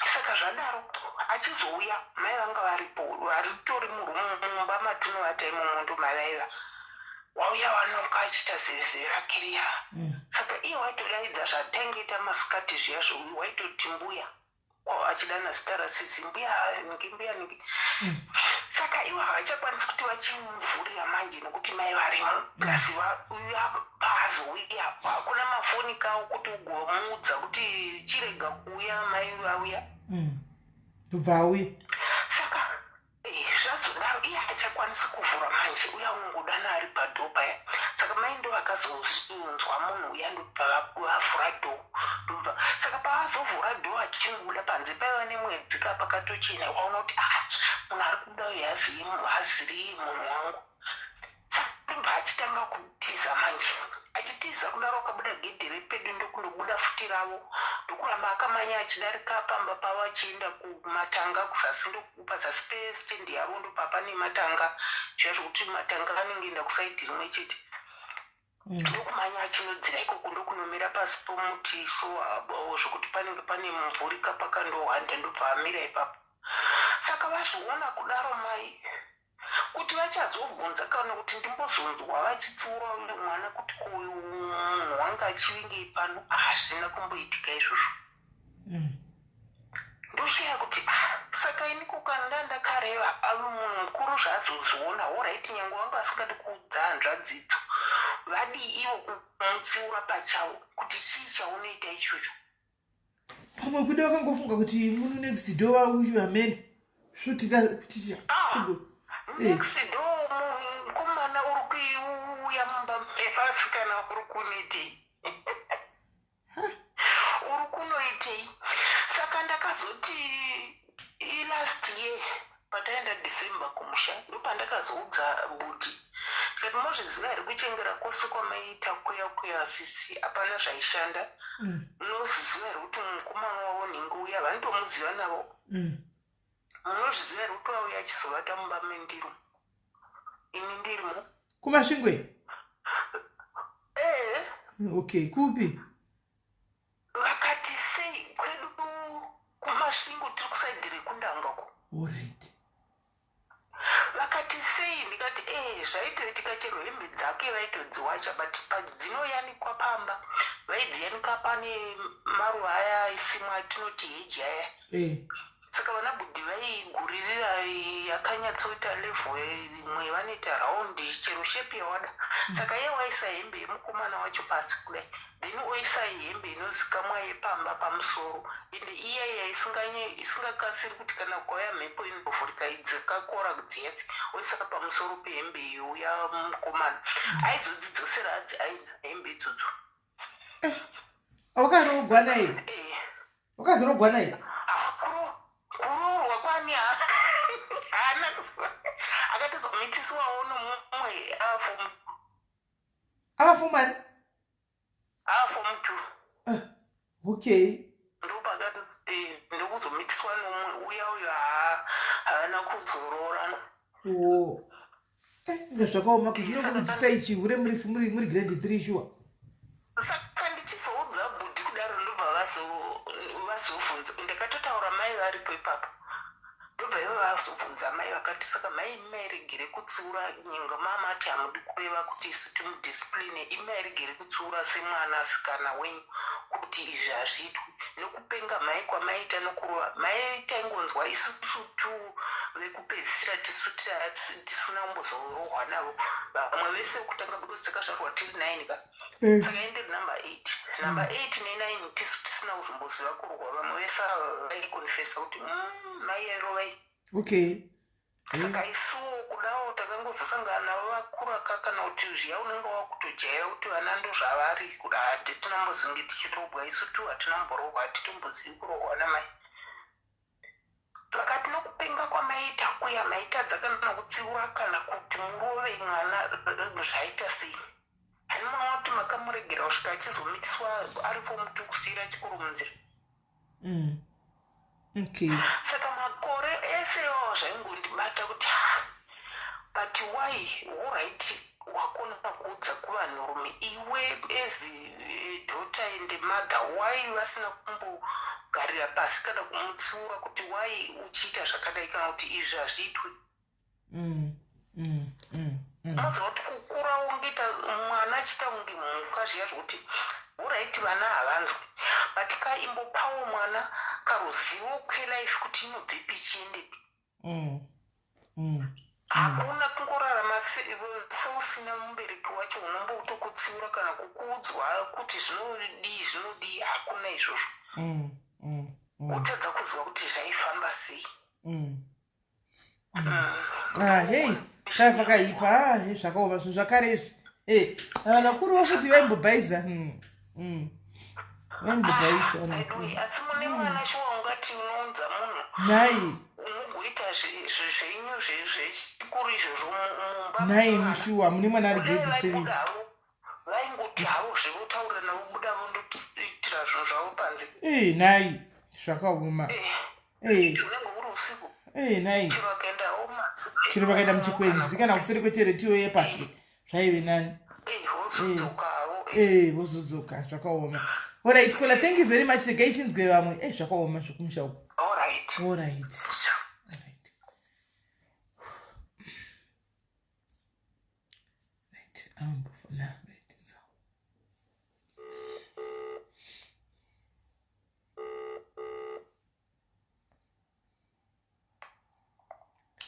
Saka zvadaro achizouya mai vanga varipo, varitori murumu mumba matinovata imomo, ndomavaiva. Wauya wanoka achiita zevezeve rake riya. Saka iye waitodaidza zvatangeita masikati zviya, waitoti mbuya, achidana zita rasisi, mbuya ningi, mbuya ningi. Saka ivo havachakwanisi kuti vachimuvhurira manje nokuti mai varimo, plus paazouya hakuna mafoni kawo kuti ugomuudza kuti chirega kuuya, mai vauya. Ndobva auya. Saka zvazodaro iye haachakwanisi kuvhura manje, uya unongodana ari padoor paya. Saka mai ndo vakazonzwa munhu uya, ndobva vavhura door. Ndobva saka paazovhura door achingobuda panze, paiva nemwedzi ka pakatochena, waona kuti ah, munhu ari kubuda uyu haziri munhu wangu. Saka ndobva achitanga kutiza manje. Achitiza kudaro akabuda gedhe repedu, ndokundobuda futi ravo, ndokuramba akamanya achidarika pamba pavo achienda kumatanga kuzasi, pazasi pestendi yavo ndopa pane matanga zviya zvokuti matanga anenge enda kuside rimwe chete. Ndokumanya achinodzira ikoko, ndokunomira pasi pomuti so zvokuti panenge pane mumvuri kapakandohwanda, ndobva amira ipapo. Saka vazviona kudaro mai, kuti vachazobvunza kana kuti ndimbozonzwa vachitsiura uyu mwana kuti uyu munhu wanga achivingei pano, hazvina kumboitika izvozvo. Ndoshaya kuti ah, saka iniko kana ndandakareva munhu mukuru zvaazozviona, alright, nyange vanga vasingadi kuudza hanzvadzidzo, vadii ivo kumutsiura pachavo kuti chii chaunoita ichocho? Pamwe kuda vakangofunga kuti munu next door vauyu hamene svutika kuti Ah, next door mukomana uri kuuya mumba mevasikana, uri kunoitei? Uri kunoitei? Saka ndakazoti last year pataenda December kumusha, ndopandakazoudza bhuti ndikati, mozviziva here kuchengera kwose kwamaiita kuya kuya sisi, hapana zvaishanda. Munoziva here kuti mukomana wavo nhingi uya vanotomuziva navo? Munozviziva here kuti wauya achizovata mumba mendiro ini ndirimo? Kumasvingwe? Ee. Okay, kupi? Vakati sei, kwedu kuMasvingo, tiri kuside rekundanga ko. Alright. Vakati sei? Ndikati ee, zvaitoitika, chero hembe dzake vaitodziwacha, but padzinoyanikwa pamba vaidziyanika pane maruva aya. aisimwa atinoti heji aya. Saka vana bhudhi vaiguririra yakanyatsoita level imwe vanoita round chero shape yawada. Saka iye waisa hembe yemukomana wacho pasi kudai, then oisa hembe inozikamwa yepamba pamusoro, ende iya iya isingakasiri kuti kana kwauya mhepo inovhurika, dzakakora dziyadzi, oisa pamusoro pehembe youya mukomana. Aizodzidzosera adzi aina hembe idzodzo. Wakaroogwa naye? Wakazoroogwa naye? Kuroorwa kwani, haana. Akatozomitisiwawo nomumwe afomu. Ava form ani? Aform 2. Okay. Ndopakati ndokuzomitiswa nomumwe uya uyo, haana kuzoroorana. O, inga zvakaoma. Kuzvinokudzidzisai chihure muri grade 3, shuwa. Saka ndichizoudza bhudhi kudaro, ndobva vazobvunza. Ndakatotaura mai varipo ipapo, ndobva ivo vazobvunza mai, vakati, "Saka mai, imairegere kutsiura nyanga mamati hamudi kureva kuti isu timudiscipline, imairegere kutsiura semwana asikana wenyu kuti izvi hazviitwi nekupenga mai kwamaita nokurova mai? Taingonzwa isusu tu vekupedzisira tisu tisina kumbozorohwa navo, vamwe vese vekutanga, because takazvarwa tiri 9 ka. Saka indiri number 8, number 8 ne9 tisu tisina kuzomboziva kurohwa. Vamwe vese ava vaikonfesa kuti mai airovai." Saka isuwo kudawo takangozosangana navo vakura ka, kana kuti zviya unenge wakutojaira kuti vana ndozvavari kuda. Hatinombozonge tichirobwa isu tu, hatinomborobwa, hatitombozivi kurohwa namai. Vakati, "Nokupenga kwamaita kuya, maitadza kana kutsiura kana kuti murove mwana, zvaita sei? Hani munoona kuti makamuregera kusvika achizomitiswa ari form 2, kusiyira chikoro munzira." Saka makore ese iwawo zvaingondibata kuti, "Ah, but why?" Alright, wakona kuudza kuvanhurume iwe as a daughter and a mother, why vasina kumbogarira pasi kana kumutsiura kuti why uchiita zvakadai, kana kuti izvi hazviitwi? Unoziva kuti kukura ungeita mwana achiita kunge mhuka zviya, zvokuti alright, vana havanzwi, but kaimbopawo mwana karuzivo kelife kuti inobvepi ichiendepi. Hakuna kungorarama seusina mubereki wacho unombotokutsiura kana kukuudzwa kuti zvinodii zvinodii, hakuna izvozvo. Utadza kuziva kuti zvaifamba sei. Ah, hei, kai pakaipa. Ah, he, zvakaoma zvinhu zvakare izvi. Vanakuru futi vaimbobhaisa. Vaimbobhaisa. Anyway, asi mune mwana shuwa ungati unounza munhu Nai. unogoita zvenyu zvechikuru izvozvo mumba Nai. Mune vana. Mushuwa mune mwana ari Kudai grade 3. vaibuda havo, vaingoti havo zvevotaurira vobuda vondoitira zvinhu zvavo panze. Nai, zvakaoma. Unenge uri usiku. Nai. Chero akaendawo Chero vakaenda muchikwenzi kana kuseri kweteretiyo yepasi, zvaive nani. Vozodzoka havo. Vozodzoka, zvakaoma. Alright caller, thank you very much. Regai tinzwe vamwe. Zvakaoma zvekumusha uku. Alright. Alright. Right, ambofona. Right, nzwa.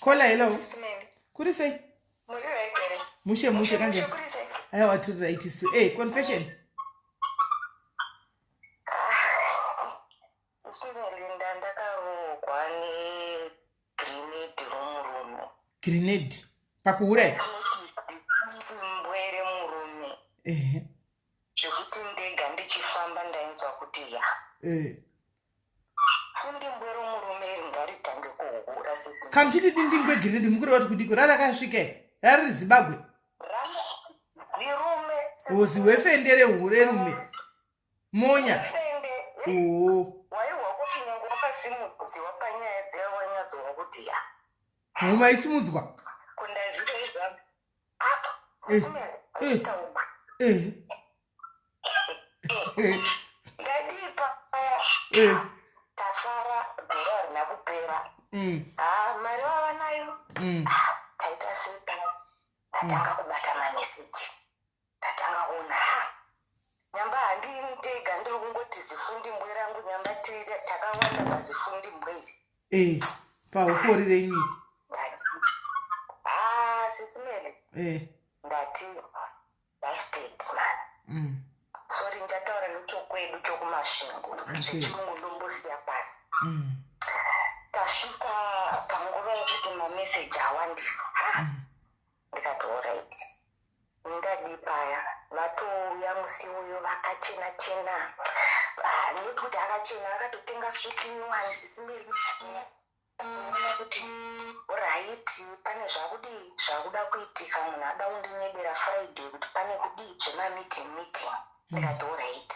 Caller, hello. Sisimeni. Kuri sei? Muri right here? Mushe mushe, kanjani? Kuri sei? Aiwa, tiri right isu. Confession. Sisimelinda, ndakarohwa negrenade romurume. Grenade pakuura? Mbwe remurume. Zvekuti ndega ndichifamba ndainzwa kuti ya. Dindingwe romurume iri ngaritange kuhura, sisi. Kana muchiti dindingwe grenade, mukureva kuti kudiko? Rarakasvika here? Rari Zimbabwe? Ranga zirume. Ozi wefende rerume monya. Fende. Oo. Waihwa kuti nyange wakasimudziwa panyaya dziya, wanyadzonwa kuti ya. Huma isimudzwa. Kundazvida izvavo. Ah, sisimele, achitaugwe. Ndadii paya? Tafara, gore harina kupera. Ha, mari vava nayo. Taita sei paya? Ndatanga kubata mameseji, ndatanga kuona, ha, nyamba handini ndega ndiri kungoti zifundimbwe rangu. Nyamba tiri takawanda pazifundi mbwe iri. Eh, pahofori renyu iri. Ah, Sisi Meli. Ndati bastard man. Sorry, ndichataura nechokwedu chokuMasvingo. Zvechirungu ndombosiya pasi. Tasvika panguva yekuti mameseji awandisa. Ha! Ndikati alright, ndadi paya vatouya musi uyo vakachena chena. Ah, noti kuti akachena, akatotenga sutu nyowani. Sisi Meli, ona kuti right, pane zvakudii zvakuda kuitika. Munhu ada kundinyebera Friday kuti pane kudii zvemameeting meeting. Ndikati alright,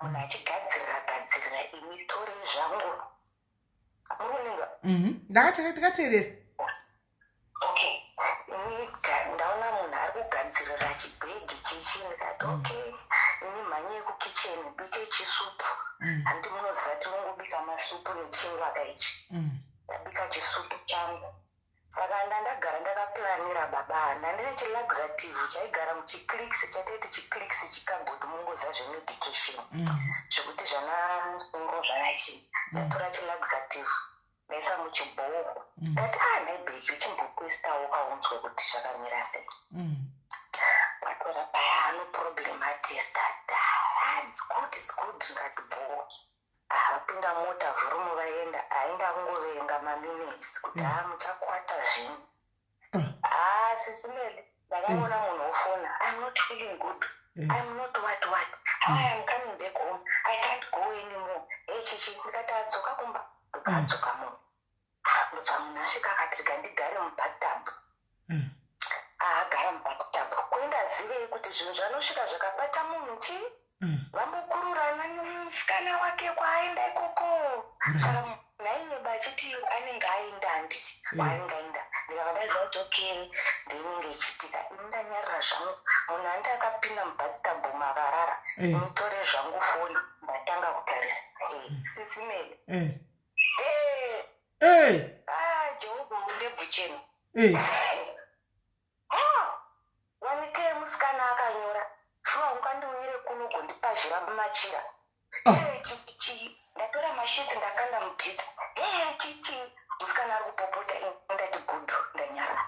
munhu achigadzirira gadzirira, imi tore zvangu. Muri kuninzwa? Mhm. Ndakateerera. Okay, ini ndaona munhu ari kugadzirira chibhegi chichi. Ndikati okay, ini mhanye yekukicheni, bike chisupu. Handi munoziva tinongobika masupu nechingwa kaichi. Ndabika chisupu changu, saka ndandagara ndakaplanira baba. Ndandine chilaxative chaigara muchiclicks, chataiti chiclicks chikabhodhi, mungoziva zvemedication, zvekuti zvana musoro zvana chii. Ndatora chilaxative, ndaisa muchibhoko. Ndati a nhai bhegi, chimbotestawo kaunzwe kuti zvakamira sei. Watora paya, no problem, atesta, "Ah, it's good, it's good." Ndikati bho. Vapinda mota, vhurumu vaenda. Aenda kungoverenga maminutes kuti ha, muchakwata zvinhu. Ah, Sisi Meli, ndakaona munhu ofona, "I'm not feeling good. I'm not what what. I am coming back home. I can't go anymore." Echichi, ndikati adzoka kumba. Ndobva adzoka munhu. Ah, ndobva munhu asvika akati rega ndigare mubathtub. Agara mubathtub, kuendazivei kuti zvinhu zvanosvika zvakabata munhu chii? Vambokururana nemusikana wake kwaaenda ikoko. Saka munhu ainyeba achiti anenge aenda, handiti? Kwaanenge aenda, ndikabva ndaziva kuti okay, ndoinenge ichiitika. Ini ndanyarara zvangu, munhu andi akapinda mubathtub makarara. Mutore zvangu foni, ndatanga kutarisa. Sisi Meli. Ah, Jehovha ndebvu chena. Wanike musikana akanyora, "Shuwa ungandiuyire kuno gondipazhira mumachira?" Ee, chichi, ndatora masheets, ndakanda mubhidzi. Ee, chichi, musikana ari kupopota. Ini ndati good, ndanyara.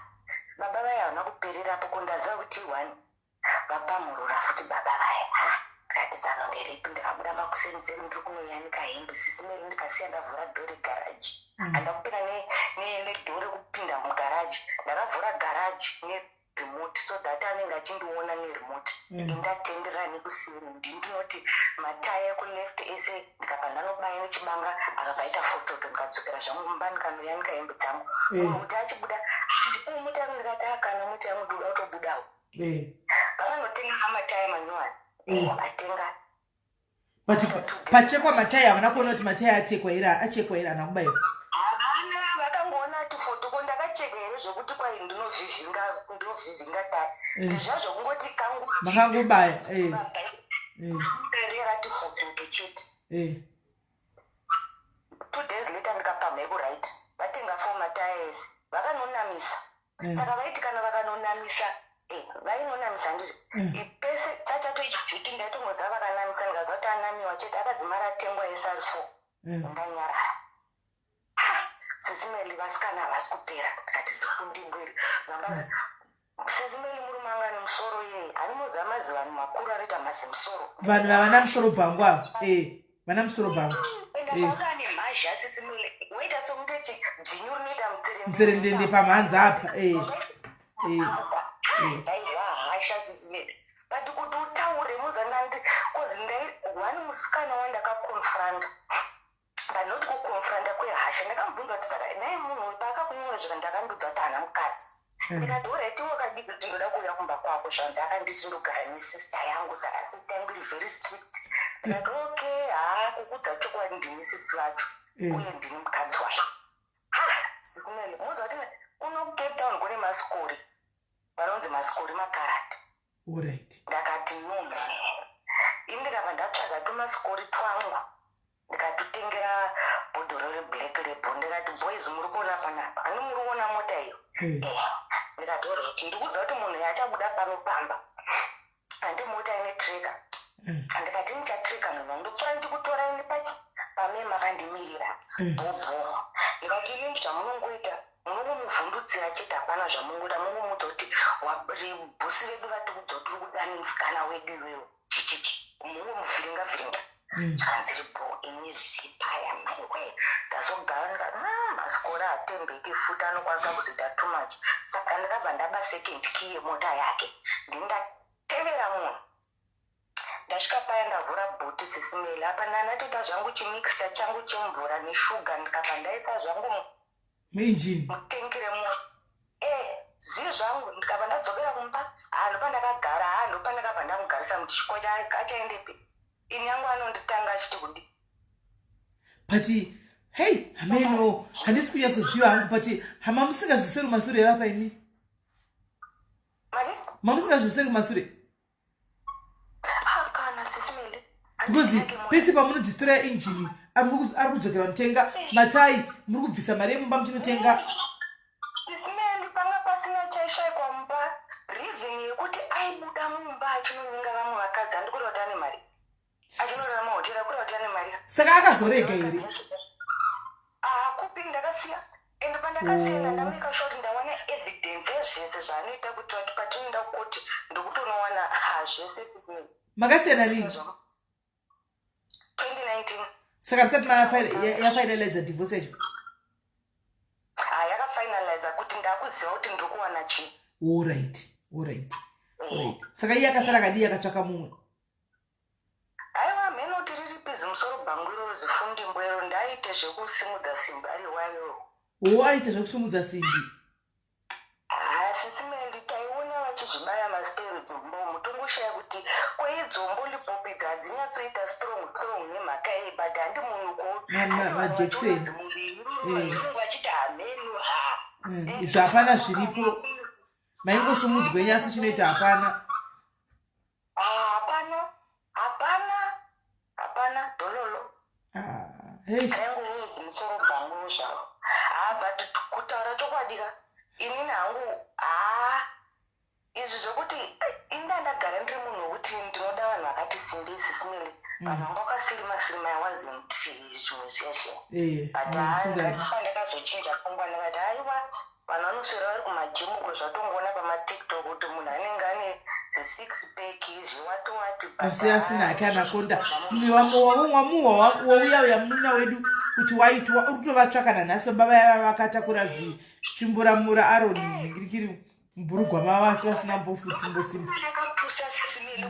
Baba vaya havana kupererapo, kundaziva kuti one vapamurura futi baba vaya. Ha, ndikati zano nderipi? Ndikabuda makuseniseni, ndiri kunoyanika hembe, Sisi Meli, ndikasiya ndavhura dhoo regaraji. Handa kupinda nedhoo rekupinda mugaraji, ndakavhura garaji neremote so that anenge achindiona neremote. Indatenderera nekuseri, ndinoti mataya ekuleft ese, ndikabva ndanobaya nechibanga, akabva aita fototo. Ndikadzokera zvangu mumba, ndikanoyanika hembe dzangu. Munhu kuti achibuda, "Ndipowo mota yangu." Ndikati akana mota yangu, ndikuda kutobudawo. Vakanotenga mataya manyowani. Atenga. But pachekwa mataya, havana kuona kuti mataya atekwa here, achekwa here, hana kubayiwa? Havana, vakangoona ati foto. Ko ndakacheka here zvekuti kwai ndinovhivhinga, ndinovhivhinga taya? Ndizva zvokungoti kangu. Makangobaya, eh. Rerati fototo chete. 2 days later, ndikapamha ekuright, vatenga four mataya ese, vakanonamisa. Saka vaiti kana vakanonamisa, vainonamisa, handizvo? Pese chachatoichijuti, ndaitongoziva vakanamisa. Ndikaziva kuti anamiwa chete, akadzimara atengwa ese ari four. Ndanyarara. Sisi Meli, vasikana havasi kupera. Ndikati zifundingweri vanga. Sisi Meli, murume anga nemusoro yeye, hanimoziva mazivanhu makuru anoita mazimusoro. Vanhu vavana musoro bhangu ava, vana musoro bhangu. Enda. Panga ane mhazha, Sisi Meli, woita sekunge dzvinyu rinoita mutserendende pamhanza apa. Ndaihwa hasha, Sisi Meli, but kuti utaure muzanandi, cause ndai one musikana wandakaconfronta, but not kuconfronta kwehasha. Ndakamubvunza kuti saka naye munhu uyu paakakunyora zvika, ndakandudza kuti haana mukadzi. Ndikati alright, wakadii kuti ndoda kuuya kumba kwako? Zvanzi akanditi ndogara nesister yangu, saka sister yangu iri very strict. Ndikati okay, haa, kukudza chokwadi ndini sisi vacho uye ndini mukadzi wayo. Sisi Meli, muziva kuti kuno Cape Town kune masikori vanonzi masikori makarati. Ndakati no man, ini ndikabva ndatsvaga tumasikori twangu, ndikatutengera bhodhoro reblack label. Ndikati, "Boys, muri kuona panapa, ani muri kuona mota iyo?" Ndikati alright, ndikuudza kuti munhu yachabuda pano pamba, handi mota ine tracker. Ndikati ndichatracka munhu, ndopfuura ndichikutora ini pamesa. akandimirira mm. bhobho ndikati imi zvamunongoita munongomuvhundutsira chete hapana zvamungoda mungomuudza kuti bhosi vedu vatiudza kuti tiri kuda nemusikana wedu iwewe chichichi munongomuvhiringa vhiringa mm. zvakanzi ribo ini zipa yamaiwe ndazogara ndikati mm, masikora hatembeki futi anokwanisa kuzoita too much saka ndakabva ndaba second key yemota yake ndindatevera munhu Ndasvika paya ndavhura bhutu sisi Melly apa ndandatoita zvangu chimixture changu chemvura neshuga ndikabva ndaisa zvangu muinjini mutengi remota eh zii zvangu ndikabva ndadzokera kumba haa ndopandakagara haa ndopandakabva ndamugarisa muti chikocha achaendepi ini yangu anonditanga achiti kudi but hey hameno handisi kunyatsoziva hangu but hama musingazviseri kumasure here apa imi mamusingazviseri kumasure Ah, kana sisi Mele. Because pese pamunodestroya engine ari kudzokera mutenga eh. matai muri kubvisa mari yemumba muchinotenga. Sisi Mele panga pasina chaishaikwa mumba reason yekuti aibuda mumba achinonyenga vamwe vakadzi andikuda kuti ane mari. Achinorara mahotera kuda kuti ane mari. Saka akazorega here? Ah, kupi ndakasiya and pandakasiyana oh. ndameka sure kuti ndawana evidence yezvese zvaanoita kuti vati patinoenda kukoti ndikutonowana ha zvese sisi makasiyana rini 2019 saka musati yafinaliza divorce yacho ha yakafinaliza kuti ndakuziva kuti ndiri kuwana chii orit orit orit saka iye akasara akadii akatsvaka mumwe Haiwa hameno kuti riripi zimusoro bhangu iroro zifundimbo iro ndaaite zvekusimudza simbi ari wayo. Wo aite zvekusimudza simbi. Haa sisi Melly taiona vachizvibaya masteroids mumba umu tongoshaya kuti ko idzo mbolipop idzi hadzinyatsoita strong strong nemhaka yei but handi munhu ko handi vanhu vachiona zimuviri iroro vanenge vachiti hameno haa. Eh, izvo hapana zviripo maingosumudzwa enyu asi chinoita hapana. Ah, hapana hapana hapana dololo ah, hey. Aingounzi musoro bhangu zvavo haa but kutaura chokwadi ka inini hangu haa izvi zvekuti inda ndagara ndiri munhu wekuti ndinoda vanhu vakati simbe sisimele mm. vanhu vanga vakasilima silima i wasn't zvimwe zviya zviya eh, but haa ndakazochinja pfungwa ndikati haiwa Vanhu vanoswera vari kumagym uko zvatongoona pamatiktok kuti munhu anenge ane zisix pack zviwati wati asi asina hake anakonda wamuhwa wauya uya mununa wedu kuti waitwa uri kutovatsvaka nanhasi baba vaya vakatakura zitsvimboramura aroni nhingirikiri mubhurugwa mavo asi vasina mbofuti mbosimba akatusa sisimeli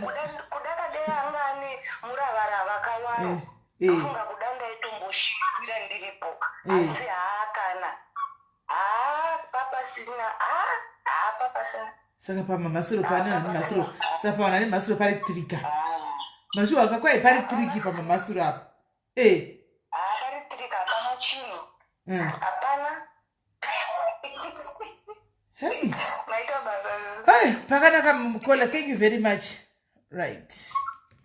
kuda kadai anga ane muravarava kawaro eh, eh. afunga kuda ndaitomboshikira ndiripo eh. asi haakana Haa papasina haa haa papasina. Saka pamamasiro pane ane masiro saka pavanhu ane masiro pari trika. Mazviwa kakwai pari triki pamamasiro apo. Eh. Haa pari trika hapana chinhu. Eh. Hapana. Hey. Maita basa. Hey, pakanaka mukola. Thank you very much. Right.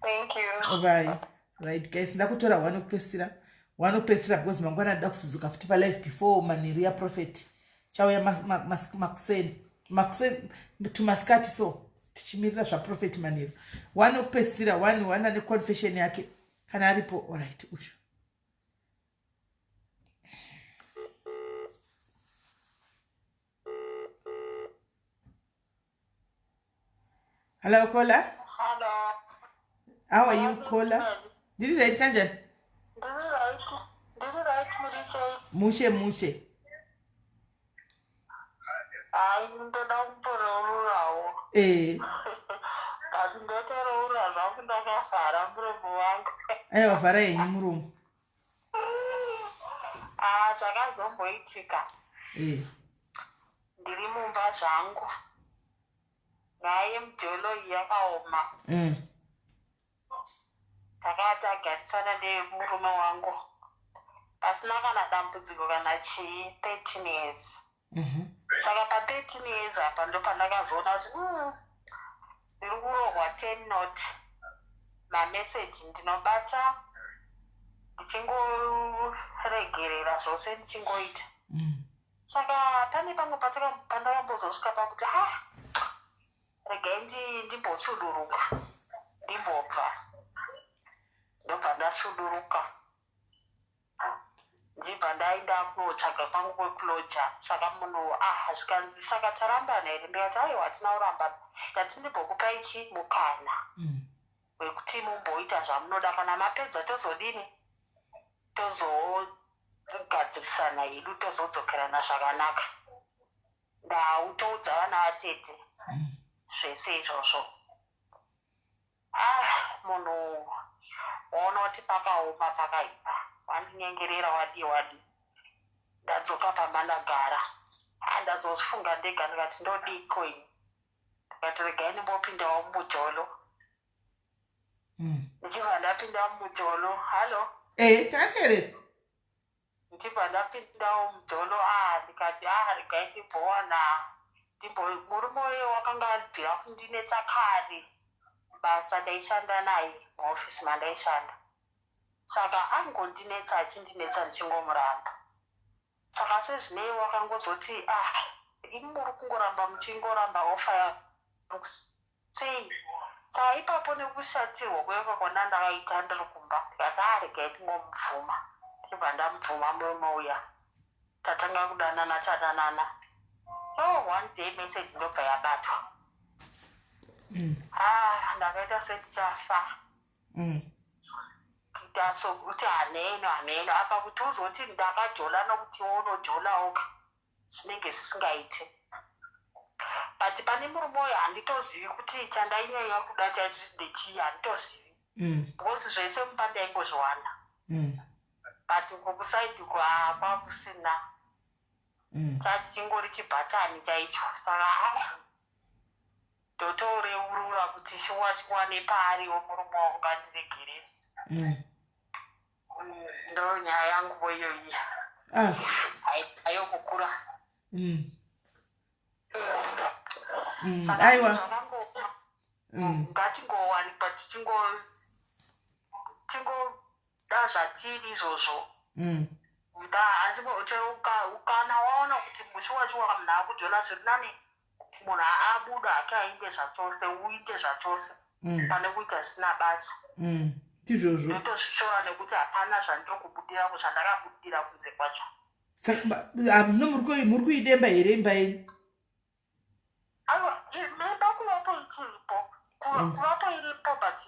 Thank you. Bye. Right guys, ndakutora one kupesira. One kupesira because mangwana ndida kusuzuka futi pa live before manheru ya prophet. Chauya makuseni. Makuseni to masikati so tichimirira zva prophet manheru. One kupesira, one one ane confession yake. Kana aripo, all right, ushu. Hello caller. Hello. How are you caller? Ndiri right kanjani? Ndiri right. Ndiri right muri sei? Mushe mushe. Hayi ndoda kumboreururawo. Eh. But ndotoreurura zvangu ndakavhara muromo wangu. Aiwa vhara henyu muromo. Ah zvakazomboitika. Eh. Ndiri mumba zvangu. Nyaya yemujolo iyi yakaoma. Mm. Takanga tagarisana nemurume wangu pasina kana dambudziko kana chii 13 years. Mm -hmm. Saka pa 13 years apa ndopandakazoona kuti mm, ndiri kurohwa 10 not mameseji ndinobata ndichingoregerera zvose ndichingoita. Mm. Saka pane pamwe pandakambozosvika pakuti ha regai ndimbosuduruka ndimbobva ndobva ndasuduruka Ndobva ndaenda kunotsvaga kwangu kwekuloja. Saka munhu ah zvikanzi saka tarambana here? Ndikati aiwa hatina kurambana. Ndati ndimbokupai chi mukana wekuti mumboita zvamunoda kana mapedza tozodini tozogadzirisana hedu tozodzokerana zvakanaka. Ndautoudza vana vatete zvese izvozvo. Ah munhu waona kuti pakaoma pakaipa wandinyengerera wadii wadii ndadzoka pamba ndagara ah ndazozvifunga ndega ndikati ndodiiko ini ndikati regai ndimbopindawo mumujolo ndichibva ndapinda mumujolo hallo Eh, takateerera. Ndichibva ndapindawo mujolo ah ndikati ah regai ndimbowana ndimbo murume uye wakanga abvira kundinetsa kare basa ndaishanda naye muofisi mandaishanda saka angondinetsa achindinetsa ndichingomuramba saka sezvinei wakangozoti ah imi muri kungoramba muchingoramba ofa yangu Sei? Saka ipapo nekushatirwa kuya kwandandakaita ndiri kumba ndikati ah regai ndingomubvuma. Ndibva ndamubvuma murume uya. Tatanga kudanana tadanana. So one day message ndobva yabatwa. Ah ndakaita sendichafa. Kuita sokuti hameno hameno apa kuti uzoti ndakajola nokuti iwe unojolawo ka. zvinenge zvisingaite but pane murume uyo handitozivi kuti chandainyanya kuda chacho ndechii handitozivi because zvese mumba ndaingozviwana but uko kusaidi uko haa kwakusina chachingori chibhatani chaicho saka haa ndotoreurura kuti shuwa shuwa nepaariwo murume wangu ngandiregerere Ndo nyaya yangu vo iyoyi. Ah. Ayo kukura. Aiwa. Ngatingowanikwa tichingo tingoda zvatiri izvozvo. Nda asi kana waona kuti mushuwa shuwa munhu akujola zviri nani kuti munhu abuda hake ainde zvachose uite zvachose pane kuita zvisina basa. Tizvozvo. Ndotozvishora nekuti hapana zvandiri kubudira zvandakabudira kunze kwacho. Saka hamuna muri kuidemba here imba yenyu? Aiwa imba kuvapo ichiripo. Kuvapo iripo but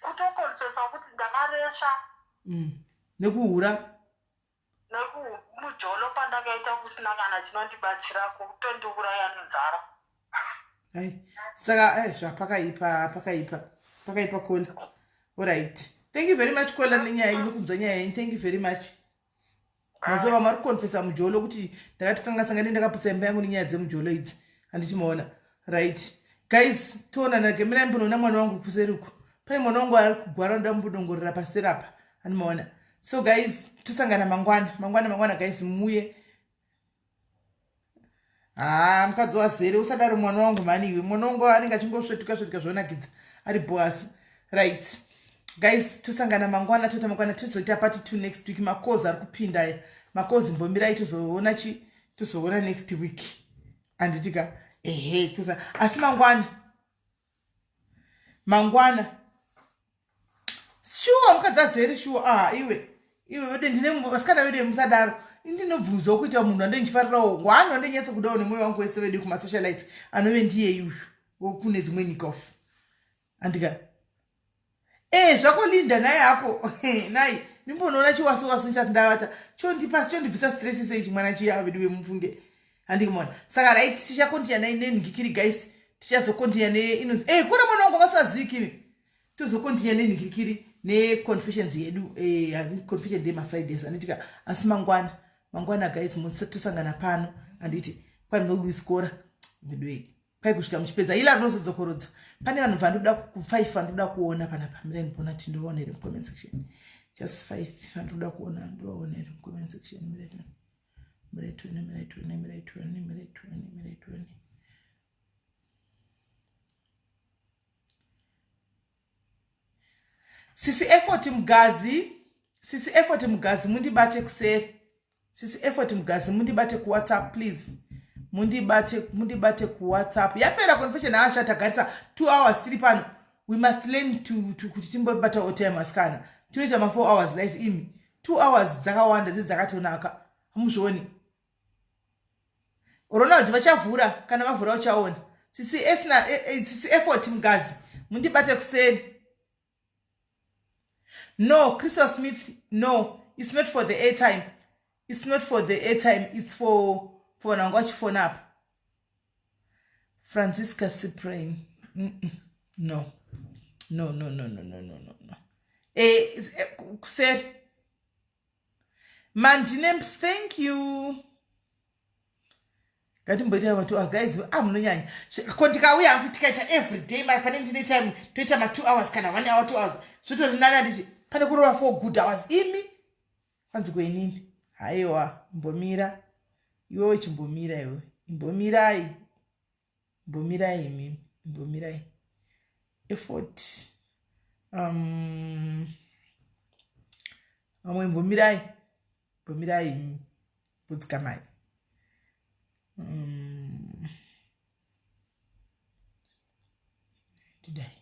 kutokonfesa kuti ndakaresva. Nekuhura. Nekumujolo pandakaita kusina kana chinondibatsira kutondiuraya nenzara. Ai saka eh zvapakaipa pakaipa pakaipa kola. Alright. Thank you very much kola nenyaya ino kunzwa nyaya yenyu. Thank you very much. Mazuva vamwe vari kukonfesa mujolo kuti ndakati kanga sangane ndakaputsa imba yangu nenyaya dzemujolo idzi. Handiti maona. Right. Guys, toonana gemirai mbonoona mwana wangu kuseri uku. Pane mwana wangu ari kugwara ndoda kumbodongorera paseri apa. Handimaona. So guys, tosangana mangwana. Mangwana mangwana guys muuye. Haa mukadzi wazere usadaro mwana wangu mhani iwe. Mwana wangu anenge achingosvetuka svetuka zvonakidza. Ari boasi. Right. Guys, tosangana mangwana toita mangwana tozoita part 2 next week. Makozi ari kupinda aya. Makozi mbomirai tozoona chi tozoona next week. Handiti ka? Ehe, toza asi mangwana. Mangwana. Shuwa mukadzi azere shuwa ah iwe. Iwe vedu ndine vasikana vedu musadaro. Ndinobvunzwa kuita munhu andindifarirawo. One wandinyatsa kudawo nemwoyo wangu wese vedu kuma socialites anove ndiye yushu wokune dzimwe nyika ofu. Andika. Eh zvako Linda naye hako. Nai ndimbonoona chiwaso waso ndisati ndavata. Chondipa chondibvisa stress sei chimwana chiya vedu vemufunge. Handikumuona. Saka right tichakontinya nenhikikiri guys. Tichazokontinya ne inonzi eh kona mwana wangu akasazivi kimi. Tozokontinya nenhikikiri neconfessions yedu eh confession day mafridays anditika asi mangwana mangwana guys tosangana pano anditi kwandinokuiskora veduwei kwai kusvika muchipedza ila rinozodzokorodza pane vanhu vandoda kufive vandoda kuona panapa mirai ndipona ti ndovaona here mucomment section just five vandoda kuona ndovaona here mucomment section mirai tione mirai tione mirai tione mirai tione mirai tione mirai tione Sisi Effort Mugazi, Sisi Effort Mugazi mundibate kuseri. Sisi Effort Mugazi mundibate kuWhatsApp please. Mundibate mundibate kuWhatsApp. Yapera confession asha tagarisa 2 hours tiri pano. We must learn to, to kuti timbobata time asikana. Tinoita ma 4 hours live imi. Two hours dzakawanda dzidzi dzakatonaka. Hamuzvioni. Ronald vachavhura kana vavhura uchaona. Sisi Esna eh, eh, sisi Effort Mgazi mundibate kuseri. No, Crystal Smith, no, it's not for the airtime. It's not for the airtime, it's for for vanhu vanga vachifona apa. Francisca Cyprian. Mm -mm. No. No, no, no, no, no, no, no, no. Eh, eh kuseri. Mandinemps, thank you. Ngatimboita matu ah, guys, ah munonyanya. Ko ndikauya hangu tikaita every day mara pane ndine time toita ma 2 hours kana 1 hour 2 hours. Zvotori nani anditi pane kurova 4 good hours imi. Kwanzi kwenini? Haiwa, imbomira. Iwewe chimbomira iwe. Imbomirai. Imbomirai imi. Imbomirai. Effort. Um vamwe imbomirai. Imbomirai imi. Mbodzikamai. Ndidai.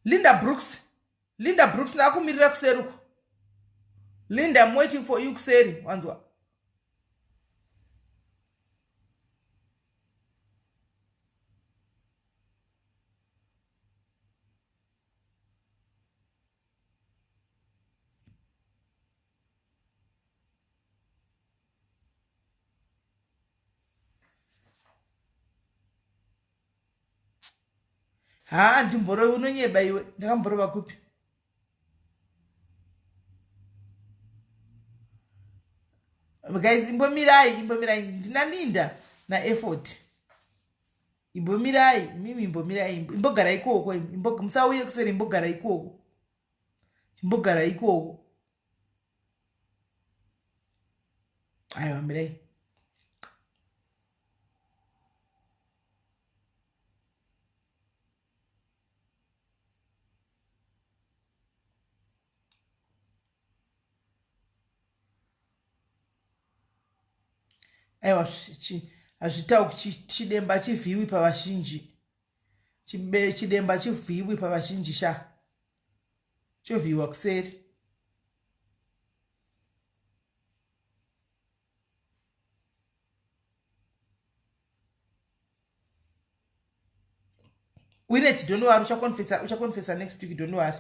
Linda Brooks. Linda Brooks ndakumirira kuseri uko. Linda, I'm waiting for you kuseri. Wanzwa. Haa ndimborovi unonyeba iwe ndakamborova kupi guys imbomirai imbomirai ndina Linda naEffort imbomirai imimi imbomirai imbogara ikoko musauye kuseri imbogara ikoko chimbogara ikoko aiwa mirai aiwa hazvitauki chidemba chivhiwi pavazhinji chidemba chivhiwi pavazhinji sha chovhiwa kuseri Winnet, don't worry, uchaconfessa, uchaconfessa next week, don't worry.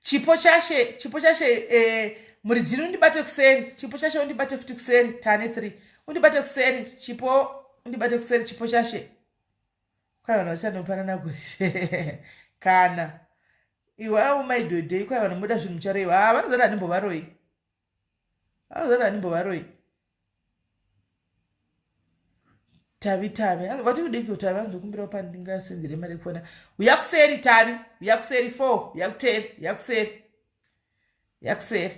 Chipo chashe, chipo chashe, eh, muridziri undibate kuseri, chipo chashe undibate futi kuseri, tane 3. Undibate kuseri, chipo, undibate kuseri, chipo chashe. Kwai vanhu vachanopanana kuri. Kana. Iwe avo mai dhodhei kwai vanhu moda zvinhu mucharoiwa. Ah, vanozoti handimbovaroi. Vanozoti handimbovaroi. Tavi tavi. Vati kudiki tavi anzokumbirawo pandingasenzere mari yekufona. Uya kuseri tavi. Uya kuseri 4. Uya kuteri. Uya kuseri. Uya kuseri.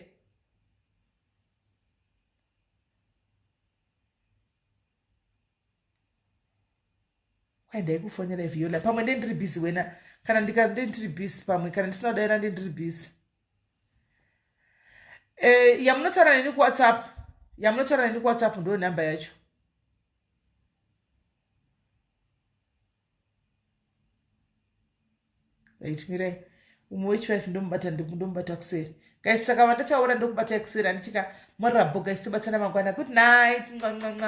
Kwai ndaikufonera Viola pamwe ndendiri busy wena kana ndika ndendiri busy pamwe kana ndisina kudaira ndendiri busy eh, yamunotaura neni kuwhatsapp yamunotaura neni kuwhatsapp ndo nhamba yacho right mirai umwe wechifive ndomubata ndomubata kuseri guys saka vandataura ndokubatai kuseri handitika morabo guys tobatsana mangwana good night nca nca nca.